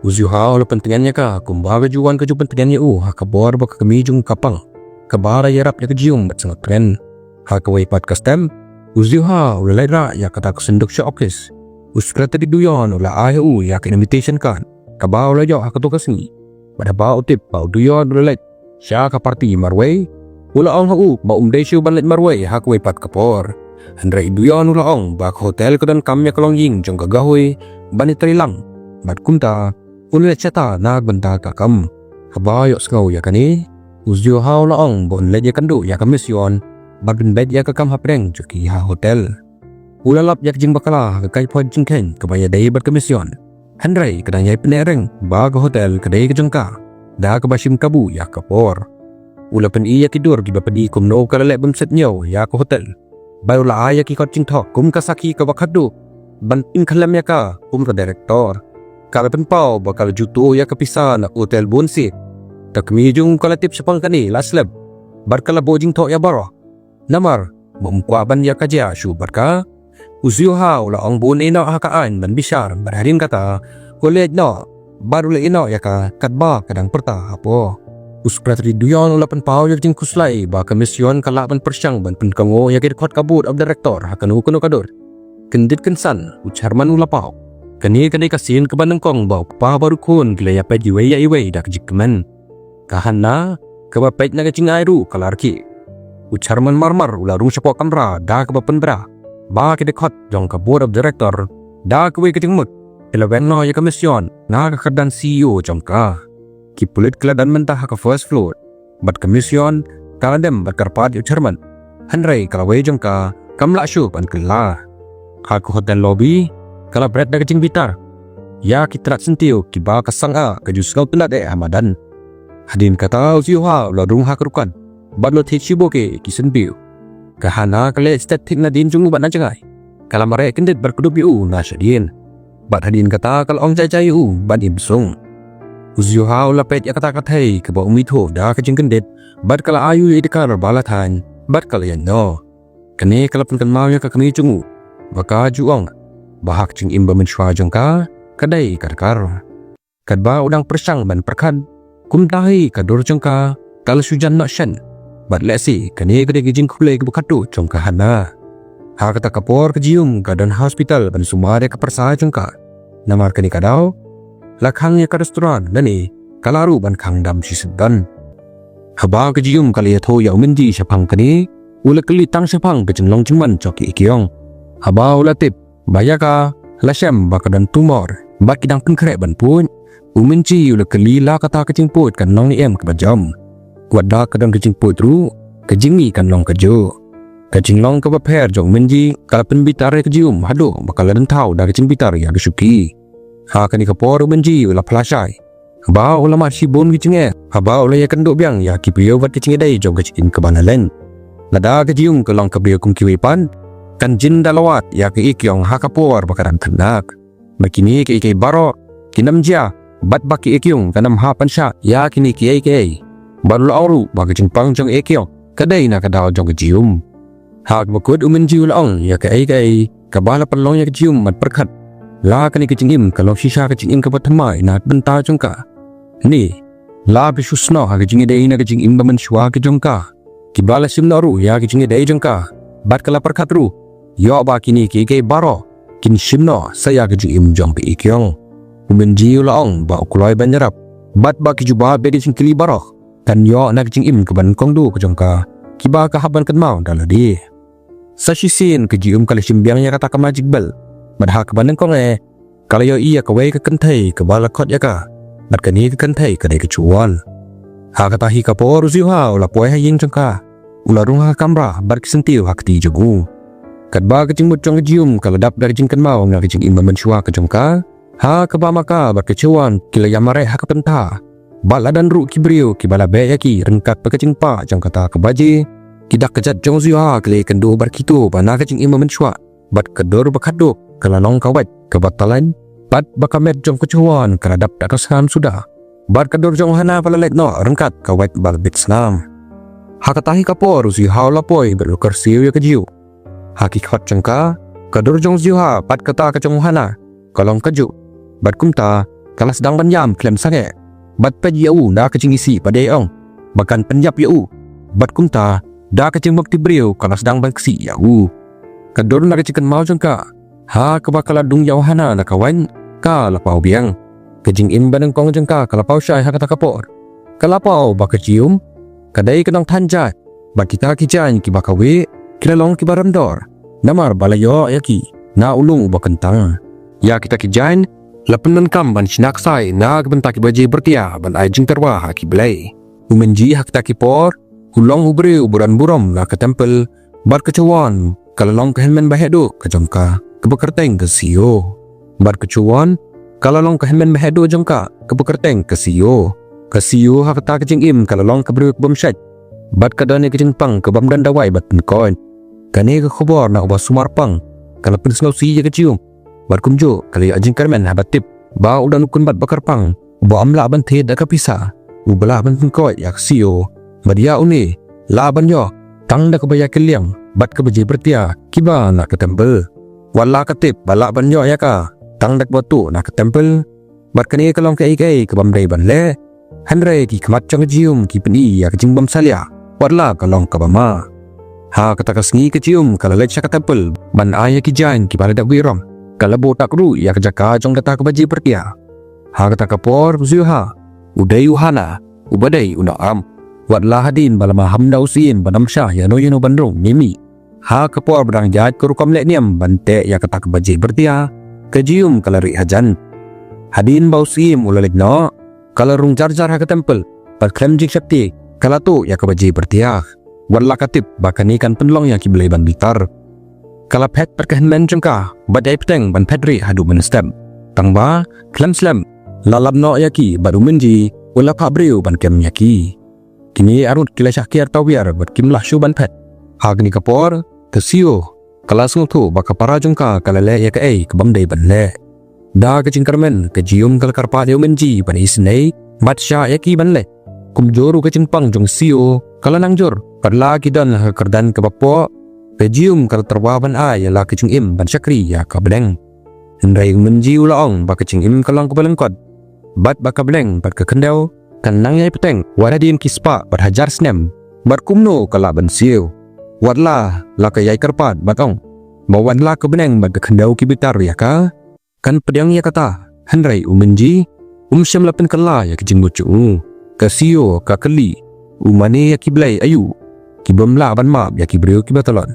U Ziuha u la pyntngen ïa ka kumba ka Jowon ka ju pyntngen ïa u ha ka bor ba ka kmie jong u ka pang, kaba la ïarap ïa ka Jium bad sngewkren. Ha kawei pat ka step, u Ziuha u la leit rah ïa kata ka synduk sha office. U Secretary Duyon u la ai ha u ïa ka invitation card kaba u la ïoh ha kato ka sngi. Bad haba u tip ba u Duyon u la leit sha ka party marwei, u la ong ha u ba um dei shuh ban leit marwei ha kawei pat ka por. Hynrei u Duyon u la ong ba ka hotel ka donkam ïa ka longïing jong ka Gahui ban ïatrei lang. Bad kumta u la leit shata na ka bynta ka kam. Haba ïohsngew ïa kane, u Ziuha u la ong ba un leit ïakynduh ïa ka Mission bad pynbeit ïa ka kam hapdeng jong ki ha hotel. U la lap ïa ka jingbakla ha ka kaiphod jingkheiñ kaba ïadei bad ka Mission. Hynrei ka dang ïai pyneh reng ba ka hotel ka dei ka jong ka, da kaba shim kabu ïa ka por. U la pyni ïa ki dur kiba pyni kumno ka la leh bymset ñiew ïa ka hotel. Bad u la ai ïa ki kot jingthoh kum ka sakhi kaba khatduh ban pynkhyllem ïa ka kum ka director. Ka la pynpaw ba ka la ju tuh ïa ka pisa na ka hotel bun sien. Ka kmie jong u ka la tip shaphang kane la slem bad ka la buh jingthoh ïa baroh. Namar ba um kwah ban ïa ka jia shuh bad ka, u Ziuha u la ong ba un ïehnoh ha ka aiñ ban bishar bad hadien kata u la leit noh bad u la ïehnoh ïa ka katba ka dang pyrta hapoh. U Secretary Duyon u la pynpaw ïa ka jingkhuslai ba ka Mission ka lah ban pyrshang ban pynkohnguh ïa ki dkhot ka board of director ha kano kano ka dur. Kyndit kynsan u chairman u la paw. Kane ka dei ka sien kaba nyngkong ba u kpa bad u khun ki la ïapeit iwei ïa iwei da ka jingkmen. Ka Hana kaba peit na ka jingai ruh ka la rkhie. U chairman marmar u la rung shapoh kamra da kaba pynbna ba ki dkhot jong ka board of director da kawei ka jingmut ki la weng noh ïa ka Mission na ka kyrdan C E O jong ka. Ki pulit ki la don mynta ha ka first floor bad ka Mission ka la dem bad kyrpad ïa u chairman. Hynrei ka lawei jong ka kam lah shuh ban kylla. Ha ka hotel lobby ka la bret da ka jingbitar ïa ki tnat syntiew kiba ka sangah ka ju sngewtynnad eh ha madan. Hadien kata u Ziuha u la rung ha ka dukan bad u la thied shibun ki syntiew. Ka Hana ka leit stet thik nadien jong u bad na jngai. Ka la mareh kyndit bad kdup ïa u na shadien. Bad hadien kata ka la ong jai jai ïa u bad im sung. U Ziuha u la peit ïa kata ka thei kaba um ithuh da ka jingkyndit bad ka la ai ïa u ïa ka kar ba la thaiñ bad ka la ïaid noh. Kane ka la pynkynmaw ïa ka kmie jong u ba ka ju ong ba ha ka jingim ba mynshuwa jong ka ka dei ka dkhar. Katba u dang pyrshang ban pyrkhat kumta hi ka dur jong ka ka la shu jan noh shen. Bad lehse kane ka dei ka jingkhublei kaba khatduh jong ka Hana. Ha kata ka por ka Jium ka don ha hospital ban sumar ïa ka pyrsa jong ka. Namar kane ka daw la khang ïa ka restaurant lane ka la ruh ban khang dam shisyndon. Haba ka Jium ka la ïathuh ïa u Minji shaphang kane, u la kylli tang shaphang ka jinglong jingman jong ka Ikyong. Haba u la tip ba ïa ka la shem ba ka don tumor bad ki dang pynkhreh ban pud, U Minji u la kylli la kata ka jingpud kan long ne em kaba jam. Wat la ka don ka jingpud ruh, ka jingmih kan long kajuh. Ka jinglong kaba pher jong u Minji ka la pynbitar ïa ka Jium haduh ba ka la don thaw da ka jingbitar ïa ka Shuki. Ha kane ka por u Minji u la phlashai. Haba u la mad shibun ki jingeh, haba u la ïakynduh biang ïa ki briew bad ki jingïadei jong ka jingim kaba la leng. Lada ka Jium ka long ka briew kum kiwei pat, kan jin da la wad ïa ka Ekiong ha ka por ba ka dang khynnah. Ba kine kiei kiei baroh kin ym jia, bad ba ka Ekiong kan ym hap ban shah ïa kine kiei kiei. Bad u la ong ruh ba ka jingpang jong ka Ekiong ka dei na ka daw jong ka Jium. Ha kaba kut u Minji u la ong ïa kaei kaei kaba la pynlong ïa ka Jium ban pyrkhat. La kane ka jingim ka long shisha ka jingim kaba thymmai na ka bynta jong ka. Ni, la phi shu snoh ha ka jingïadei na ka jingim ba mynshuwa ka jong ka. Kiba la shim noh ruh ïa ka jingïadei jong ka. Bad ka la pyrkhat ruh, ïoh ba kine kiei kiei baroh kin shim noh sa ïa ka jingim jong ka Ekiong. U Minji u la ong ba u kloi ban ïarap, bad ba ki jubab ïa ki jingkylli baroh kan ïoh na ka jingim kaba nyngkong duh ka jong ka, kiba ka hap ban kynmaw da lade. Sa shisien ka Jium ka la shim biang ïa kata ka magic belt. Bad ha kaba nyngkong eh, ka la ïohi ïa kawei ka kynthei kaba la khot ïa ka. Bad kane ka kynthei ka dei ka Chwon. Ha kata hi ka por u Ziuha u la poi ha ïing jong ka. U la rung ha ka kamra bad ka syntiew ha ka kti jong u. Katba ka jingmut jong ka Jium ka la dap da ka jingkynmaw na ka jingim ba mynshuwa ka jong ka. Ha kaba ma ka bad ka Chwon ki la ïamareh ha ka bynta. Bad la don ruh ki briew kiba la beh ïa ki ryngkat bad ka jingpah jong kata ka baje. Ki dak kjat jong u Ziuha ki la ïakynduh bad kito ba na ka jingim ba mynshuwa. Bad ka dur ba khatduh ka la long ka wait kaba talan. Bad ba ka met jong ka Chwon ka la dap da ka snam suda. Bad ka dur jong u Hana ba la leit noh ryngkat ka wait ba la bit snam. Ha kata hi ka por u Ziuha u la poi bad u kyrsiew ïa ka Jium. Ha ki khmat jong ka, ka dur jong u Ziuha bad kata ka jong u Hana ka long kajuh. Bad kumta ka la sdang ban ïam khlem sangeh. Bad peit ïa u da ka jingisih ba dei ong ba kan pynïap ïa u. Bad kumta da ka jingbymti briew ka la sdang ban ksih ïa u. Ka dur na ka jingkynmaw jong ka, ha kaba ka la dung ïa u Hana na ka wait, ka la paw biang. Ka jingim ba nyngkong jong ka ka la paw shai ha kata ka por. Ka la paw ba ka Jium ka dei ka nongthan jaiñ. Bad kita ki jaiñ kiba kawei ki la long kiba rem dor. Namar ba la ïoh ïa ki na u lung uba kyntang. Ïa kita ki jaiñ la pyndonkam ban shna ksai na ka bynta ki baje byrtia ban ai jingtyrwa ha ki blei. U Minji ha kita ki por u long u briew uba don burom na ka temple. Bad ka Chwon ka la long ka hynmen bahaduh ka jong ka, kaba kyrteng ka Sio. Bad ka Chwon ka la long ka hynmen bahaduh jong ka, kaba kyrteng ka Sio. Ka Sio ha kata ka jingim ka la long ka briew kaba bym shait. Bad ka don ïa ka jingpang kabym don dawai ban pynkoit. Kane ka khubor na uba sumar pang ka la pynsngewsih ïa ka Jium. Bad kumjuh ka la ïoh jingkyrmen haba tip ba u don u kynbat ba kyrpang uba ym lah ban thied da ka pisa, uba lah ban pynkoit ïa ka Sio. Bad ïa une lah ban ïoh tang da kaba ïakylliang bad ka baje byrtia kiba na ka temple. Wat la ka tip ba lah ban ïoh ïa ka tang da kaba tuh na ka temple. Bad kane ka long kaei kaei kabym dei ban leh. Hynrei ki khmat jong ka Jium ki pyni ïa ka jingbymsalia. Wat la ka long kaba ma. Ha kata ka sngi ka Jium ka la leit sha ka temple ban ai ïa ki jaiñ kiba la dep wirom. Ka la buh tak ruh ïa ka jaka jong kata ka baje byrtia. Ha kata ka por u Ziuha u dei u Hana uba dei u nongap. Wat la hadien ba la maham da u Syiem ban ym shah ïano ïano ban rung ne mih. Ha ka por ba dang ïaid ka rukom leh niam ban teh ïa kata ka baje byrtia, ka Jium ka la rieh hajan. Hadien ba u Syiem u la leit noh, ka la rung jar jar ha ka temple bad khlem jingsheptieng ka la tuh ïa ka baje byrtia. Wat la ka tip ba kane kan pynlong ïa ki blei ban bitar. Ka la phet bad ka hynmen jong ka bad ïai bteng ban phet rieh haduh mynstep. Tangba khlem slem la lap noh ïa ki bad u Minji u la phah briew ban kem ïa ki. Kine arngut ki la shah kiar tawiar bad kim lah shuh ban phet. Ha kane ka por ka Sio ka la sngewthuh ba ka para jong ka ka la leh ïa kaei kabym dei ban leh. Da ka jingkyrmen ka Jium ka la kyrpad ïa u Minji ban isynei bad shah ïa ki ban leit. Kumjuh ruh ka jingpang jong ka Sio ka la nang jur. Bad la ki don ha ka kyrdan kaba poh, ka Jium ka la tyrwa ban ai ïa la ka jingim ban shakri ïa ka bneng. Hynrei u Minji u la ong ba ka jingim ka long kaba lyngkot bad ba ka bneng bad ka khyndew kan nang ïai bteng wat hadien ki spah bad hajar snem. Bad kumno ka lah ban siew? Wat la la ka ïai kyrpad bad ong ba wat la ka bneng bad ka khyndew ki bitar ïa ka, kan pdiang ïa kata. Hynrei u Minji um shym la pynkylla ïa ka jingmut jong u. Ka Sio ka kylli, u mane ïa ki blei aïu kibym lah ban map ïa ki briew kiba tlot,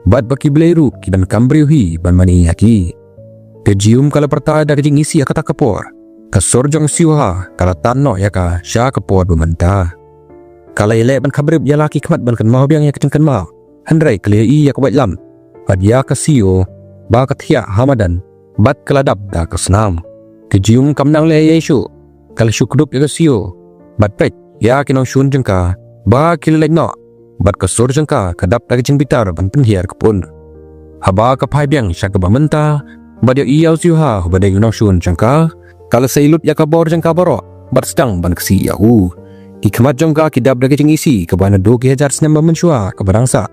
bad ba ki blei ruh ki donkam briew hi ban mane ïa ki? Ka Jium ka la pyrta da ka jingisih ha kata ka por. Ka sur jong u Siuha ka la tan noh ïa ka sha ka por ba mynta. Ka la ïaleh ban khabrip ïa la ki khmat ban kynmaw biang ïa ka jingkynmaw. Hynrei ka la ïohi ïa ka waitlam bad ïa ka siew ba ka thiah ha madan bad ka la dap da ka snam. Ka Jaium kam nang leh ei ei shuh, ka la shu kdup ïa ka siew bad peit ïa ki nongshun jong ka ba ki la leit noh bad ka sur jong ka ka dap da ka jingbitar ban pynhiar ka pun. Haba ka phai biang sha kaba mynta bad ïohi ïa u Siuha uba dei u nongshun jong ka, ka la sei lut ïa ka bor jong ka baroh bad sdang ban ksih ïa u. Ki khmat jong ka ki dap da ka jingisih kaba naduh ki hajar snem ba mynshuwa kaba dang sah,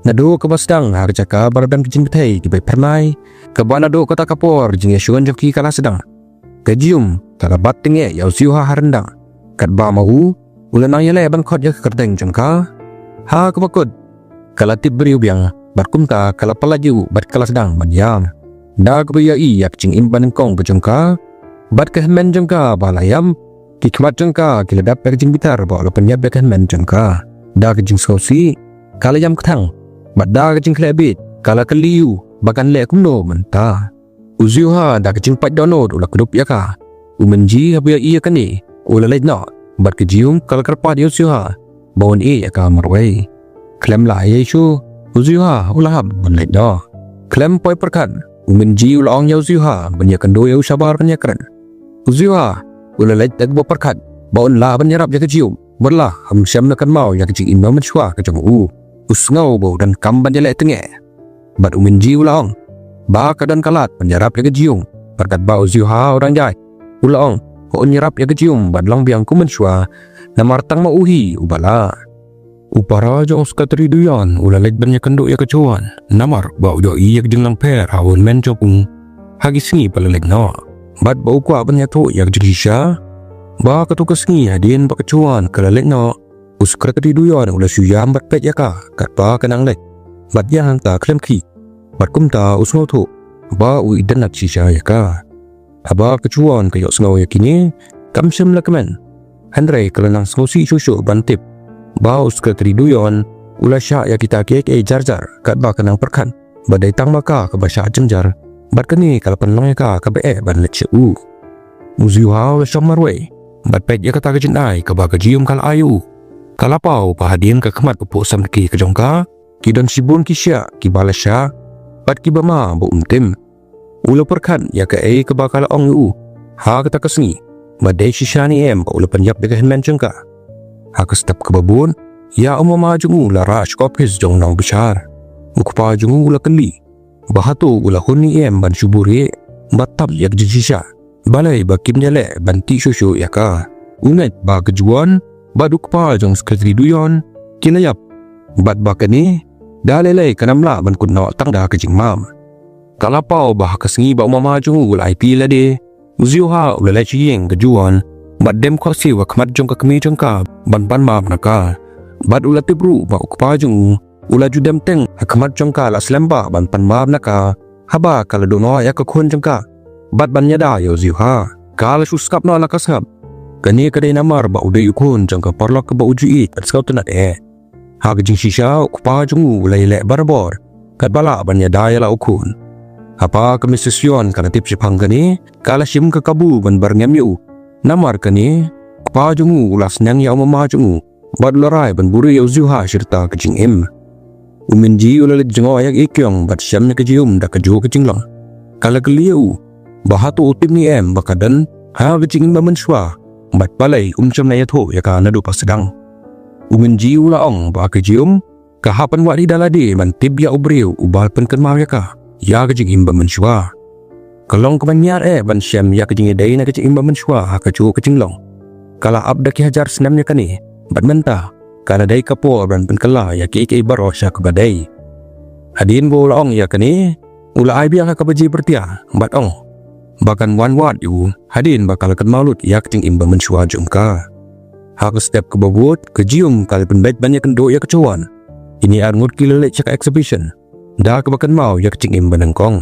naduh kaba sdang ha ka jaka ba la don ka jingbthei kiba phyrnai, kaba naduh kata ka por jingïashun jong ki ka la sdang. Ka Jaium ka la bat tyngeh ïa u Siuha ha ryndang, katba ma u u la nang ïaleh ban khot ïa ka kyrteng jong ka. Ha kaba kut ka la tip briew biang bad kumta ka la pyllait ïa u bad ka la sdang ban ïam. Da kaba ïohi ïa ka jingim banyngkong ka jong ka bad ka hynmen jong ka ba la ïam, ki khmat jong ka ki la dap da ka jingbitar ba u la pynïap ïa ka hynmen jong ka. Da ka jingsngewsih ka la ïam kthang bad da ka jingkhleh bieit ka la kylli ïa u ba kan leh kumno mynta. U Siuha da ka jingpait dohnud u la kdup ïa ka. U Minji haba ïohi ïa kane u la leit noh bad ka Jaium ka la kyrpad ïa u Siuha ba un ïeh ïa ka marwei. Khlem lah ei ei shuh, u Siuha u la hap ban leit noh. Khlem poi pyrkhat, u Minji u la ong ïa u Siuha ban ïakynduh ïa u shabar ban ïakren. U Siuha u la leit da kaba pyrkhat ba un lah ban ïarap ïa ka Jaium bad lah ban shem na kynmaw ïa ka jingim ba mynshuwa ka jong u. U sngew ba u donkam ban ïaleh tyngeh. Bad u Minji u la ong ba ka don ka lad ban ïarap ïa ka Jaium. Bad katba u Siuha u dang jai, u la ong ba un ïarap ïa ka Jaium ban long biang kum mynshuwa, namar tang ma u hi uba lah. U para jong u Secretary Duyon u la leit ban ïakynduh ïa ka Chawon namar ba u ïohi ïa ka jinglangpher ha u hynmen jong u ha ki sngi ba la leit noh. Bad ba u kwah ban ïathuh ïa ka jingshisha ba katto ka sngi hadien ba ka Chawon ka la leit noh, u Secretary Duyon u la shu ïam bad peit ïa ka katba ka nang leit bad ïa hangta khlem khih. Bad kumta u sngewthuh ba u itynnad shisha ïa ka. Haba ka Chawon ka ïohsngew ïa kine, kam shym la kmen. Hynrei ka la nang sngewsih shuh shuh ban tip ba u Secretary Duyon u la shah ïa kita kiei kiei jar jar katba ka nang pyrkhat ba dei tang ma ka kaba shah jynjar. Bad kane ka la pynlong ïa ka kaba eh ban leit sha u. U Siuha u la shong marwei bad peit ïa kata ka jingai kaba ka Jaium ka la ai ïa u. Ka la paw ba hadien ka khmat u phuh samrkhie ka jong ka ki don shibun ki shiah kiba la shah bad kiba ma ba um tim. U la pyrkhat ïa kaei kaba ka la ong ïa u ha kata ka sngi, ba dei shisha ne em ba u la pynïap ïa ka hynmen jong ka. Ha ka step kaba bud, ïa u mama jong u la rah sha ka ophis jong u nongbishar. U kpa jong u u la kylli ba hato u la hun ne em ban shu buhrieh bad tap ïa ka jingshisha. Balei ba kim ïaleh ban tih shuh shuh ïa ka. U ngeit ba ka Chawon bad u kpa jong u Secretary Duyon ki la ïap bad ba kane da lei lei kan ym lah ban kut noh tang da ka jingmap. Ka la paw ba ha ka sngi ba u mama jong u u la aiti lade, u Siuha u la leit sha ïing ka Chawon bad dem khohsiew ha khmat jong ka kmie jong ka ban pan map na ka. Bad u la tip ruh ba u kpa jong u u la ju dem teng ha khmat jong ka la slem bha ban pan map na ka haba ka la duh noh ïa ka khun jong ka bad ban ïada ïa u Siuha. Ka la shu sngap noh la ka sngap. Kane ka dei namar ba u dei u khun jong ka paralok kaba u ju ïeit bad sngewtynnad eh. Ha ka jingshisha u kpa jong u u la ïaleh barabor katba lah ban ïada ïa la u khun. Haba ka Missus Yon ka la tip shaphang kane, ka la shim ka kabu ban byrngem ïa u. Namar kane u kpa jong u u la sneng ïa u mama jong u bad u la rai ban buhrieh ïa u Siuha shi rta ka jingim. U Minji u la leit jngoh ïa ka Ikyong bad shem ïa ka Jaium da kajuh ka jinglong. Ka la kylli ïa u ba hato u tip ne em ba ka don ha ka jingim ba mynshuwa bad balei um shym la ïathuh ïa ka naduh ba sdang. U Minji u la ong ba ka Jaium ka hap ban wad ïa da lade ban tip ïa u briew uba pynkynmaw ïa ka ïa ka jingim ba mynshuwa. Ka long kaba ñiar eh ban shem ïa ka jingïadei na ka jingim ba mynshuwa ha kajuh ka jinglong. Ka la ap da ki hajar snem ïa kane bad mynta ka la dei ka por ban pynkylla ïa kiei kiei baroh sha kaba dei. Hadien ba u la ong ïa kane, u la ai biang ha kaba jia pyrthia bad ong ba kan wan wad ïa u hadien ba ka la kynmaw lut ïa ka jingim ba mynshuwa jong ka. Ha ka step kaba bud ka Jaium ka la pynbeit ban ïakynduh ïa ka Chawon. Kine arngut ki la leit sha ka exhibition da kaba kynmaw ïa ka jingim banyngkong.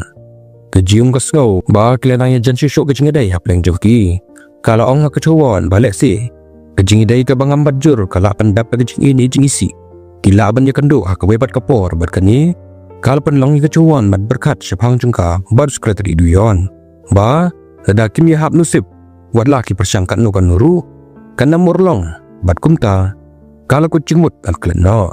Ka Jaium ka sngew ba ki la nang ïajan shuh shuh ka jingïadei hapdeng jong ki. Ka la ong ha ka Chawon ba lehse ka jingïadei kaba ngam bat jur ka lah pyndap ïa ka jingïeit ne jingisih. Ki lah ban ïakynduh ha kawei pat ka por bad kane ka la pynlong ïa ka Chawon ban pyrkhat shaphang jong ka bad u Secretary Duyon ba lada kim ïahap nusip wat la ki pyrshang katno katno ruh, kan ym urlong, bad kumta ka la kut jingmut ban klet noh.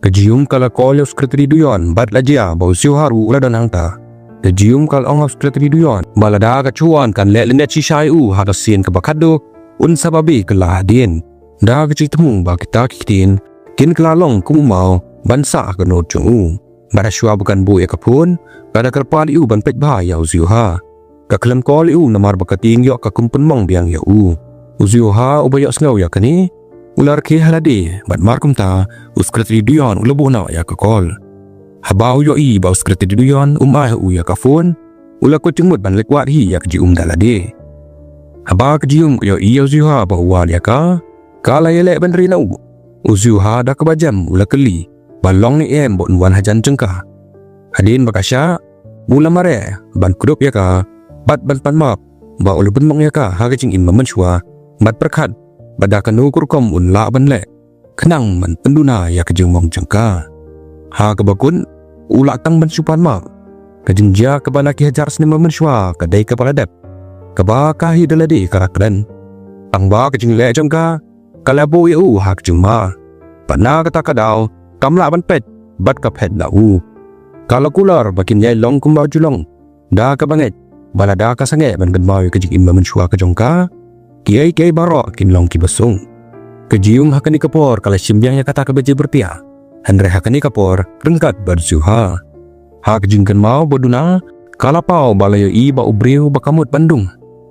Ka Jium ka la call ïa u Secretary Duyon bad la jia ba u Xiuha ruh u la don hangta. Ka Jium ka la ong ha u Secretary Duyon ba lada ka Chuan kan leh lyndet shisha ïa u ha ka sien kaba khatduh, un sa babe kylla hadien. Da ka jingthmu ba kita ki ktien kin kylla long kum u maw ban sah ha ka dohnud jong u. Bad hashwa ba kan buh ïa ka phone, ka da kyrpad ïa u ban peit bha ïa u Xiuha. Ka khlem call ïa u namar ba ka tieng ïoh ka kum pynmong biang ïa u. U Xiuha uba ïohsngew ïa kane u la rkhie ha lade, bad markumta u Secretary Duyon u la buh noh ïa ka call. Haba u ïohi ba u Secretary Duyon um ai ha u ïa ka phone, u la kut jingmut ban leit wad hi ïa ka Jium da lade. Haba ka Jium ka ïohi ïa u Xiuha ba u wad ïa ka, ka la ïaleh ban ri na u. U Xiuha da kaba jem u la kylli ba long ne em ba un wan hajan jong ka. Hadien ba ka shah, u la mareh ban kdup ïa ka bad ban pan map ba u la pynmong ïa ka ha ka jingim ba mynshuwa, bad pyrkhat ba da kano ka rukom un lah ban leh khnang ban pynduna ïa ka jingmong jong ka. Ha kaba kut u la tang ban shu pan map. Ka jingjia kaba na ki hajar snem ba mynshuwa ka dei kaba la dep, kaba ka hi da lade ka la kren. Tangba ka jingleh jong ka ka la buh ïa u ha ka jingma. Bad na kata ka daw kam lah ban peit bad ka phet na u. Ka la kular ba kin ïai long kumba ju long, da kaba ngeit ba lada ka sangeh ban kynmaw ïa ka jingim ba mynshuwa ka jong ka, kiei kiei baroh kin long kiba sung. Ka Jium ha kane ka por ka la shim biang ïa kata kaba jia byrtia, hynrei ha kane ka por ryngkat bad u Xiuha. Ha ka jingkynmaw ba duna, ka la paw ba la ïohi ba u briew ba ka mut ban dung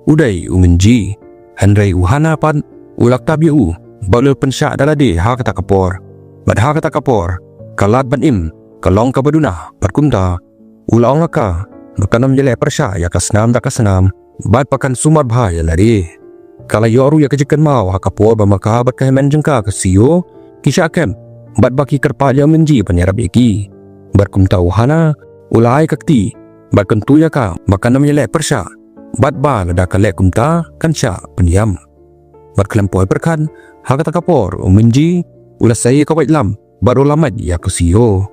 u dei u Minji. Hynrei u Hana pat u la tap ïa u bad u la pynshah da lade ha kata ka por. Bad ha kata ka por ka lad ban im ka long kaba duna, bad kumta u la ong ha ka ba kan ym ïaleh pyrshah ïa ka snam da ka snam, bad ba kan sumar bha ïa lade. Ka la ïoh ruh ïa ka jingkynmaw ha ka por ba ma ka bad ka hynmen jong ka ka Sio ki shah kem, bad ba ki kyrpad ïa u Minji ban ïarap ïa ki. Bad kumta u Hana u la ai ka kti bad kyntu ïa ka ba kan ym ïaleh pyrshah, bad ba lada ka leh kumta kan shah pynïap. Bad khlem poi pyrkhat, ha kata ka por u Minji u la sei ïa ka waitlam bad u la mait ïa ka Sio.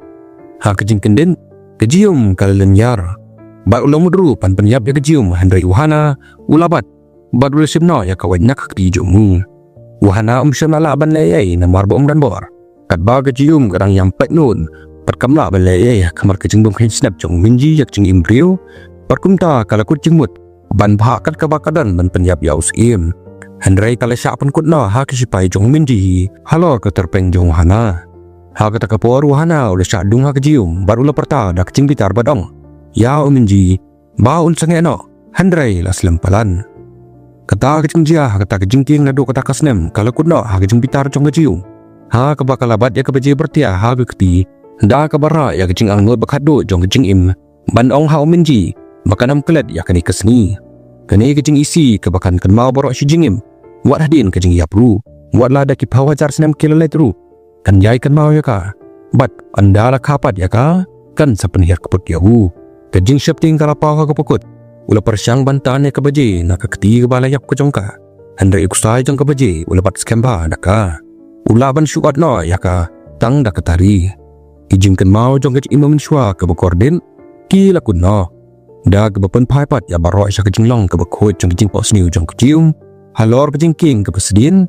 Ha ka jingkyndit, ka Jium ka la lynñiar bad u la mut ruh ban pynïap ïa ka Jium, hynrei u Hana u la bat bad u la shim noh ïa ka wait na ka kti jong u. U Hana um shym la lah ban leh ei ei namar ba um don bor. Katba ka Jium ka dang ïam peit nud bad kam lah ban leh ei ei ha khmat ka jingbym kheiñ snep jong u Minji ïa ka jingim briew, bad kumta ka la kut jingmut ban bhah kat kaba ka don ban pynïap ïa u Syiem. Hynrei ka la shah pynkut noh ha ki sipai jong u Minji hi halor ka tyrpeng jong u Hana. Ha kata ka por u Hana u la shah dung ha ka Jium bad u la pyrta da ka jingbitar bad ong ïa u Minji ba un sangeh noh, hynrei la slem palat. Kata ka jingjia ha kata ka jingkieng naduh kata ka snem ka la kut noh ha ka jingbitar jong ka Jium, ha kaba ka la bat ïa kaba jia byrtia ha ka kti da kaba rah ïa ka jingangnud ba khatduh jong ka jingim ban ong ha u Minji ba kan ym klet ïa kane ka sngi. Kane ka jingisih kaba kan kynmaw baroh shi jingim, wat hadien ka jingïap ruh, wat la da ki phew hajar snem ki la leit ruh, kan ïai kynmaw ïa ka. Bad ynda la kha pat ïa ka, kan sa pynhiar kput ïa u. Ka jingsheptieng ka la paw ha kaba kut. U la pyrshang ban tan ïa ka baje na ka kti kaba la ïap ka jong ka, hynrei u ksai jong ka baje u la bat skhem bha da ka. U lah ban shu ot noh ïa ka tang da ka tari. Ki jingkynmaw jong ka jingim mynshuwa kaba kordit ki la kut noh, da kaba pynphai pat ïa baroh sha ka jinglong kaba khuid jong ka jingphohsniew jong ka Jium halor ka jingkieng kaba sdien,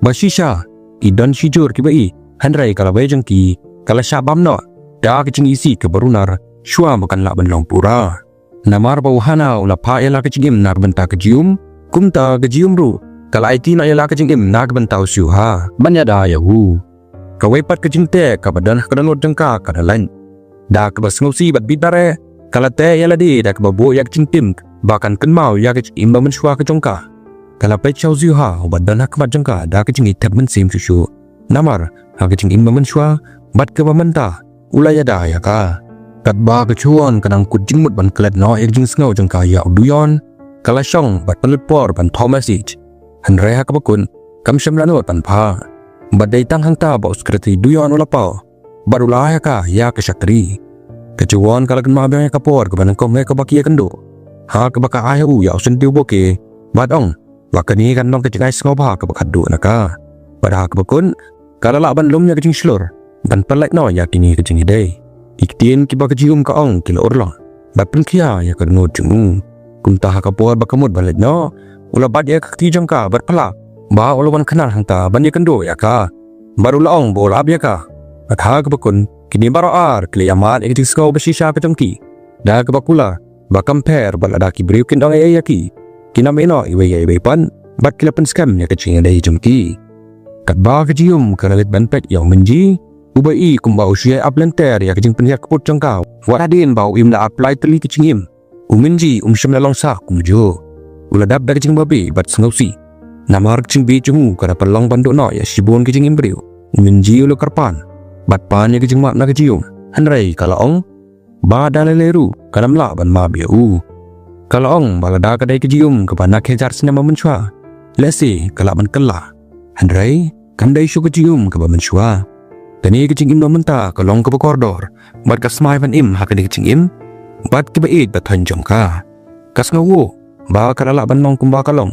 ba shisha ki don shijur kiba ïeit, hynrei ka lawei jong ki ka la shah bam noh da ka jingisih kaba runar shuwa ba kan lah ban long pura. Namar ba u Hana u la phah ïa la ka jingim na ka bynta ka Jium, kumta ka Jium ruh ka la aiti noh ïa la ka jingim na ka bynta u Shuha ban ïada ïa u. Kawei pat ka jingteh kaba don ha ka dohnud jong ka ka la lait. Da kaba sngewsih bad bit bareh, ka la teh ïa lade da kaba buh ïa ka jingtim ba kan kynmaw ïa ka jingim ba mynshuwa ka jong ka. Ka la peit sha u Shuha uba don ha khmat jong ka da ka jingïeit thep mynsiem shuh shuh. Namar ha ka jingim ba mynshuwa bad kaba mynta u la ïada ïa ka. Katba ka Chuan ka dang kut jingmut ban klet noh ïa ka jingsngew jong ka ïa u Duyon, ka la shong bad pynlut por ban thoh message. Hynrei ha kaba kut kam shym la nud ban phah. Bad dei tang hangta ba u Secretary Duyon u la paw bad u la ai ha ka ïa ka shakri. Ka Chuan ka la kynmaw biang ïa ka por kaba nyngkong eh kaba ki ïakynduh, ha kaba ka ai ha u ïa u syntiew bokeh bad ong ba kane kan long ka jingai sngewbha kaba khatduh na ka. Bad ha kaba kut ka la lah ban lum ïa ka jingshlur ban pynlait noh ïa kine ka jingïadei. Ki ktien kiba ka Jium ka ong ki la urlong bad pynkhia ïa ka dohnud jong u. Kumta ha ka por ba ka mut ban leit noh, u la bat ïa ka kti jong ka bad pala ba u la wan kynnoh hangta ban ïakynduh ïa ka. Bad u la ong ba u la ap ïa ka. Bad ha kaba kut kine baroh ar ki la ïamad ïa ka jingsngew ba shisha ka jong ki. Da kaba kular ba kam pher bad lada ki briew kin ong ei ei ïa ki, kin ym ïehnoh iwei ïa iwei pat bad ki la pynskhem ïa ka jingïadei jong ki. Katba ka Jiyum ka la leit ban peit ïa u Minji, uba i kumba u shu ïai ap lynter ïa ka jingpynhiar kput jong ka wat hadien ba u im da arphew lai tylli ki jingim. U Minji um shym la long sah kumjuh. U la dap da ka jingbabe bad sngewsih. Namar ka jingbieit jong u ka la pynlong ban duh noh ïa shibun ki jingim briew. U Minji u la kyrpad bad pan ïa ka jingmap na ka Jiyum. Hynrei ka la ong ba da lei lei ruh kan ym lah ban map ïa u. Ka la ong ba lada ka dei ka Jiyum kaba na ki hajar snem ba mynshuwa, lehse ka lah ban kylla. Hynrei kam dei shuh ka Jiyum kaba mynshuwa. Kane ka jingim ba mynta ka long kaba kordor bad ka smai ban im ha kane ka jingim bad kiba ïeit ba thoiñ jong ka. Ka sngew ba ka la lah ban long kumba ka long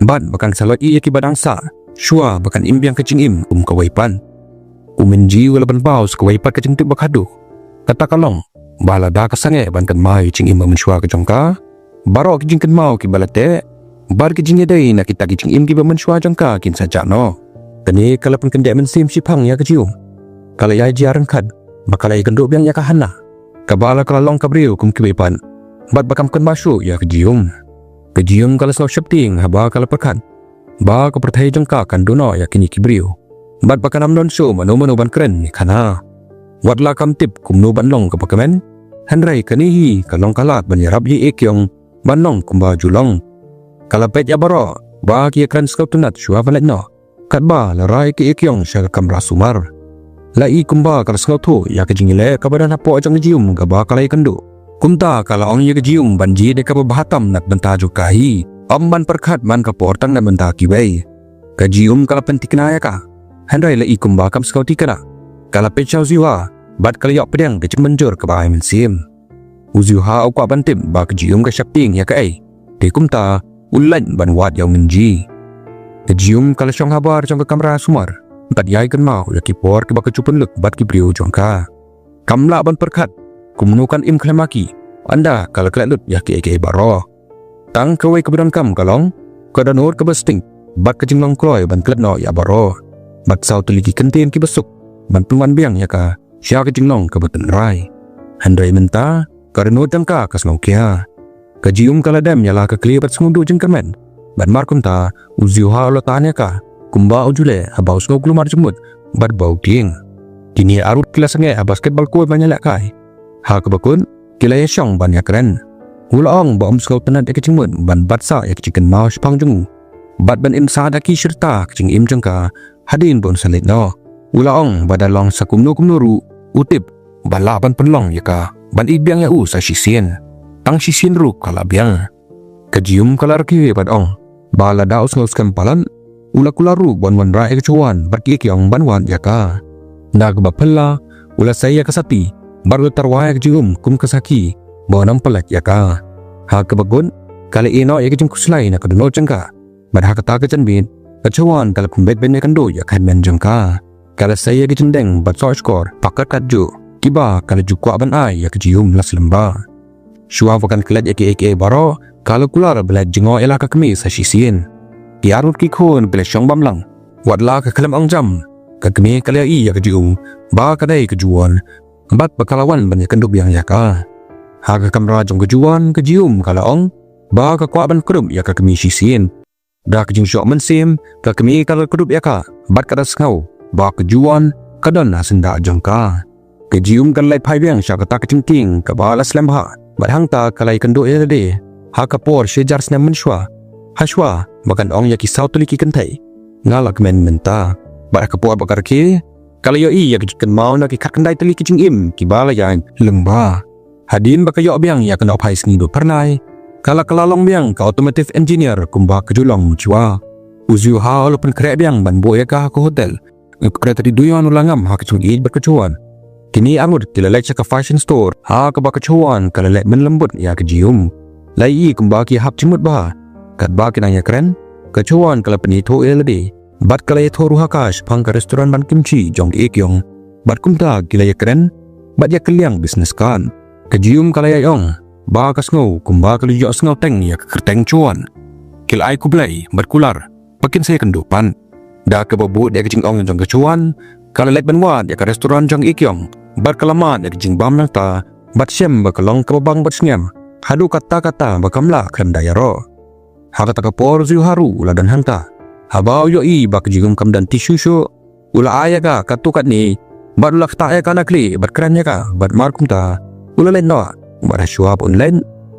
bad ba kan sa lait ïa kiba dang sah shuwa ba kan im biang ka jingim kum kawei pat. U Minji u la pynpaw sa kawei pat ka jingtip ba khadduh. Kata ka long ba lada ka sangeh ban kynmaw ïa ka jingim ba mynshuwa ka jong ka, baroh ki jingkynmaw kiba la teh bad ki jingïadei na kita ki jingim kiba mynshuwa jong ka kin sa jah noh. Kane ka la pynkyndeh mynsiem shiphang ïa ka Jiyum. Ka la ïai jia ryngkat ba ka la ïakynduh biang ïa ka Hana, kaba la ka la long ka briew kum kiwei pat bad ba kam kynmaw shuh ïa ka Jiyum. Ka Jiyum ka la sngew sheptieng haba ka la pyrkhat ba ka pyrthei jong ka kan duh noh ïa kine ki briew bad ba kan ym don shuh mano mano ban kren ïa ka Hana. Wat la kam tip kumno ban long kaba kmen, hynrei kane hi ka long ka lad ban ïarap ïa i Ekiong ban long kumba ju long. Ka la peit ïa baroh ba ki ïakren sngewtynnat shuwa ban leit noh. Katba la rah ïa ka Ekiong sha ka kamra sumar, la i kumba ka la sngewthuh ïa ka jingïaleh kaba don hapoh jong ka Jiyum kaba ka la ïakynduh. Kumta ka la ong ïa ka Jiyum ban jied ïa kaba bha tam na ka bynta jong ka hi, ym ban pyrkhat man ka por tang na ka bynta kiwei. Ka Jiyum ka la pynthikna ïa ka, hynrei la i kumba kam sngewthikna. Ka la peit sha u Ziwa bad ka la ïoh pdiang ka jingmynjur kaba ai mynsiem. U Ziwa u kwah ban tip ba ka Jiyum ka sheptieng ïa kaei, te kumta u leit ban wad ïa u Minji. Ka Jiyum ka la shong habar jong ka kamra sumar bad ïai kynmaw ïa ki por kiba ka ju pynlut bad ki briew jong ka. Kam lah ban pyrkhat kumno kan im khlem ha ki, ynda ka la klet lut ïa kiei kiei baroh. Tang kawei kaba donkam ka long ka dohnud kaba sting bad ka jinglong kloi ban klet noh ïa baroh bad saw tylli ki kyntien kiba suk ban pynwan biang ïa ka sha ka jinglong kaba tynrai. Hynrei mynta ka dohnud jong ka ka sngew khia. Ka Jiyum ka la dem ïa la ka khlieh bad sngewduh jingkyrmen bad markumta u Ziwa u la tan ïa ka kumba u ju leh haba u sngew kulmar jingmut bad ba u tieng. Kine arngut ki la sangeh ha basket balkoi ban ïalehkai. Ha kaba kut ki la ïashong ban ïakren. U la ong ba um sngewtynnat ïa ka jingmut ban bat sah ïa ka jingkynmaw shaphang jong u bad ban im sah da ki shi rta ka jingim jong ka hadien ba un sa leit noh. U la ong ba da long sa kumno kumno ruh u tip ba lah ban pynlong ïa ka ban ïeit biang ïa u sa shisien. Tang shisien ruh ka lah biang. Ka Jiyum ka la rakhe bad ong ba lada u sngew skhem palat u la kular ruh ban wanrah ïa ka Chowan bad ki Ekiong ban wad ïa ka. Da kaba phylla u la sei ïa ka sati bad u la tyrwa ïa ka Jiyum kum ka sakhi ba un ym pyllait ïa ka. Ha kaba kut ka la ïehnoh ïa ka jingkhuslai na ka dohnud jong ka. Bad ha kata ka janmiet ka Chowan ka la pynbeit ban ïakynduh ïa ka hynmen jong ka. Ka la sei ïa ka jingdeng bad sohshkor ba katkat juh kiba ka la ju kwah ban ai ïa ka Jiyum la slem bha. Shuwa ba kan klet ïa kiei kiei baroh ka la kular ba la jngoh ïa la ka kmie sa shisien. Ki arngut ki khun ki la shong bamlang. Wat la ka khlem ong jam ka kmie ka la ïohi ïa ka Jiyum ba ka dei ka Juwon bad ba ka la wan ban ïakynduh biang ïa ka. Ha ka kamra jong ka Juwon ka Jiyum ka la ong ba ka kwah ban kdup ïa ka kmie shisien. Da ka jingshoh mynsiem ka kmie ka la kdup ïa ka bad ka da sngew ba ka Juwon ka don ha syndah jong ka. Ka Jiyum ka la leit phai biang sha kata ka jingtieng kaba la slem bha bad hangta ka la ïakynduh ïa lade ha ka por shi hajar snem mynshuwa. Hashwa ba kan ong ïa ki saw tylli ki kynthei nga la kmen mynta. Bad ha ka por ba ka rakhe ka la ïohi ïa ka jingkynmaw na ki khatkhyndai tylli ki jingim kiba la ïaid lyngba. Hadien ba ka ïoh biang ïa ka nongphai sngi ba phyrnai ka la kylla long biang ka automotive engineer kumba ka ju long shuwa. U Ziwa u la pynkhreh biang ban buh ïa ka ha ka hotel. Ka Secretary Doyon u la ngam ha ka jingïeit bad ka Chowan. Kine arngut ki la leit sha ka fashion store ha kaba ka Chowan ka la leit ban lem bud ïa ka Jiyum. La ïohi kumba ki hap jingmut bha. Katba ki nang ïakren ka Chowan ka la pynithuh ïa lade bad ka la ïathuh ruh ha ka shaphang ka restaurant ban kimchi jong ka Ekiong. Bad kumta ki la ïakren bad ïakylliang business card. Ka Jiyum ka la ïai ong ba ka sngew kumba ka la ïohsngew teng ïa ka kyrteng Chowan. ki la ai khublei bad kular ba kin sa ïakynduh pat. Da kaba bud ïa ka jingong jong ka Joan, ka la leit ban wad ïa ka restaurant jong i Kyung bad ka la mad ïa ka jingbam nangta bad shem ba ka long kaba bang bad sngem haduh katta katta ba kam lah khlem da ïaroh. Ha kata ka por u Ziu Ha ruh u la don hangta. Haba u ïohi ba ka Ji Um kam don tissue shuh, u la ai ïa ka katto katne bad u la ktah ïa ka na khlieh bad kren ïa ka bad mar kumta u la leit noh. Bad ha shuwa ba un leit,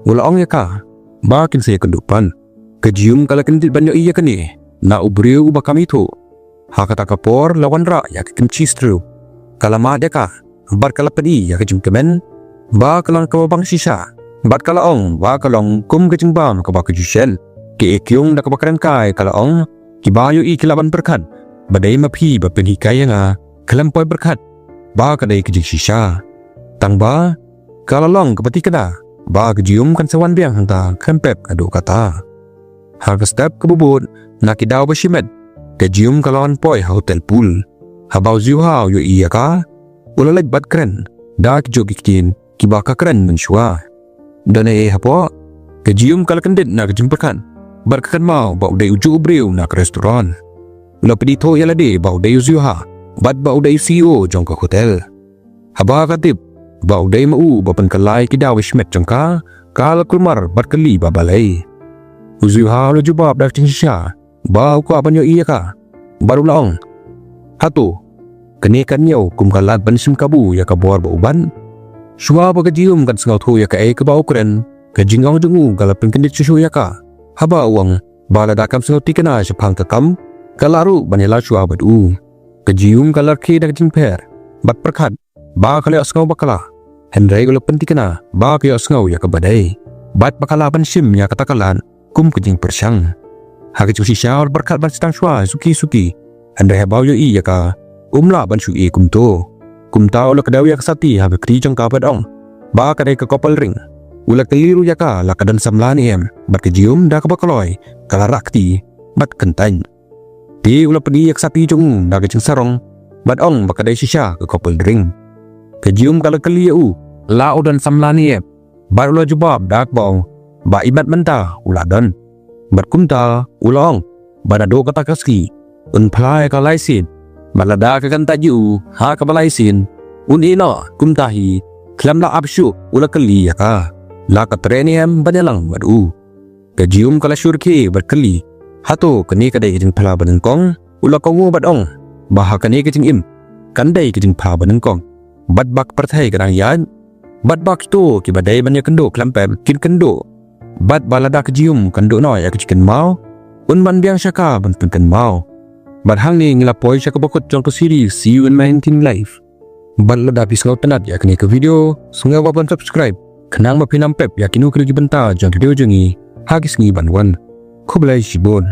u la ong ïa ka ba kin sa ïakynduh pat. Ka Ji Um ka la kyndit ban ïohi ïa kane na u briew uba kam ithuh. Ha kata ka por la wanrah ïa ka Kim Chi Stew. Ka la mad ïa ka bad ka la pyni ïa ka jingkmen ba ka long kaba bang shisha bad ka la ong ba ka long kum ka jingbam kaba ka ju shet. Ka i Kyung da kaba kren kai ka la ong, kiba ïohi ki lah ban pyrkhat ba dei ma phi ba pynhikai ïa nga, khlem poi pyrkhat ba ka dei ka jingshisha. Tang ba ka la long kaba tikna ba ka Ji Um kan sa wan biang hangta khlem pep haduh katta. Ha ka step kaba bud, na ki daw ba shimet, ka Ji Um ka la wan poi ha hotel pool. Haba u Ziu Ha u ïohi ïa ka, u la leit bad kren da ki jok ki ktien kiba ka kren mynshuwa. Don ei ei hapoh? Ka Ji Um ka la kyndit na ka jingpyrkhat bad ka kynmaw ba u dei ujuh u briew na ka restaurant. U la pyni thuh ïa lade ba u dei u Ziu Ha bad ba u dei u C E O jong ka hotel. Haba ka tip ba u dei ma u ba pynkylla ïa ki daw ba shimet jong ka, ka la kulmar bad kylli ba balei. U Ziu Ha u la jubab da ka jingshisha ba u kwah ban ïohi ïa ka bad u la ong, hato kane ka ñiew kum ka lad ban shim kabu ïa ka bor ba u bat? Shuwa ba ka Ji Um kan sngewthuh ïa kaei kaba u kren, ka jingong jong u ka la pynkyndit shuh shuh ïa ka. Haba u ong ba lada kam sngewtikna shaphang ka kam, ka lah ruh ban ïalap shuwa bad u. Ka Ji Um ka la rkhie da ka jingpher bad pyrkhat ba ka la ïohsngew bakla, hynrei u la pyntikna ba ka ïohsngew ïa kaba dei bad ba ka lah ban shim ïa kata ka lad kum ka jingpyrshang. Ha ka jingshisha u la pyrkhat ban sdang shuwa suki suki, hynrei haba u ïohi ïa ka, um lah ban shu ïeh kumto. Kumta u la kdew ïa ka sati ha ka kti jong ka bad ong ba ka dei ka couple ring. U la kylli ruh ïa ka la ka don samla ne em, bad ka Ji Um da kaba kloi ka la rah kti bad kyntait. Te u la pyni ïa ka sati jong u da ka jingsarong bad ong ba ka dei shisha ka couple drink. Ka Ji Um ka la kylli ïa u la u don samla ne em, bad u la jubab da kaba ong ba imat mynta u la don. Bad kumta u la ong ba naduh kata ka sngi un phla ïa ka lai sien, bad lada ka kyntait ïa u ha kaba lai sien, un ïeh noh. Kumta hi, khlem lah ap shuh u la kylli ïa ka la ka treh ne em ban ïalang bad u. Ka Ji Um ka la shu rkhie bad kylli, hato kane ka dei ka jingphla banyngkong? U la kohnguh bad ong ba ha kane ka jingim kan dei ka jingphla banyngkong, bad ba ka pyrthei ka dang ïaid, bad ba kito kiba dei ban ïakynduh khlem pep kin kynduh, bad ba lada ka Ji Um kan duh noh ïa ka jingkynmaw, un wan biang sha ka ban pynkynmaw. Bad hangne ngi la poi sha kaba kut jong ka series See You in My Hunting Life. Bad lada phi sngewtynnat ïa kane ka video, sngewbha ban subscribe khnang ba phin ym pep ïa kino kino ki bynta jong ki video jong ngi ha ki sngi ban wan. Khublei shibun.